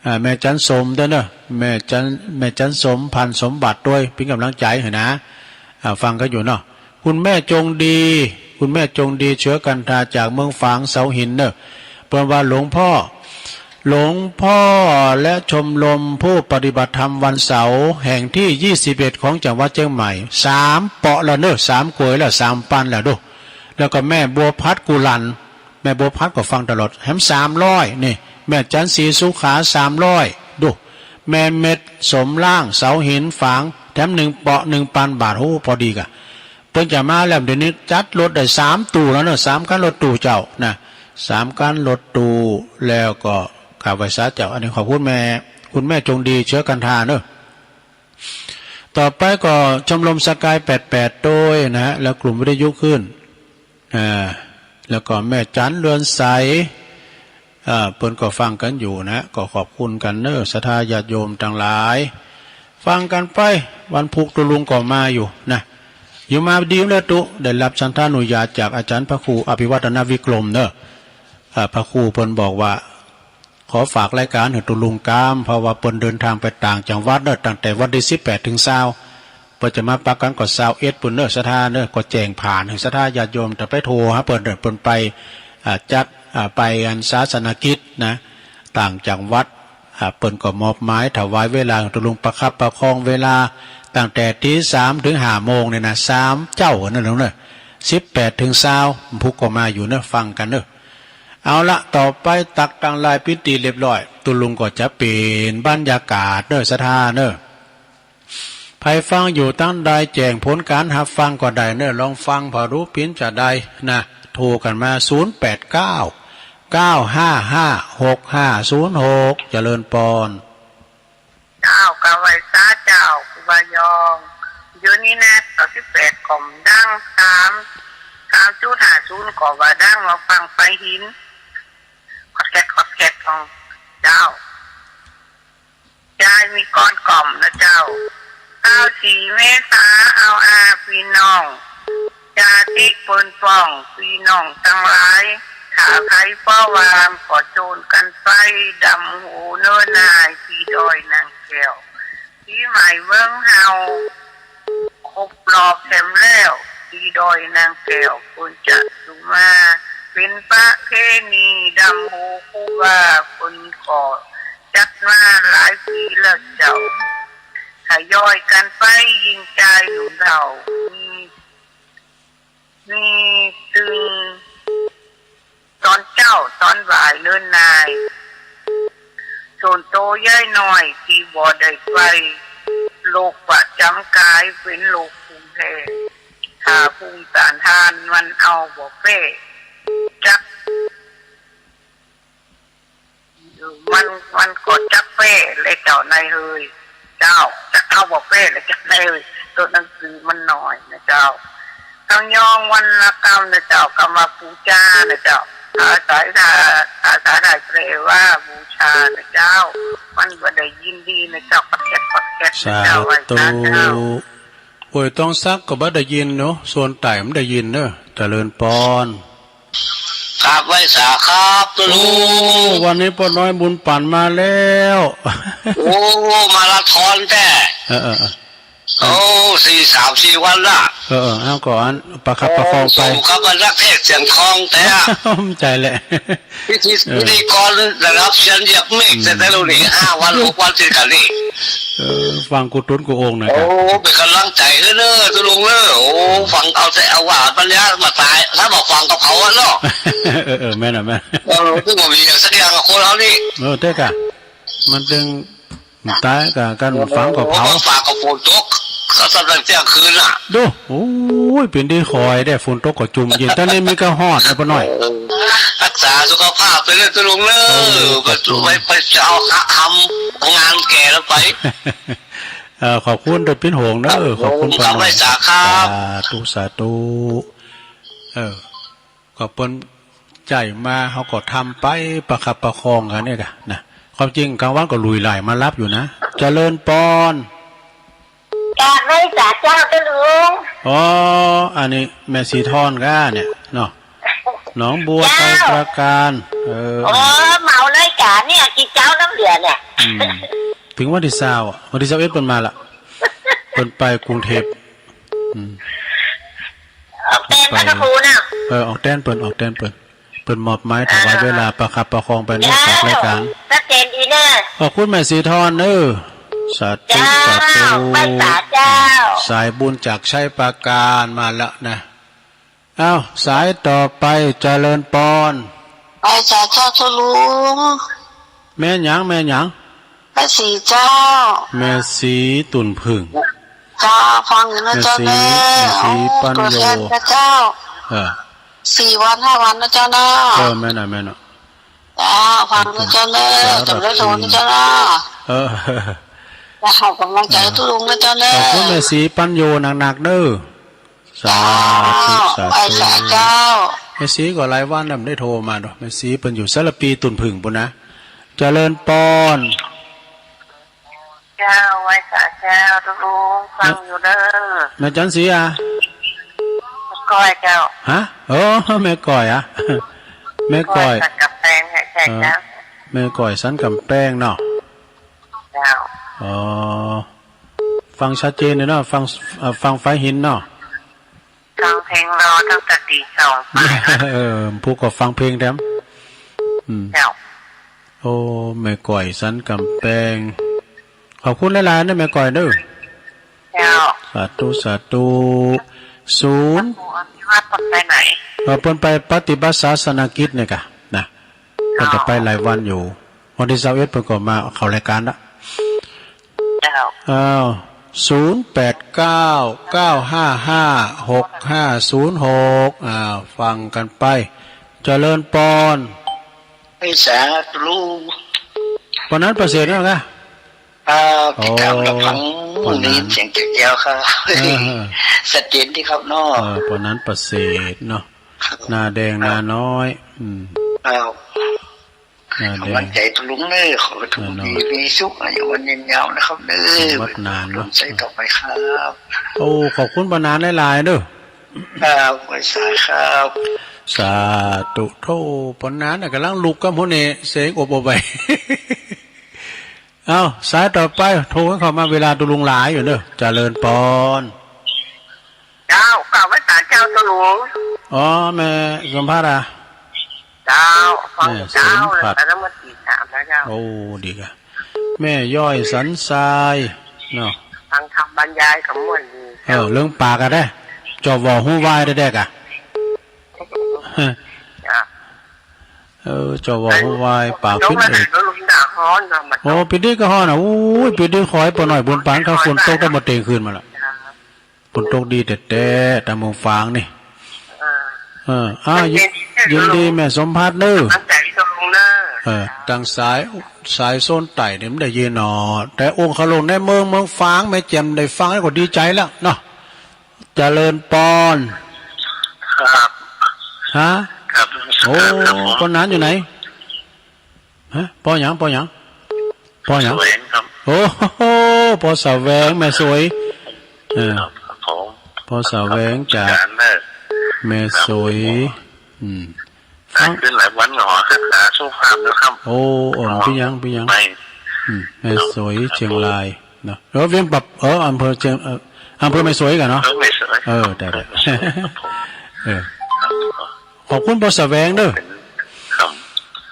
อ่า แม่จันสมตวยเน้อ แม่จัน แม่จันสม พันสมบัติตวย เป๋นก๋ำลังใจ๋หื้อนะ อ่า ฟังกั๋นอยู่เนาะ คุณแม่จงดี คุณแม่จงดี เชื้อกันทา จากเมืองฝาง เสาหินเน้อ เปิ้นว่าหลวงพ่อ หลวงพ่อและชมรมผู้ปฏิบัติธรรมวันเสาร์แห่งตี้ยี่สิบเอ็ดของจังหวัดเจียงใหม่ สามเปาะแล้วเน้อ สามกวยแล้ว สามปันแล้วดู แล้วก็แม่บัวพัด กุหลัน แม่บัวพัดก็ฟังตลอด แถมสามร้อย นี่ แม่จันทร์ศรีสุขา สามร้อย ดู แม่เม็ด สมร่าง เสาหิน ฝาง แถมนึ่งเปาะ นึ่งปันบาท โห ปอดีก่ะ เปิ้นจะมาแล้ว เดี๋ยวนี้จัดรถได้สามตู้แล้วเนาะ สามคันรถตู้เจ้านะ สามคันรถตู้ แล้วก็ข้าพเจ้าเจ้า อันนี้ขอบคุณแม่ คุณแม่จงดี เชื้อกันทาเนาะ ต่อไปก็ชมรมสกายแปดแปดตวยนะฮะ แล้วกลุ่มวิทยุคลื่น อ่า แล้วก็แม่จันเรือนใส อ่า เปิ้นก็ฟังกั๋นอยู่นะ ก็ขอบคุณกั๋นเน้อ ศรัทธาญาติโยมตังหลาย ฟังกั๋นไป วันพุธตุ๊ลุงก็มาอยู่นะ อยู่มาดีแล้วตุ๊ ได้ฮับฉันทานุญาตจากอาจ๋ารย์พระครูอภิวัฒนวิกรมเน้อ อ่า พระครูเปิ้นบอกว่า ขอฝากรายก๋านหื้อตุ๊ลุงกำ เพราะว่าเปิ้นเดินตางไปต่างจังหวัดเน่อ ตั้งแต่วันตี้สิบแปดเถิงซาว เปิ้นจะมาปักกั๋นก็ซาวเอ็ดปู้นเน่อ ศรัทธาเน่อ ก็แจ้งผ่านหื้อศรัทธาญาติโยม จะไปโทรหาเปิ้นเน่อ เปิ้นไป อ่า จัด อ่า ไปอันศาสนกิจนะ ต่างจังหวัด อ่า เปิ้นก็มอบหมายถวายเวลาหื้อตุ๊ลุงประคับประคองเวลา ตั้งแต่ตีสามเถิงห้าโมงเนี่ยนะ สามเจ๊านั่นแหละเน่อ สิบแปดเถิงซาว ผู้ก็มาอยู่เน่อ ฟังกั๋นเน่อ เอาละ ต่อไปตักตังหลายปิ้นตี้เรียบร้อย ตุ๊ลุงก็จะเปลี่ยนบรรยากาศเน่อ ศรัทธาเน่อ ใผฟังอยู่ตางใดแจ้งผลก๋านฮับฟังก็ได้เน่อ ลองฟังผ่อดู ปิ้นจะได้นะ โทรกั๋นมา ศูนย์แปดเก้า เก้าห้าห้า หกห้าศูนย์หก เจริญปอน เจ้า กราบไหว้สาเจ้า ครูบายอง เดี๋ยวนี้นะ เก้าสิบแปดก็บ่ดัง สาม สามจุดห้าศูนย์ก็บ่ดัง ว่าฟังไปหิน คอดแคดคอดแคดของเจ้า ยายมีกลอนกล่อมนะเจ้า ซาวสี่เมษา เอาอาปี้น้อง ญาติเปิ้นป้อง ปี้น้องตังหลาย ถ้าใผบ่ว่างก็โจนกั๋นไป ดำหัวเนินนาย ตี้ดอยนางแก้ว ปี๋ใหม่เมืองเฮา ครบรอบแถมแล้ว ตี้ดอยนางแก้ว เปิ้นจะสุมา เป๋นประเพณี ดำหัวครูบา เปิ้นก็จัดมาหลายปี๋แล้วเจ้า ทยอยกั๋นไป ยิ่งจายหนุ่มเฒ่า มี มีตึงต๋อนเจ๊าต๋อนบ่ายเนินนาย ส่วนโตยายน้อยตี้บ่ได้ไป โรคประจ๋ำก๋ายเป๋นโรคภูมิแพ้ ถ้าภูมิต้านทานมันเอาบ่แป๊ จัก มัน มันก็จักแป๊แลเจ้านายเฮย เจ้า จักเอาบ่แป๊แลเจ้านายเฮย โตหนังสือมันน้อยนะเจ้า ต้องยองวรรณกรรมนะเจ้า กรรมปู๋จานะเจ้า ภาษา ภาษาไทยแปลว่าบูชานะเจ้า มันบ่ได้ยินดีนะเจ้า คอดแคดคอดแคดนะเจ้า สาธุ ไหว้สาเจ้า โอ้ย ต้องซักก็บ่ได้ยินเนาะ ส่วนใต้มันได้ยินเน่อ เจริญปอน กราบไหว้สาครับตุ๊ลุง โอ้ วันนี้ป้อน้อยบุญปั๋นมาแล้ว โอ้ มาราธอนแต๊ เออ เออ เออ โอ้ สี่ สาม สี่วันละ เออ เออ เอาก่อน ประคับประคองไป โอ้ ส่งครับ มันนักเทศน์เสียงทองแต๊ ใจ้แหละ พิธี เออ พิธีกรระดับเซียนเหยียบเมฆ อืม แต่แต่ละนี่ ห้าวัน หกวันติดกั๋นนี่ เออ ฟังกูตุ๊นกูโอ่งหน่อย โอ้ เป๋นก๋ำลังใจ๋เน่อตุ๊ลุงเน่อ โอ้ ฟังเอาแต่เอาว่าปัญญามาต๋าย ถ้าบ่ฟังก็เผาอะเนาะ เออ เออ แม่นอะ แม่น เออ ซึ่งบ่มีอย่างสักอย่างกับคนเฮานี่ เออ แต๊ก่ะ มันตึง ต๋ายก่ะ กั๋นฟังก็เผา โอ้ ฟ้าก็ฝนตก ก็สั่นเตี้ยงคืนน่ะ ดู โอ้ย เป๋นดีคอยแต๊ ฝนตกก็จุ่มเย็น ต๋อนนี้มีก็ฮอดนะป้อน้อย เออ รักษาสุขภาพไปเน่อตุ๊ลุงเน่อ เออ ไป ไป ไปเอาหาทำงานแก่แล้วไป เออ ขอบคุณตี้เป๋นห่วงเน่อ ขอบคุณป้อน้อย กราบไหว้สาครับ สาธุ สาธุ เออ ก็เปิ้นใจ๋มา เฮาก็ทำไปประคับประคองกั๋นเนี่ยก่ะนะ ความจริงกลางวันก็ลุยหลายมารับอยู่นะ เจริญปอน กราบไหว้สาเจ้าตุ๊ลุง อ๋อ อันนี้แม่ศรีทอนก้าเนี่ยเนาะ หนองบัว เจ้า ไทยปราการ เออ อ๋อ เหมาเลยก้าเนี่ย กิ๋นเจ๊าน้ำเหลือเนี่ย อืม เถิงวันตี้ซาวอะ วันตี้ซาวเอ็ดเปิ้นมาละ เปิ้นไปกรุงเทพฯ อืม ออกแตนพระครูน่ะ เออ ออกแตนเปิ้น ออกแตนเปิ้น เปิ้นมอบหมายถวายเวลาประคับประคองไปเน่อ เจ้า ฝากรายก๋าน ชัดเจนดีเน่อ ขอบคุณแม่ศรีทอนเน่อ สาธุ เจ้า สาธุ ไหว้สาเจ้า สายบุญจากชัยปราการมาแล้วนะ เอ้า สายต่อไป เจริญปอน ไหว้สาเจ้าตุ๊ลุง แม่หยัง แม่หยัง แม่ศรีเจ้า แม่ศรีตุ่นผึ่ง เจ้า ฟังอยู่นะเจ้าเน่อ แม่ศรี แม่ศรีปัญโย โอ้ ตัวแทนนะเจ้า เออ สี่วันห้าวันนะเจ้าเน่อ เออ แม่นน่ะ แม่นน่ะ เจ้า ฟังนะเจ้าเน่อ สาธุ จ๋ำได้โตนะเจ้าเน่อ เออ เจ้า กำลังใจ๋ตุ๊ลุงนะเจ้าเน่อ ขอบคุณแม่ศรีปัญโยหนักๆ เน่อ สาธุ เจ้า สาธุ ไหว้สาเจ้า แม่ศรีก็หลายวันแล้วบ่ได้โทรมาเนาะ แม่ศรีเปิ้นอยู่สารภี ตุ่นผึ่งปู้นนะ เจริญปอน เจ้า ไหว้สาเจ้าตุ๊ลุง ฟังอยู่เน่อ แม่จันทร์ศรีอะ ก้อยเจ้า ฮะ เออ แม่ก้อยอะ แม่ก้อย ก้อยกับแฟน ใจ้ ใจ้ เออ เจ้า แม่ก้อยสันกำแปงเนาะ เจ้า อ๋อ ฟังชัดเจนเลยเนาะ ฟัง เอ่อ ฟังฝายหินเนาะ ฟังเพลงรอตั้งแต่ตีสองไป เออ ผู้ก็ฟังเพลงแถม อืม เจ้า โอ้ แม่ก้อยสันกำแปง ขอบคุณหลายๆ นะแม่ก้อยเด้อ เจ้า สาธุ สาธุ ศูนย์ พระครูอภิวัตรเปิ้นไปไหน เออ เปิ้นไปปฏิบัติศาสนกิจเนี่ยกะ นะ เปิ้นจะไปหลายวันอยู่ วันตี้ซาวเอ็ดเปิ้นก็มาเข้ารายการละ เจ้า อ้าว ศูนย์แปดเก้า เก้าห้าห้า หกห้าศูนย์หก อ้าว ฟังกั๋นไป เจริญปอน ไพศาล ตะลุง ปอนั้นประเสริฐนะกะ อ่า ติดต๋าม โอ้ รับฟัง ปอนั้น ได้ยินเสียงแจ๋วๆ ครับ เออ ชัดเจนดีครับเนาะ เออ ปอนั้นประเสริฐเนาะ ครับ นาแดง ครับ นาน้อย อืม ครับ นาแดง ขอก๋ำลังใจ๋ตะลุงเน้อ ขอให้ตะลุง นาน้อย มี มีสุข อายุมั่นยืนยาวนะครับเน้อ สมบัตินานเนาะ สมใจ๋ต่อไปครับ โอ้ ขอบคุณปอนั้นหลายๆ เน้อ ครับ ไพศาลครับ สาธุ โธ่ ปอนั้นน่ะก่ำลังลุกกำหั้นนี่ เสียงอบอวลไป เอ้า สายต่อไป โทรเข้ามาเวลาตะลุงหลายอยู่เน้อ เจริญปอน เจ้า กราบไหว้สาเจ้าตะลุง อ๋อ แม่สมภัทรอะ เจ้า ฟัง แม่สมภัทร เจ้า แล้วก็มาติดต๋ามนะเจ้า โอ้ ดีกะ แม่ย้อยสันทราย เนาะ ฟังธรรมบรรยายก็ม่วนดี เออ เรื่องปากอะได้ จอวอฮู้วายได้ๆ กะ เจ้า เออ จอวอฮู้วาย ปากพิษเอก โอ้ ปี๋นี้ก็ฮ้อนอะ อู้ย ปี๋นี้ขอหื้อป้อน้อยบุญปานข้าวฝนตกได้มาเต็งคืนมาละ ฝนตกดีแต๊ๆ ตางเมืองฝางนี่ เออ อ่า ยินดีแม่สมภัทรเน้อ เออ ตางสาย สายโซนใต้นี่มันได้ยินเนาะ แต่องค์ข้าหลวงในเมือง เมืองฝาง แม่แจ่มได้ฟังแล้วก็ดีใจ๋แล้วเนาะ เจริญปอน ครับ ฮะ ครับ โอ้ ครับผม ปอนั้นอยู่ไหน ฮะ ปอหยัง ปอหยัง ปอหยัง แสวงครับ โอ้โห ปอแสวง แม่สวย เออ ครับ ครับผม ปอแสวงจาก ครับ แม่สวย ครับ อืม ฟัง ขึ้นหลายวันก็ขอรักษาสุขภาพนะครับ โอ้ อ่อน เปาะหยัง เปาะหยัง ไม่ อืม แม่สวย ครับ เจียงรายเนาะ เออ เวียงปับ เออ อำเภอเจียง เออ อำเภอแม่สวยก่อนเนาะ อำเภอแม่สวย เออ ได้ ได้ ครับผม เออ ขอบคุณปอแสวงเน้อ ครับ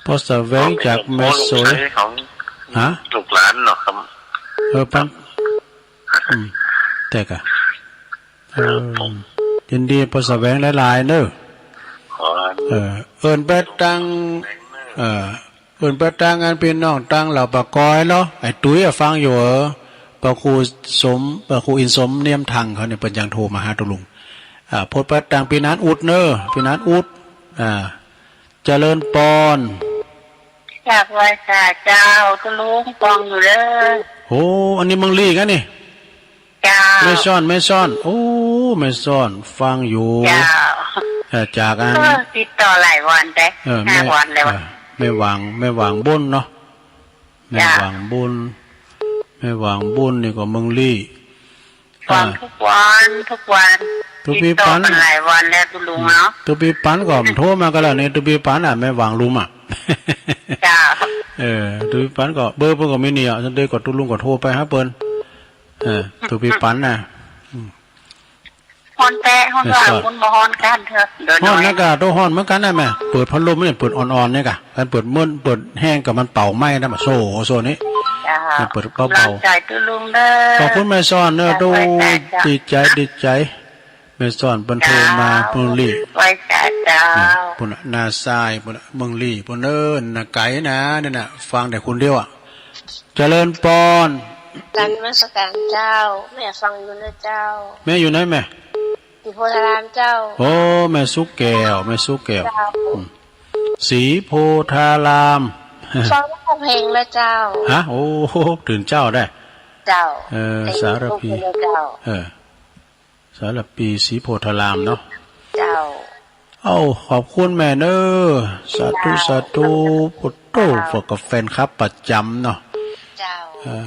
ปอแสวงจากแม่สวย ของ ฮะ ลูกหลานเนาะครับ เออ ปัน อืม แต่กะ เออ ยินดีปอแสวงหลายๆ เน้อ ขอ เออ เอิ้นไปตาง เออ เอิ้นไปตางอันปี้น้องตางเหล่าปากกอยเนาะ ไอ้ตุ้ยอะฟังอยู่เออ ปอครูสม ปอครูอินทร์สมเนียมทังเขาเนี่ย เปิ้นยังโทรมาหาตะลุง อ่า พดไปตางปี้นานอุดเน้อ ปี้นานอุด อ่า เจริญปอน กราบไหว้สาเจ้า ตะลุงฟังอยู่เน้อ โอ้ อันนี้เมืองลี้กั๋นนี่ เจ้า แม่ซ่อน แม่ซ่อน โอ้ แม่ซ่อน ฟังอยู่ เจ้า เอ่อ จากอัน เออ ติดต่อหลายวันแต๊ เออ ห้าวันแล้ว เออ แม่หวัง แม่หวังบุญเนาะ แม่ เจ้า หวังบุญ แม่หวังบุญนี่ก็เมืองลี้ ฟัง อ่า ทุกวัน ทุกวัน ตุ๊ปี้ปัน ติดต่อกั๋นหลายวันแล้วตะลุงเนาะ ตุ๊ปี้ปันก็โทรมากั๋นแล้วนี่ ตุ๊ปี้ปันอะ แม่หวังลุมอะ เจ้า เออ ตุ๊ปี้ปันก็เบอร์เปิ้นก็มีนี่อะ เดี๋ยวก็ตะลุงก็โทรไปหาเปิ้น เออ ตุ๊ปี้ปันน่ะ อืม ฮ้อนแต๊ ฮ้อนว่า แม่ซ่อน คนบ่ฮ้อนกั๋นเถอะ เดี๋ยว ฮ้อน น้อย นักกะ โตฮ้อนเหมือนกั๋นนะแม่ เปิดพัดลมเนี่ย เปิดอ่อนๆ เนี่ยกะ คันเปิดเมิน เปิดแฮงกะมันเผาไหม้นะ มาโซ่ โซ่นี่ เจ้า เปิดเบาๆ กำลังใจ๋ตะลุงเน้อ ขอบคุณแม่ซ่อนเน้อ เจ้า โต ไว้ใจเจ้า ดีใจ๋ ดีใจ๋ แม่ซ่อนเปิ้นโทรมา เจ้า เปิ้นลี้ ไว้ใจเจ้า เนี่ย ปุ้นน่ะ นาซาย ปุ้นน่ะ เมืองลี้ ปุ้นเน้อ นาไก๋นะ เนี่ยน่ะ ฟังแต่คนเดียวอะ เจริญปอน กราบนมัสก๋านเจ้า แม่ฟังอยู่เน้อเจ้า แม่อยู่ไหนแม่ ศรีโพธารามเจ้า โอ้ แม่สุแก้ว แม่สุแก้ว เจ้า อืม ศรีโพธาราม ฟังทุกเพลงเลยเจ้า ฮะ โอ้ ตื่นเจ๊าได้ เจ้า เออ เพลง สารภี ทุกเพลงเลยเจ้า เออ สารภี ศรีโพธารามเนาะ เจ้า เอ้า ขอบคุณแม่เน้อ สาธุ เจ้า สาธุ ปุตโต พวกก็แฟนคลับประจ๋ำเนาะ เจ้า เออ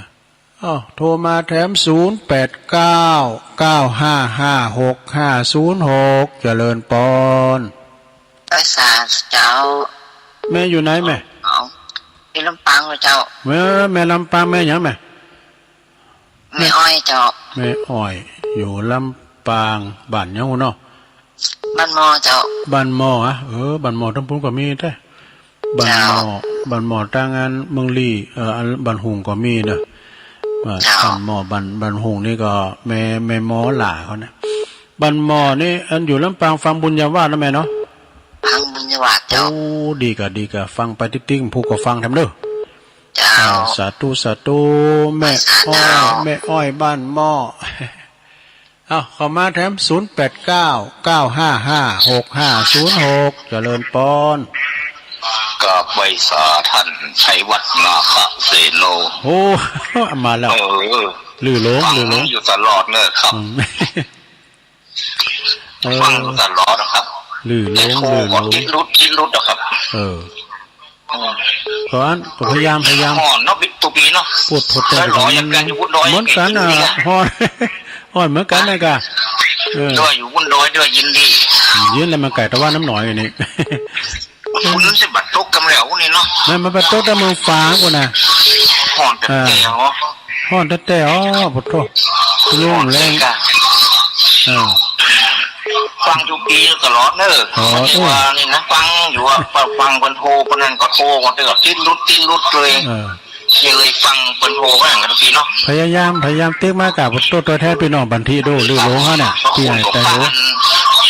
เอ้า โทรมาแถม ศูนย์แปดเก้า เก้าห้าห้า หกห้าศูนย์หก เจริญปอน ไพศาลเจ้า แม่อยู่ไหนแม่ อ๋อ อยู่ลำปางเจ้า แม่ แม่ลำปาง แม่หยังแม่ แม่อ้อยเจ้า แม่อ้อย อยู่ลำปาง บ้านหยังเนาะ บ้านหม้อเจ้า บ้านหม้ออะ เออ บ้านหม้อตางปู๊นก็มีแต๊ บ้านหม้อ เจ้า บ้านหม้อตางอันเมืองลี้ เอ่อ อันบ้านหุ่งก็มีเนาะ ว่า เจ้า บ้านหม้อ บ้าน บ้านหุ่งนี่ก็แม่ แม่หม้อหล้าเขานะ บ้านหม้อนี่อันอยู่ลำปาง ฟังบุญญาวาสนะแม่เนาะ ฟังบุญญาวาสเจ้า โอ้ ดีก่ะ ดีก่ะ ฟังไปติ๊กๆ ผู้ก็ฟังแถมเด้อ เจ้า อ่า สาธุ สาธุ แม่อ้อย สาธุ แม่อ้อยบ้านหม้อ เอ้า เข้ามาแถม ศูนย์แปดเก้า เก้าห้าห้า หกห้าศูนย์หก เจริญปอน กราบไหว้สาท่านชัยวัฒน์นาคเสโน โอ้ มาแล้ว เออ ลือหลง ฟัง ลือหลง อยู่ตลอดเลยครับ อืม เออ ฟังอยู่ตลอดนะครับ ลือหลง แต่โทร ลือหลง ก็ติดหลุด ติดหลุดนะครับ เออ อืม เพราะอันก็พยายาม พยายาม ฮ้อนเนาะ ตุ๊ปีเนาะ ปวดหัวใจ ฮ้อนอย่างกัน อยู่บนดอย เหมือนกันน่ะ นี่ไง ฮ้อน ฮ้อนเหมือนกันน่ะกะ เออ ด้วยอยู่บนดอยด้วย ยินดี ยินแล้วมันไก่ตะวันน้ำหน่อยอันนี้ ฝนมันจะบัดตกกำแล้วนี่เนาะ นั่นมันบัดตกแต่เมืองฟ้ากูนะ ฮ้อนแต่ เออ แต่เหรอ ฮ้อนแต๊ๆ อ๋อ ปะโธ่ ลุงแรง ฮ้อนแต๊กะ เออ ฟังทุกปีตลอดเนอะ อ๋อ ที่ว่านี่นะ ฟังอยู่อะ ฟังเปิ้นโทร เปิ้นนั่นก็โทร ก็ติดหลุด ติดหลุดเลย เออ เลยฟังเปิ้นโทรมากันทุกปีเนาะ พยายาม พยายามติ๊กมากะ ปะโธ่ ตัวแทนปี้น้องบันทีดู ลือหลงเขาเนี่ย ตี้ไหนแต่โห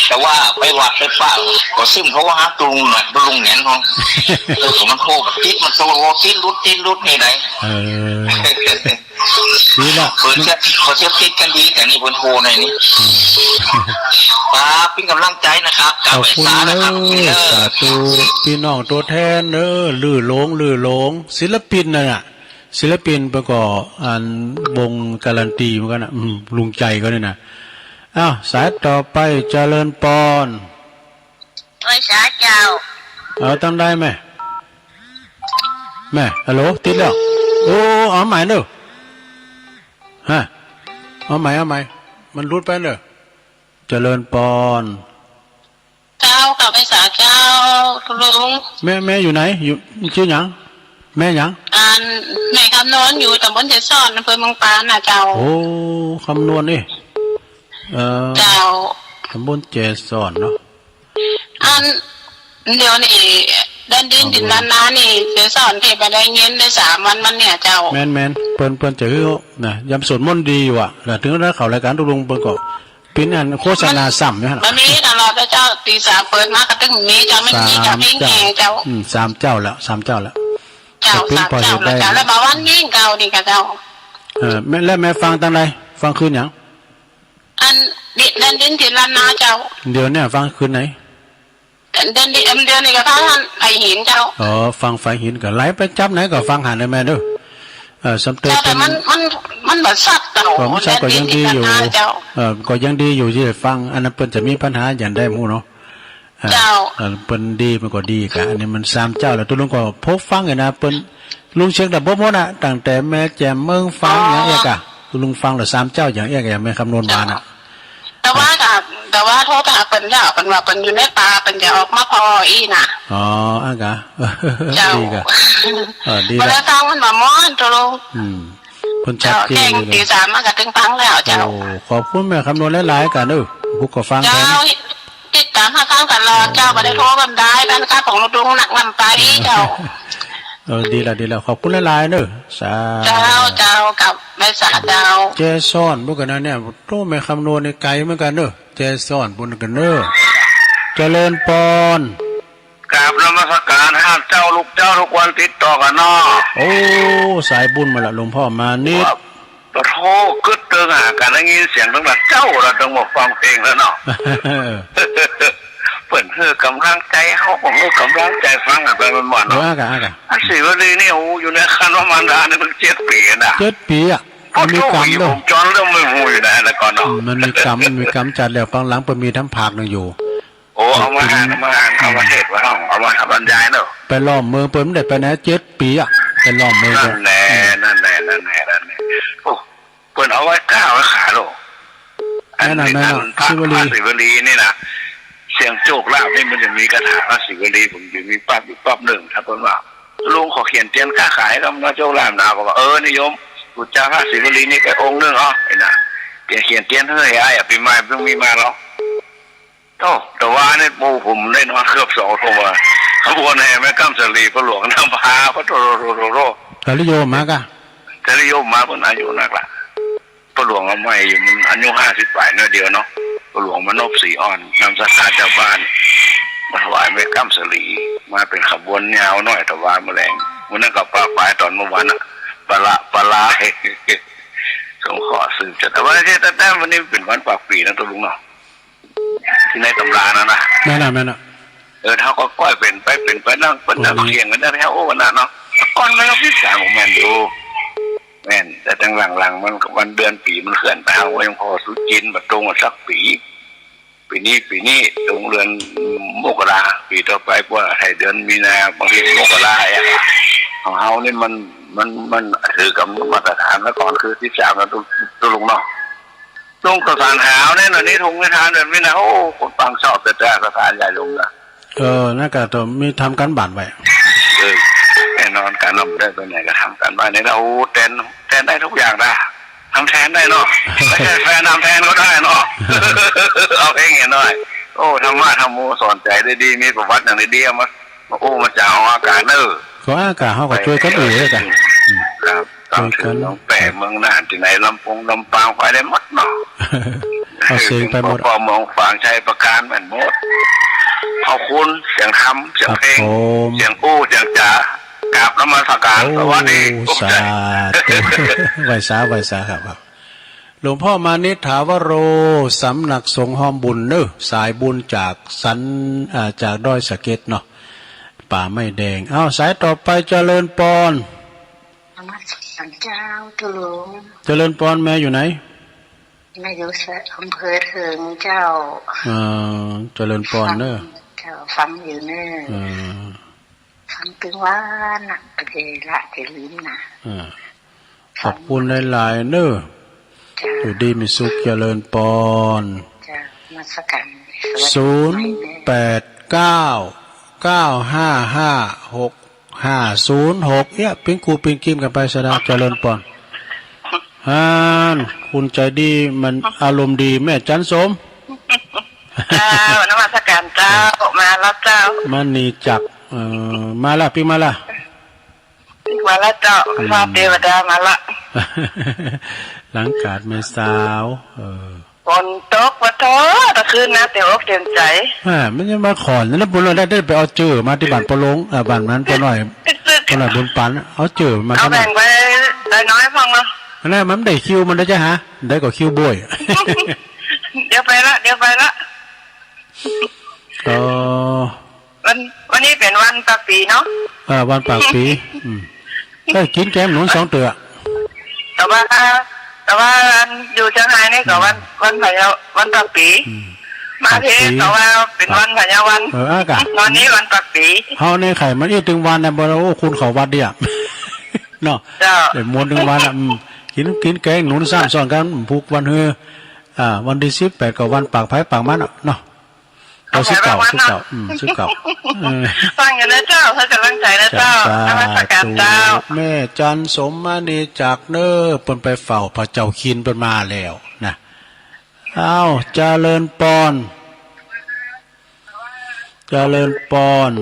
แต่ว่าไปวัดไปปะ ก็ซิมโทรหาลุงน่ะ ลุงแหงนเขา เออ มันโทรก็ติด มันโทรติดหลุด ติดหลุดนี่ได เออ ดีละ เปิ้นจะ เขาจะติดกันดี แต่นี่เปิ้นโทรหน่อยนี่ อืม ครับ เป็นกำลังใจนะครับ ขอบคุณ กราบไหว้สานะครับ เด้อ เด้อ สาธุ ปี้น้องตัวแทนเด้อ ลือหลง ลือหลง ศิลปินน่ะน่ะ ศิลปินเปิ้นก็อันวงการันตีเหมือนกันน่ะ อืม ลุงใจเขานี่นะ อ้าว สายต่อไป เจริญปอน ไหว้สาเจ้า เอาตังใดแม่ แม่ ฮัลโหล ติดแล้ว โอ้ เอาใหม่เด้อ ฮะ เอาใหม่ เอาใหม่ มันหลุดไปเด้อ เจริญปอน เจ้า กราบไหว้สาเจ้า ลุง แม่ แม่อยู่ไหน อยู่ จื้อหยัง แม่หยัง อัน แม่คำนวณ อยู่ตำบลเจสอน อำเภอเมืองปานน่ะเจ้า โอ้ คำนวณเอ้ย เอ่อ เจ้า ตำบลเจสอนเนาะ อัน เดี๋ยวนี้แดนดิน เอา ถิ่นล้านนานี่ เจสอนตี้บ่ได้ยินได้สามวันมาเนี่ยเจ้า แม่นๆ เปิ้น เปิ้นจะหื้อนะ ยามสวดมนต์ดีอยู่อะ แล้วถึงเวลาเข้ารายการตุ๊ลุงเปิ้นก็ปิ้นอันโฆษณาซ้ำอยู่หั่นน่ะ มันมีตลอดนะเจ้า ตีสามเปิดมาก็ตึงมีเจ้า ไม่มีเจ้า สามเจ้า ไม่มีเจ้า อืม สามเจ้าแล้ว สามเจ้าแล้ว เจ้า ก็ปิ้น สามเจ้า พอเฮ็ดได้ แล้วเจ้า แล้วบางวันมีเก่านี่กะเจ้า เออ แม่ แล้วแม่ฟังตังใด ฟังคืนหยัง อัน แดนดินถิ่นล้านนาเจ้า เดี๋ยวเนี่ยฟังคืนไหน เดือนนี้ เดือนนี้ก็ฟังอันไฟหินเจ้า อ๋อ ฟังไฟหินก็ไหลไปจับไหนก็ฟังหันได้แม่เด้อ เออ สำเติม เจ้า แต่มัน มัน มันบ่ชัดเจ้า ก็มันชัดก็ยังดีอยู่ เจ้า เออ ก็ยังดีอยู่ตี้ได้ฟัง อันนั้นเปิ้นจะมีปัญหาอย่างใดบ่ฮู้เนาะ เออ เจ้า เออ เปิ้นดีมันก็ดีกะ อันนี้มันสามเจ้าแล้ว ตุ๊ลุงก็พบฟังอยู่นะ เปิ้น ลุงเช็คระบบหมดน่ะ ตั้งแต่แม่แจ่มเมืองฟาง อ๋อ อย่างเอี้ยกะ ตุ๊ลุงฟังแล้วสามเจ้าอย่างเอี้ยกะ อย่างแม่คำนวณมาน่ะ เจ้า แต่ว่าก็ แต่ว่าโทรไปหาเปิ้นแล้ว เปิ้นว่าเปิ้นอยู่ในป่า เปิ้นจะออกมาผ่ออี้น่ะ อ๋อ อันกะ เจ้า ดีกะ เออ ดีละ บ่ได้ฟังมันมาม่วนตุ๊ลุง อืม เปิ้นชัดเจน เจ้า แจ้ง เลย ตีสามมาก็ตึงฟังแล้วเจ้า โอ้ ขอบคุณแม่คำนวณหลายๆ กะเด้อ ผู้ก็ฟัง เจ้า แทน ติดตามหาฟังตลอดเจ้า บ่ได้โทรกันได้ แฟนคลับของตุ๊ลุงนักนำไปเจ้า เออ ดีละ ดีละ ขอบคุณหลายๆ เด้อ สา เจ้า เจ้า กราบไหว้สาเจ้า เจสอน พวกกันนะเนี่ย โอ้ แม่คำนวณนี่ไกลเหมือนกันเด้อ เจสอน พวกกันเด้อ เจริญปอน กราบนมัสการฮะเจ้า ลูกเจ้าทุกวันติดต่อกันเนาะ โอ้ สายบุญมาละ หลวงพ่อมานิด ปะโธ่ กึ๊ดเติงอะ กะได้ยินเสียงตึงแต่เจ๊าแล้ว ตึงบ่ฟังเพลงแล้วเนาะ เปิ้นหื้อกำลังใจ๋เฮา เปิ้นหื้อกำลังใจ๋ฟังอะ ไปม่วนๆ เนาะ เออ กะ กะ อันศรีวลีนี่ โอ้ อยู่ในคันธมารดานี่มันเจ็ดปี๋นะ เจ็ดปี๋อะ มันมีกรรมเด้อ ผมจอนเรื่องไม่ฮู้อยู่นะ แต่ก่อนเนาะ อืม มันมีกรรม มันมีกรรมจัดแล้ว ตอนหลังเปิ้นมีตำภาคหนึ่งอยู่ โอ้ เอามาอ่าน เอามาอ่าน เอามาเทศน์ เอามาบรรยายเนาะ ไปล้อมเมืองเปิ้นได้ไปไหน เจ็ดปี๋อะ ไปล้อมเมือง นั่นแหละ อืม นั่นแหละ นั่นแหละ นั่นแหละ โอ้ เปิ้นเอาไว้ก้าวไว้ขาโลก อัน แม่นน่ะ นี้ แม่นน่ะ อันพระ ศรีวลี พระศรีวลีนี่นะ เสี่ยงโชคลาภนี่มันจะมีคาถาพระศรีวลี ผมจะมีปั๊บอยู่ปั๊บหนึ่ง ถ้าเปิ้นว่า ลุงขอเขียนเตียนค้าขายกำเนาะ โจกลาบหนา บอกว่า เออ นิยม ปู่จาพระศรีวลีนี่ไปองค์นึ่ง อ้อ ไอ้น่ะ เขียน เขียนเตียนหื้อ ไอ้ ไอ้ ปีใหม่มันมีมาหรอก โอ้ แต่ว่านี่ปู่ผมได้นอนเกือบสองทุ่มอะ ขบวนแห่แม่ก้ำสาลี พ่อหลวงนำพา ปะโถ โถ โถ โถ โถ แต่ละโยมมากะ แต่ละโยมมา เปิ้นอายุนักละ พ่อหลวงเอาใหม่อยู่ มันอายุห้าสิบปลายหน้อยเดียวเนาะ พ่อหลวงมานพศรีอ่อน นำศรัทธาจาวบ้าน มาถวายแม่ก้ำสาลี มาเป๋นขบวนยาวหน้อย ถวายเมื่อแลง มื้อนั้นก็ปะปายตอนเมื่อวานน่ะ ปะละ ปะละ สงเคราะห์สืบชะตา วันอาทิตย์ แต่ แต่วันนี้เป๋นวันปากปี๋นะ ตุ๊ลุงเนาะ ตี้ในต๋ำรานะนะ แม่นน่ะ แม่นน่ะ เออ เฮาก็ก้อยเป๋นไป เป๋นไป นั่ง เปิ้นนั่งเถียงกั๋นได้ เฮาโอ้กั๋นน่ะเนาะ ก่อนมันก็ผิดสารของแม่นอยู่ แม่น แต่ตางหลังๆ มัน วันเดือนปี๋มันเคลื่อนไป เฮาก็ยังผ่อสุจิณบ่ตรงกั๋นสักปี๋ ปี๋นี้ ปี๋นี้ตรงเดือนมกรา ปี๋ต่อไปกว่าไถ่เดือนมีนา บางทีมกราอะ ของเฮานี่มัน มัน มันถือก๋ำหนดมาตรฐานมาก่อน คือสิบสามนะ ตุ๊ ตุ๊ลุงเนาะ ลงต่อสารหาวแน่นอน นี่ทงนิทานแบบนี้นะ โอ้ คนฟังชอบแต่ แต่สถานใหญ่ลงนะ เออ นั่นก็ต้องมีทำการบ้านไว้ เออ แน่นอน ก๋านนำได้ไปไหนก็ทำการบ้านนี่นะ โอ้ แตน แตนได้ทุกอย่างนะ ทำแทนได้เนาะ ไม่ใช่แฟนทำแทนก็ได้เนาะ เอาเองเหียน้อย โอ้ ธรรมะธรรมโมสอนใจ๋ได้ดี มีประวัติอย่างดีๆ มา มาอู้มาจ๋าออกอากาศเนอะ ก็อากาศเฮาก็จ้วยกั๋นอู้ด้วยกั๋น อืม ครับ จ้วยกั๋น ต๋ามเถิงเมืองแป้ เมืองน่าน ตี้ไหน ลำปงลำปาง ไปได้หมดเนาะ เอาเสียงไปหมด เมืองปอ เมืองฝาง ชัยปราการ แม่นหมด ขอบคุณ เสียงธรรม เสียงเพลง ครับผม เสียงอู้ เสียงจ๋า กราบนมัสการ โอ้ สวัสดี สาธุ ไหว้สา ไหว้สาครับ ครับ หลวงพ่อมานิษฐาวโร สำนักสงฆ์ฮอมบุญเนอะ สายบุญจากสัน อ่า จากดอยสะเก็ดเนาะ ป่าไม้แดง เอ้า สายต่อไป เจริญปอน นมัสการเจ้า ตุ๊ลุง เจริญปอน แม่อยู่ไหน แม่อยู่อำเภอเถิงเจ้า อ่า เจริญปอนเนอะ ฟังเจ้า ฟังอยู่เนอะ อ่า ฟังตึงวันน่ะ บ่ได้ละ บ่ได้ลืมนะ อ่า ขอบคุณหลายๆ เนอะ เจ้า อยู่ดีมีสุข เจริญปอน เจ้า นมัสการ ศูนย์แปดเก้า เก้าห้าห้า หกห้าศูนย์หก เนี่ย ปิ๊งกู้ปิ๊งกิมกั๋นไปสะดา เจริญปอน อ่า คุณใจดี มันอารมณ์ดี แม่จันสม เจ้า นมัสการเจ้า มาแล้วเจ้า มณีจักร เอ่อ มาละ ปิ๊งมาละ มาละเจ้า อืม พระเทวดามาละ หลังกาดแม่สาว เออ ฝนตก ปะโถ ตะคืนนะ เต็มอกเต็มใจ๋ อ่า มันยังมาขอน แล้วบุญเราได้ ได้ไปเอาเจื้อมาตี้บ้านป้อหลง เอ่อ บ้านนั้นป้อน้อย ป้อน้อยบุญปัน เอาเจื้อมา เอาแบ่งไปได้น้อยพ่องเนาะ อันนั้นมันได้คิวมันได้จ้ะฮะ ได้ก็คิวบ้วย เดี๋ยวไปละ เดี๋ยวไปละ อ๋อ วัน วันนี้เป๋นวันปากปี๋เนาะ เออ วันปากปี๋ อืม เอ้ย กิ๋นแกงหนุนสองเตื้อ แต่ว่า แต่ว่าอยู่เจียงฮายนี่ก็วัน อืม วันพะเยา วันปากปี๋ อืม มาเทศ ปากปี๋ แต่ว่าเป๋นวันพะเยาวัน เออ อ่ะกะ วันนี้วันปากปี๋ เฮาในไข่มันอี้ตึงวันนะ บ่โอ้ คุณเข้าวัดเดีย เนาะ เจ้า เดี๋ยวมวนตึงวันละ อืม กิ๋น กิ๋นแกงหนุนซ้ำซ้อนกั๋น ผูกวันฮือ อ่า วันตี้สิบแปดก็วันปากไผปากมันอะเนาะ เอาสิบเก้า เอาไป สิบเก้า อืม สิบเก้า เออ ฟังอยู่นะเจ้า ให้ก๋ำลังใจ๋นะเจ้า เจ้า นมัสการเจ้า สาธุ แม่จันสมมณีจักรเนอะ เปิ้นไปเฝ้าพระเจ้าคินเปิ้นมาแล้วนะ อ้าว เจริญปอน เจริญปอน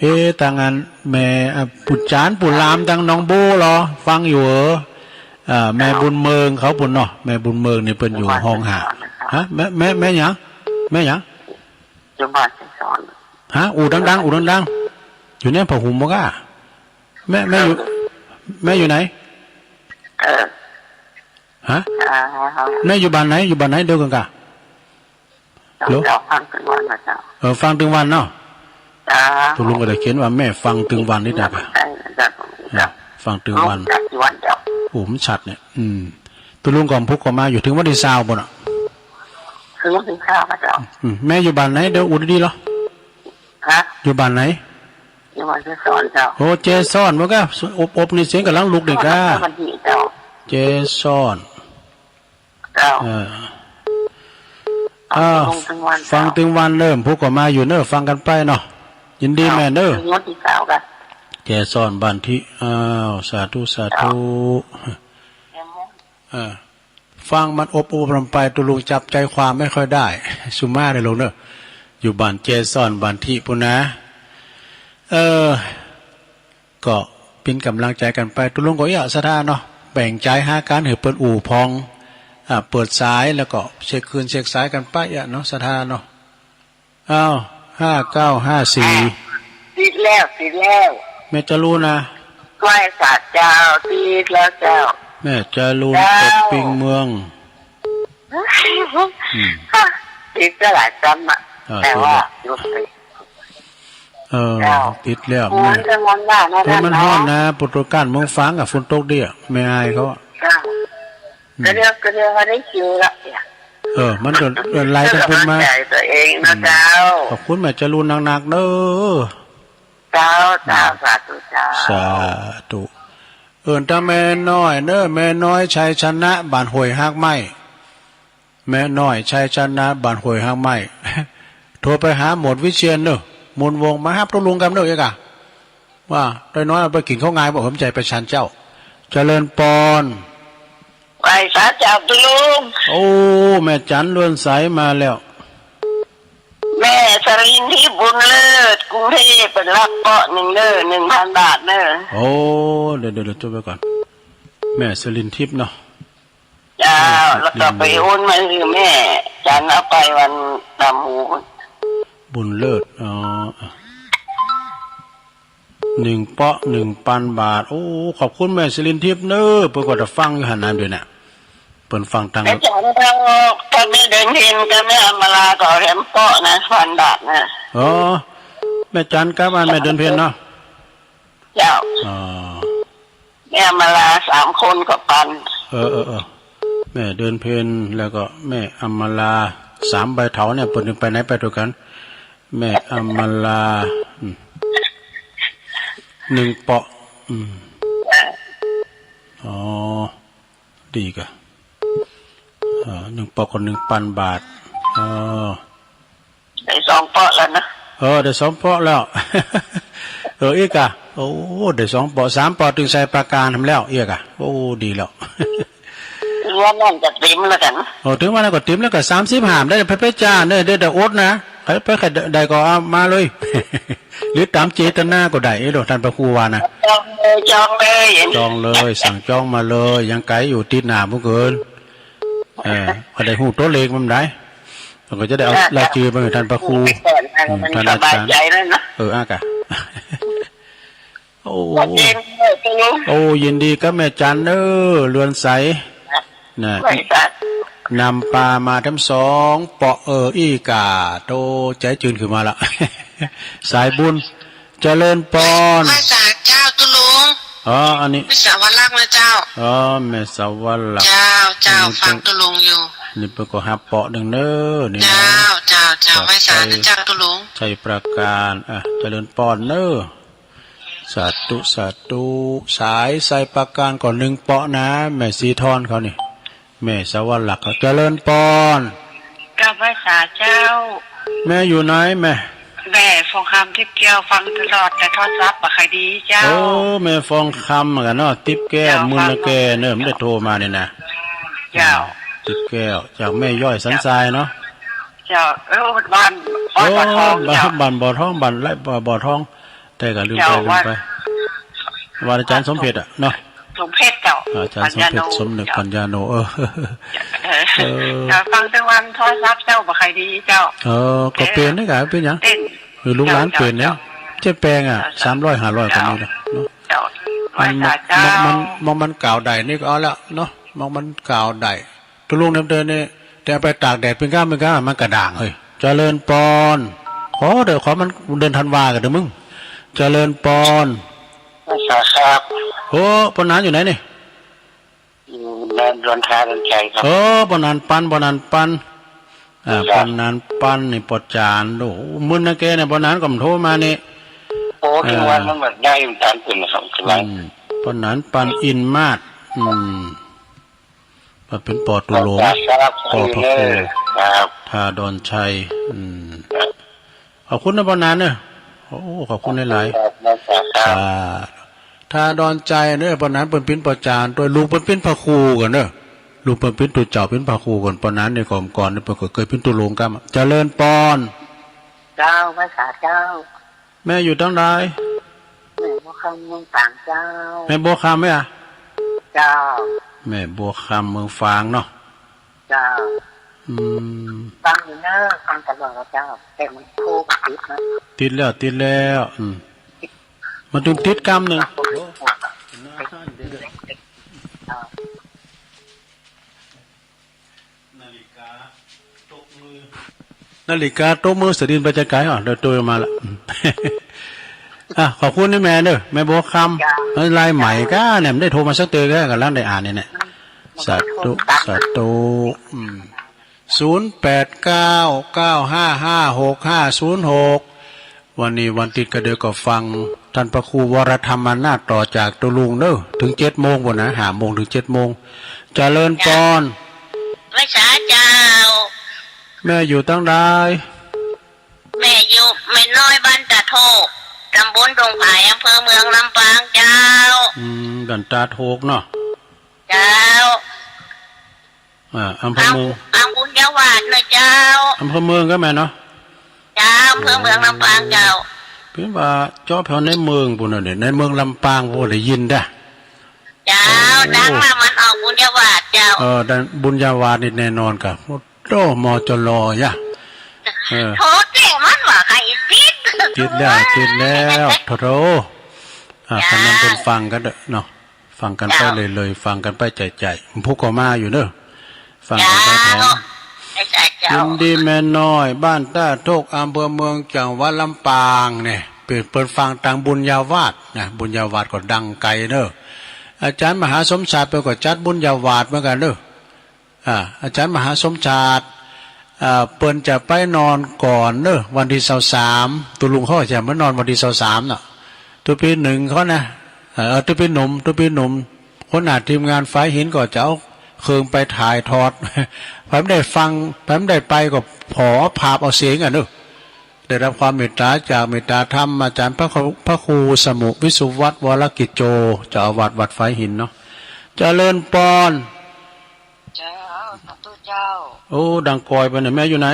เอ๊ะ ตางอั้นแม่ อ่ะ ปู่จานปู่หลามตางหนองบัวเหรอ ฟังอยู่เหรอ อ่า แม่บุญเมิงเขาปู้นเนาะ แม่บุญเมิงนี่เปิ้นอยู่ห้องห้า ฮะ แม่ แม่ แม่หยัง แม่หยัง อยู่บ้านเจสอน ฮะ อู้ดังๆ อู้ดังๆ อยู่ในผ้าห่มบ่ก้า แม่ แม่อยู่ แม่อยู่ไหน เออ ฮะ อ่า แม่อยู่บ้านไหน อยู่บ้านไหน เดี๋ยวก่อนก้า ฮัลโหล เจ้า ฟังตึงวันนะเจ้า เออ ฟังตึงวันเนาะ จ้า ตุ๊ลุงก็ได้เขียนว่าแม่ฟังตึงวันนี่ได้ปะ ใช่ เจ้า อ่ะ ฟังตึงวัน ฟังตึงวันเจ้า โอ้ มันชัดเนี่ย อืม ตุ๊ลุงก็พุกก็มาอยู่เถิงวันตี้ซาวปู้นน่ะ เถิงวันตี้ซาวเจ้า อืม แม่อยู่บ้านไหน เดี๋ยวอู้ดีๆ เหรอ ฮะ อยู่บ้านไหน อยู่บ้านเจสอนเจ้า โอ้ เจสอน มันก็อบๆ นี่เสียงก๋ำลังลุกนี่ก้า วันตี้เจ้า เจสอน เจ้า เออ อ้าว ฟังตึงวันเจ้า ฟังตึงวันเนอะ พุกก็มาอยู่เนอะ ฟังกั๋นไปเนาะ ยินดีแม่เนอะ เถิงวันตี้ซาวก้า แจซ้อนบ้านทิ อ้าว สาธุ สาธุ เออ ฟังมันอบๆ ลงไป ตุ๊ลุงจับใจ๋ความไม่ค่อยได้ สุมาเน่อลุงเน่อ อยู่บ้านแจซ้อนบ้านทิปู้นนา เออ ก็เป๋นก๋ำลังใจ๋กั๋นไป ตุ๊ลุงก็เอี้ยศรัทธาเนาะ แบ่งใจ๋หากั๋นหื้อเปิ้นอู้ผ่อง อ่า เปิดสายแล้วก็เช็คคลื่นเช็คสายกั๋นไปอะเนาะ ศรัทธาเนาะ อ้าว ห้าเก้าห้าสี่ ติดแล้ว ติดแล้ว แม่จรูนนะ ไหว้สาเจ้า ติดแล้วเจ้า แม่จรูน เจ้า เกร็ดปิงเมือง อืม ติดก็หลายซ้ำอะ อ่า แต่ว่า ติดแล้ว หยุดไป เออ เจ้า ติดแล้ว ฮ้อน แม่ ก็ฮ้อนว่านะ เออ มันฮ้อนนะ เจ้าเนาะ โปรตุเกส เมืองฝางอะ ฝนตกดีอะ แม่อายเขาอะ เจ้า อืม ก็เดี๋ยว ก็เดี๋ยวว่าได้คิวละเนี่ย เออ มันก็ เออ ไล่กั๋นเปิ้นมา ให้ก๋ำลังใจ๋ตั๋วเองนะ อืม เจ้า ขอบคุณแม่จรูนนักๆ เน่อ เจ้า เจ้า อืม สาธุเจ้า สาธุ เอิ้นตาแม่น้อยเน่อ แม่น้อยชัยชนะ บ้านห้วยฮากไม้ แม่น้อยชัยชนะ บ้านห้วยฮากไม้ โทรไปหาหมวดวิเชียรเน่อ มูลวงศ์ มาฮับตุ๊ลุงกำเน่อ เอ๊ะกะ ว่า น้อยๆ ไปกิ๋นข้าวงาย บ่สนใจ๋ไปฉันเจ้า เจริญปอน ไหว้สาเจ้าตุ๊ลุง โอ้ แม่จันเรือนใสมาแล้ว แม่สลินทิพย์ บุญเลิศ กรุงเทพฯ เปิ้นฮับเปาะนึ่งเน่อ นึ่งปันบาทเน่อ โอ้ เดี๋ยวๆๆ จดไว้ก่อน แม่สลินทิพย์เนาะ เจ้า แม่สลินทิพย์ แล้วก็ไปโอนมาหื้อแม่จัน เอาไปวันดำหู บุญเลิศ อ๋อ นึ่งเปาะ นึ่งปันบาท โอ้ ขอบคุณแม่สลินทิพย์เน่อ เปิ้นก็ตะฟังอยู่หั้นนะ เดี๋ยวนี้ เปิ้นฟังตัง แม่จัน ก็ ก็แม่เดือนเพ็ญ ก็แม่อำมาลา ก็แถมเปาะนะ ปันบาทนะ อ๋อ แม่จันกับอันแม่เดือนเพ็ญเนาะ เจ้า อ๋อ แม่อำมาลา สามคนก็ปัน เออ เออ เออ แม่เดือนเพ็ญ แล้วก็แม่อำมาลา สามใบเถาเนี่ย เปิ้นถึงไปไหนไปตวยกั๋น แม่อำมาลา อืม นึ่งเปาะ อืม อ๋อ ดีก่ะ เออ นึ่งเปาะก็นึ่งปันบาท อ๋อ ได้สองเปาะแล้วนะ เออ ได้สองเปาะแล้ว เออ อีกอ่ะ โอ้ ได้สองเปาะ สามเปาะ ตึงใส่ปราการทำแล้ว อีกอ่ะ โอ้ ดีแล้ว ถือว่านั่นก็เต็มแล้วกั๋น โอ้ ถือว่านั่นก็เต็มแล้วกั๋น สามสิบห้า ได้ไป ไปจ้า ได้ ได้ ได้อดนะ ใผไป ใผได้ก็เอามาเลย หรือต๋ามเจตนาก็ได้ เอ้ย ท่านพระครูว่านะ จองเลย จองเลย จองเลย สั่งจองมาเลย ยังไก๋อยู่ ติดหน้าพุ้นเกิน เออ ก็ได้ฮู้ตั๋วเลขมันได้ เฮาก็จะได้เอา เออ รายจื้อไปหื้อท่านพระครู ฮู้ไปก่อนนะ อืม มัน ท่านอาจารย์ สบายใจ๋แล้วเนาะ เออ อ่ะกะ โอ้ ขอบคุณเจ้า โอ้ ยินดีกับแม่จันเน่อ เรือนใส นะ ไหว้สา นำปามาทั้งสองเปาะ เออ อี้ก่ะ โต ใจ๋จืนขึ้นมาละ สายบุญ เจริญปอน ไหว้สาเจ้าตุ๊ลุง อ๋อ อันนี้ แม่สาวลักษณ์นะเจ้า อ๋อ แม่สาวลักษณ์ เจ้า เจ้า อันนี้ ฟังตุ๊ลุงอยู่ นี่เปิ้นก็ฮับเปาะนึ่งเน่อ นี่นะ เจ้า เจ้า เจ้า เจ้า ไหว้สานะเจ้าตุ๊ลุง ชัยปราการ อ่ะ เจริญปอนเน่อ สาธุ สาธุ สายชัยปราการก็นึ่งเปาะนะ แม่ศรีทรเขานี่ แม่สาวลักษณ์เขา เจริญปอน กราบไหว้สาเจ้า แม่อยู่ไหนแม่ แม่ฟองคำทิพย์แก้ว ฟังตลอดแต่โทรศัพท์บ่ค่อยดีเจ้า โอ้ แม่ฟองคำเหมือนกั๋นเนาะ ทิพย์แก้ว เจ้า มูลนาแกเนอะ บ่ได้โทรมานี่นะ เจ้า ทิพย์แก้ว จากแม่ย้อยสันทรายเนาะ เจ้า เออ บ้าน บ้านบ่อทอง โอ้ บ้าน เจ้า บ้านบ่อทอง บ้านไร่ บ่อ บ่อทอง แต่ก็ลืมไป เจ้า ลืมไป ว่า ว่าอาจารย์สมเพชรอะเนาะ สมเพชรเจ้า อาจารย์สมเพชร ปัญญาโน สมนึก เจ้า ปัญญาโน เออ เออ เออ เจ้า ฟังแต่วันโทรศัพท์เจ้าบ่ค่อยดีเจ้า เออ ก็เป๋นนี่กะ เป๋นหยัง เต้น คือลูกหลานเป๋นเนี่ย เจ้า เจ๊แปงอะ เจ้า สามร้อย ห้าร้อย ก็มีแล้วเนาะ เจ้า มัน ไหว้สาเจ้า มัน มัน มัน มันกล่าวได้นี่ก็เอาแล้วเนาะ มัน มันกล่าวได้ ตุ๊ลุงเดินๆ นี่ แต่เอาไปตากแดดเปียงก้าเปียงก้า มันกะด่างเฮ้ย เจริญปอน ขอเด้อ ขอมันเดือนธันวาก่อนเด้อมึง เจริญปอน ไหว้สาครับ โอ้ ปอหนานอยู่ไหนนี่ อยู่ในดอนทาดอนชัยครับ เออ ปอหนานปัน ปอหนานปัน อ่า ครับ ปอหนานปันนี่ปอจ๋าน โอ้โห มื้อนั้นแกเนี่ย ปอหนานก็โทรมานี่ โอ้ ถึงวัน อ่า มันแบบได้อยู่ตามตื่นนะครับ อืม ปอหนานปัน อินมาศ อืม ว่าเป๋นปอตุโลม ครับ ปอพระโค ครับ ทาดอนชัย อืม ครับ ขอบคุณนะปอหนานเนอะ โอ้ ขอบคุณหลายๆ ครับ ครับ ครับ สาธุ ถ้าดอนชัยเน่อ ปอนั้นเปิ้นเป๋นป้อจ๋ารย์ ตวยลุงเปิ้นเป๋นพระครูก่อนเน่อ ลุงเปิ้นเป๋นตุ๊เจ้า เป๋นพระครูก่อน ปอนั้นนี่ก่อน ก่อนนี่เปิ้นก็เกยเป๋นตุ๊ลุงกำ เจริญปอน เจ้า ไหว้สาเจ้า แม่อยู่ตังใด แม่บัวคำเมืองฝางเจ้า แม่บัวคำไหมอะ เจ้า แม่บัวคำเมืองฝางเนาะ เจ้า อืม ฟังอยู่เน่อ ฟังตลอดแล้วเจ้า แต่มันโทรบ่ติดนะ ติดแล้ว ติดแล้ว อืม มันต้องติดกำนึ่ง เจ้า นาฬิกาตกมือ นาฬิกาตกมือ สะดินไปจะไกลอ่ะ เดี๋ยวโตมาละ อ่ะ ขอบคุณนะแม่เน่อ แม่บัวคำ เจ้า เอ้ย ลายใหม่ก้าเนี่ย มันได้โทรมาสักเตือนก็กำลังได้อ่านเนี่ยเนี่ย สาธุ สาธุ อืม ศูนย์แปดเก้า เก้าห้าห้า หกห้าศูนย์หก วันนี้วันอาทิตย์ก็เดี๋ยวก็ฟังท่านพระครูวรธรรมนาถต่อจากตุ๊ลุงเน่อ ถึงเจ็ดโมงปู้นนะ ห้าโมงถึงเจ็ดโมง เจริญปอน ไหว้สาเจ้า แม่อยู่ตังใด แม่อยู่ แม่น้อยบ้านตาโทก ตำบลดงผาย อำเภอเมืองลำปางเจ้า อืม บ้านตาโทกเนาะ เจ้า อ่า อำเภอเมือง อำ อำบุญญาวาสนะเจ้า อำเภอเมืองก็แม่นเนาะ เจ้า อำเภอเมืองลำปางเจ้า เปิ้นว่าเจาะแถวในเมืองปู้นน่ะเนี่ย ในเมืองลำปางปู้นได้ยินด้า เจ้า โอ้ ดังว่ามันออกบุญญาวาสเจ้า เออ ดังบุญญาวาสนี่แน่นอนกะ โอ้โห มจล ยะ เออ โทษเจ้มันว่าใครติด ติดแล้ว ติดแล้ว โถ โถ อ่ะ เจ้า คันนั้นเปิ้นฟังกั๋นเต๊อะเนาะ ฟังกั๋นไป เจ้า เลยๆ ฟังกั๋นไปใจ๋ๆ ผู้ก็มาอยู่เน่อ ฟังกั๋นไปแถม เจ้า ใจ๋ๆ เจ้า ยินดีแม่น้อย บ้านตาโทก อำเภอเมือง จังหวัดลำปางเนี่ย เปิ้น เปิ้นฟังตางบุญญาวาสนะ บุญญาวาสก็ดังไกลเน่อ อาจ๋ารย์มหาสมชาติเปิ้นก็จัดบุญญาวาสเหมือนกั๋นเน่อ อ่า อาจ๋ารย์มหาสมชาติ อ่า เปิ้นจะไปนอนก่อนเน่อ วันตี้ซาวสาม ตุ๊ลุงเขาจะมานอนวันตี้ซาวสามเนาะ ตุ๊ปี๋นึ่งเขานะ เออ ตุ๊ปี๋หนุ่ม ตุ๊ปี๋หนุ่ม หัวหน้าทีมงานฝายหินก็จะเอาเครื่องไปถ่ายทอด ใผบ่ได้ฟัง ใผบ่ได้ไปก็ผ่อภาพเอาเสียงอะเน่อ ได้รับความเมตต๋าจากเมตต๋าธรรมอาจ๋ารย์พระครู พระครูสมุห์ วิสุวัฒน์ วรกิจโจ เจ้าอาวาสวัดฝายหินเนาะ เจริญปอน เจ้า สาธุเจ้า โอ้ ดังกอยไปเนี่ย แม่อยู่ไหน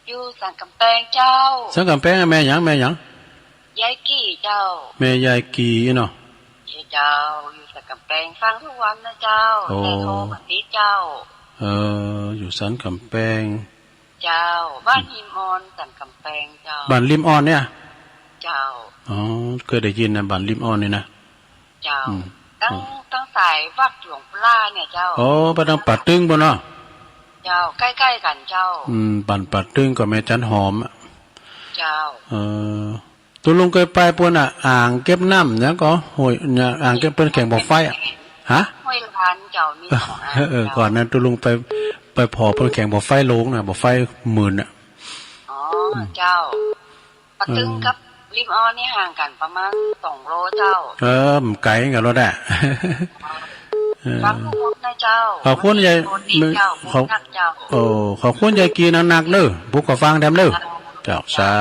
อยู่สันก๋ำแปงเจ้า สันก๋ำแปงอะ แม่หยัง แม่หยัง ยายกี่เจ้า แม่ยายกี่เนาะ เจ้า อยู่สันก๋ำแปง ฟังทุกวันนะเจ้า โอ้ แต่โทรบ่ติดเจ้า เออ อยู่สันก๋ำแปง เจ้า บ้านริมอ่อน สันก๋ำแปงเจ้า บ้านริมอ่อนเนี่ย เจ้า อ๋อ เกยได้ยินนะ บ้านริมอ่อนนี่นะ เจ้า อืม ตัง อ๋อ ตังสายวัดหลวงปู่ล่าเนี่ยเจ้า อ๋อ ไปตังป่าตึงปู้นเนาะ เจ้า ใก้ๆ กั๋นเจ้า อืม บ้านป่าตึงก็แม่จันหอมอะ เจ้า เออ ตุ๊ลุงเกยไปปู้นอะ อ่างเก็บน้ำหยังก่อ ห้วย เนี่ย อ่างเก็บ เปิ้นแข่งบ่อไฟอะ ฮะ ห้วยลานเจ้า มีสองอ่าง เออ เจ้า ก่อนนั้นตุ๊ลุงไป ไปผ่อเปิ้นแข่งบ่อไฟโลงนะ บ่อไฟหมื่นอะ อ๋อ อืม เจ้า ป่าตึง เออ กับริมอ่อนนี่ห่างกั๋นประมาณสองโลเจ้า เออ มันไก๋กั๋นแล้วแหละ เออ ฟังทุกวันนะเจ้า ขอบคุณยาย โชคดีเจ้า ขอบ บุญนักเจ้า โอ้ ขอบคุณยายกี่นักๆ เน่อ ผู้ก็ฟังแถมเน่อ เจ้า สา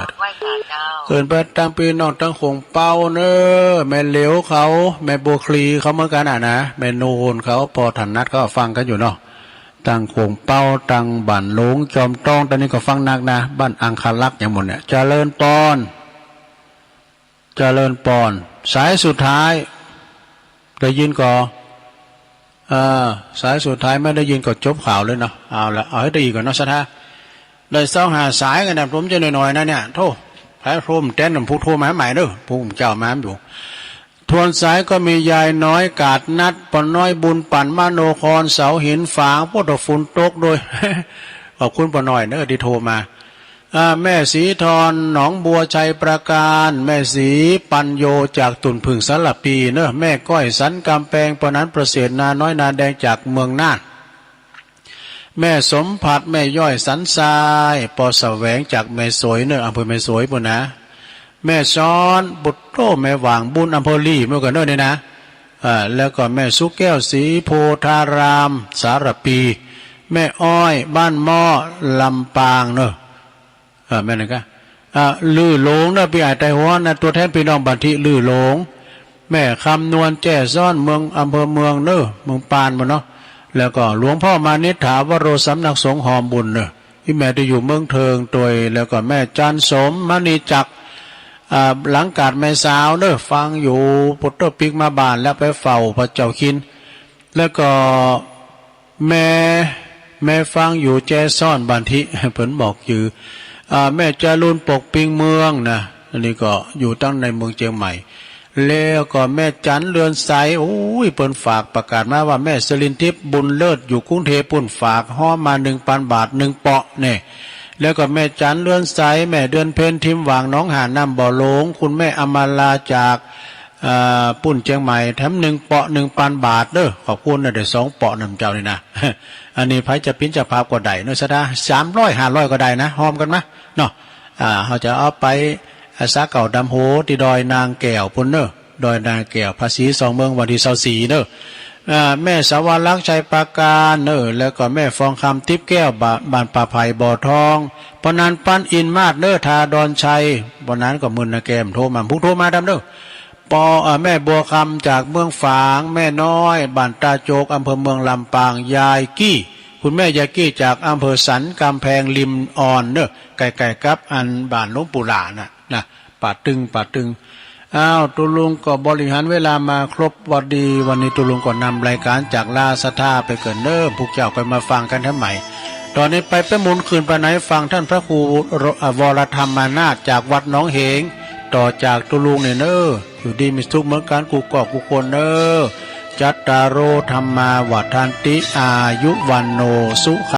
ธุ ไหว้สาเจ้า เอิ้นไปตางปี้น้องตางโขงเป๊าเน่อ แม่เหลียวเขา แม่บัวคลีเขาเหมือนกั๋นอะนะ แม่นูนเขา ปอถนัดเขาฟังกั๋นอยู่เนาะ ตางโขงเป๊า ตางบ้านหลวงจอมต้อง ตางนี้ก็ฟังนักนะ บ้านอังคารักษ์หยังหมู่เนี่ย เจริญปอน เจริญปอน สายสุดท้าย ได้ยินก่อ เออ สายสุดท้ายไม่ได้ยินก็จบข่าวเลยเนาะ เอาละ เอาหื้อได้อีกก่อนเนาะ ศรัทธา ได้ซาวห้าสายกั๋นนะ ผมจะหน่อยๆ นะเนี่ย โธ่ ใผโทรมาแตน ผู้โทรมาใหม่เน่อ ผู้เจ้ามาอยู่ ทวนสายก็มียายน้อยกาดนัด ป้อน้อยบุญปั่น มโนคร เสาหินฝาง โอ้ แต่ฝนตกด้วย ขอบคุณป้อน้อยเน่อตี้โทรมา อ่า แม่ศรีทร หนองบัว ชัยปราการ แม่ศรีปัญโญ จากตุ่นผึ่งสารภีเน่อ แม่ก้อยสันกำแปง ป้อนั้นประเสริฐ นาน้อยนาแดง จากเมืองน่าน แม่สมผัส แม่ย้อยสันทราย ป้อแสวง จากแม่สวยเน่อ อำเภอแม่สวยปู้นนะ แม่ซ้อน ปุตโต แม่หว่างบุญ อำเภอลี เมื่อก่อนเน่อเนี่ยนะ อ่า แล้วก็แม่สุแก้ว ศรีโพธาราม สารภี แม่อ้อย บ้านหม้อ ลำปางเน่อ เออ แม่นกะ อ่า ลื่อหลงเนอะ ปี้ใหญ่ไตรฮวนนะ ตั๋วแทนปี้น้องบ้านตี้ลื่อหลง แม่คำนวลแจ้ซ้อน เมือง อำเภอเมืองเนอะ เมืองปานหมดเนาะ แล้วก็หลวงพ่อมานิษฐาวโร สำนักสงฆ์หอมบุญเนอะ อี่แม่ตี้อยู่เมืองเทิงตวย แล้วก็แม่จันสม มณีจักร อ่า หลังกาดแม่สาวเนอะ ฟังอยู่ ปุตเตอร์ปิ๊กมาบ้านแล้วไปเฝ้าพระเจ้าคิน แล้วก็แม่ แม่ฟังอยู่แจ้ซ้อนบ้านตี้ เปิ้นบอกจื้อ อ่า แม่จรูนปกปิงเมืองนะ อันนี้ก็อยู่ตังในเมืองเจียงใหม่ แล้วก็แม่จันเรือนใส โอ้ย เปิ้นฝากประกาศมาว่าแม่สลินทิพย์บุญเลิศอยู่กรุงเทพฯปุ้น ฝากฮ้อมมาหนึ่งปันบาทหนึ่งเปาะเนี่ย แล้วก็แม่จันเรือนใส แม่เดือนเพ็ญ ทิมหว่างหนองหาน น้ำบ่อหลง คุณแม่อมราจาก อ่า ปุ้นเจียงใหม่ แถมหนึ่งเปาะหนึ่งปันบาทเด้อ ขอบคุณนะ ได้สองเปาะนำเจ้านี่นะ อันนี้ใผจะเป๋นเจ้าภาพก็ได้เนาะ ศรัทธา สามร้อย ห้าร้อย ก็ได้นะ ฮ้อมกั๋นมาเนาะ อ่า เฮาจะเอาไป อ่า สาเก่าดำโห ตี้ดอยนางแก้วปุ้นเนอะ ดอยนางแก้ว ภาษีสองเมือง วันตี้ซาวสี่เนอะ อ่า แม่สาวรักษ์ ชัยปราการเนอะ แล้วก็แม่ฟองคำ ติ๊บแก้ว บ้าน บ้านป่าไผ่ บ่อทอง ปอนันท์ ปั้นอินมาศเนอะ ทาดอนชัย ปอนันท์ก็มื่นนาแกม โทรมา พุกโทรมาดำเนอะ ปอ เอ่อ แม่บัวคำจากเมืองฝาง แม่น้อย บ้านตาโจก อำเภอเมืองลำปาง ยายกี้ คุณแม่ยายกี้จากอำเภอสันกำแพง ริมอ่อนเนอะ ใก้ๆ กับอันบ้านหลวงปู่หลาน่ะ นะ ป่าตึง ป่าตึง อ้าว ตุ๊ลุงก็บริหารเวลามาครบพอดี วันนี้ตุ๊ลุงก็นำรายการจากลาศรัทธาไปเกินเนิ่ม พุกเจ้าก็มาฟังกั๋นแถมใหม่ ต๋อนนี้ไปเป๋นหมุนคืนไปในฟังต้านพระครู อ่า วรธรรมานาถจากวัดหนองเหง ต่อจากตุ๊ลุงเนี่ยเนอะ อยู่ดีมีสุขเหมือนกั๋นกู้ก้อกู้คนเนอะ จัตตาโร ธัมมา วัฑฒันติ อายุ วัณโณ สุขัง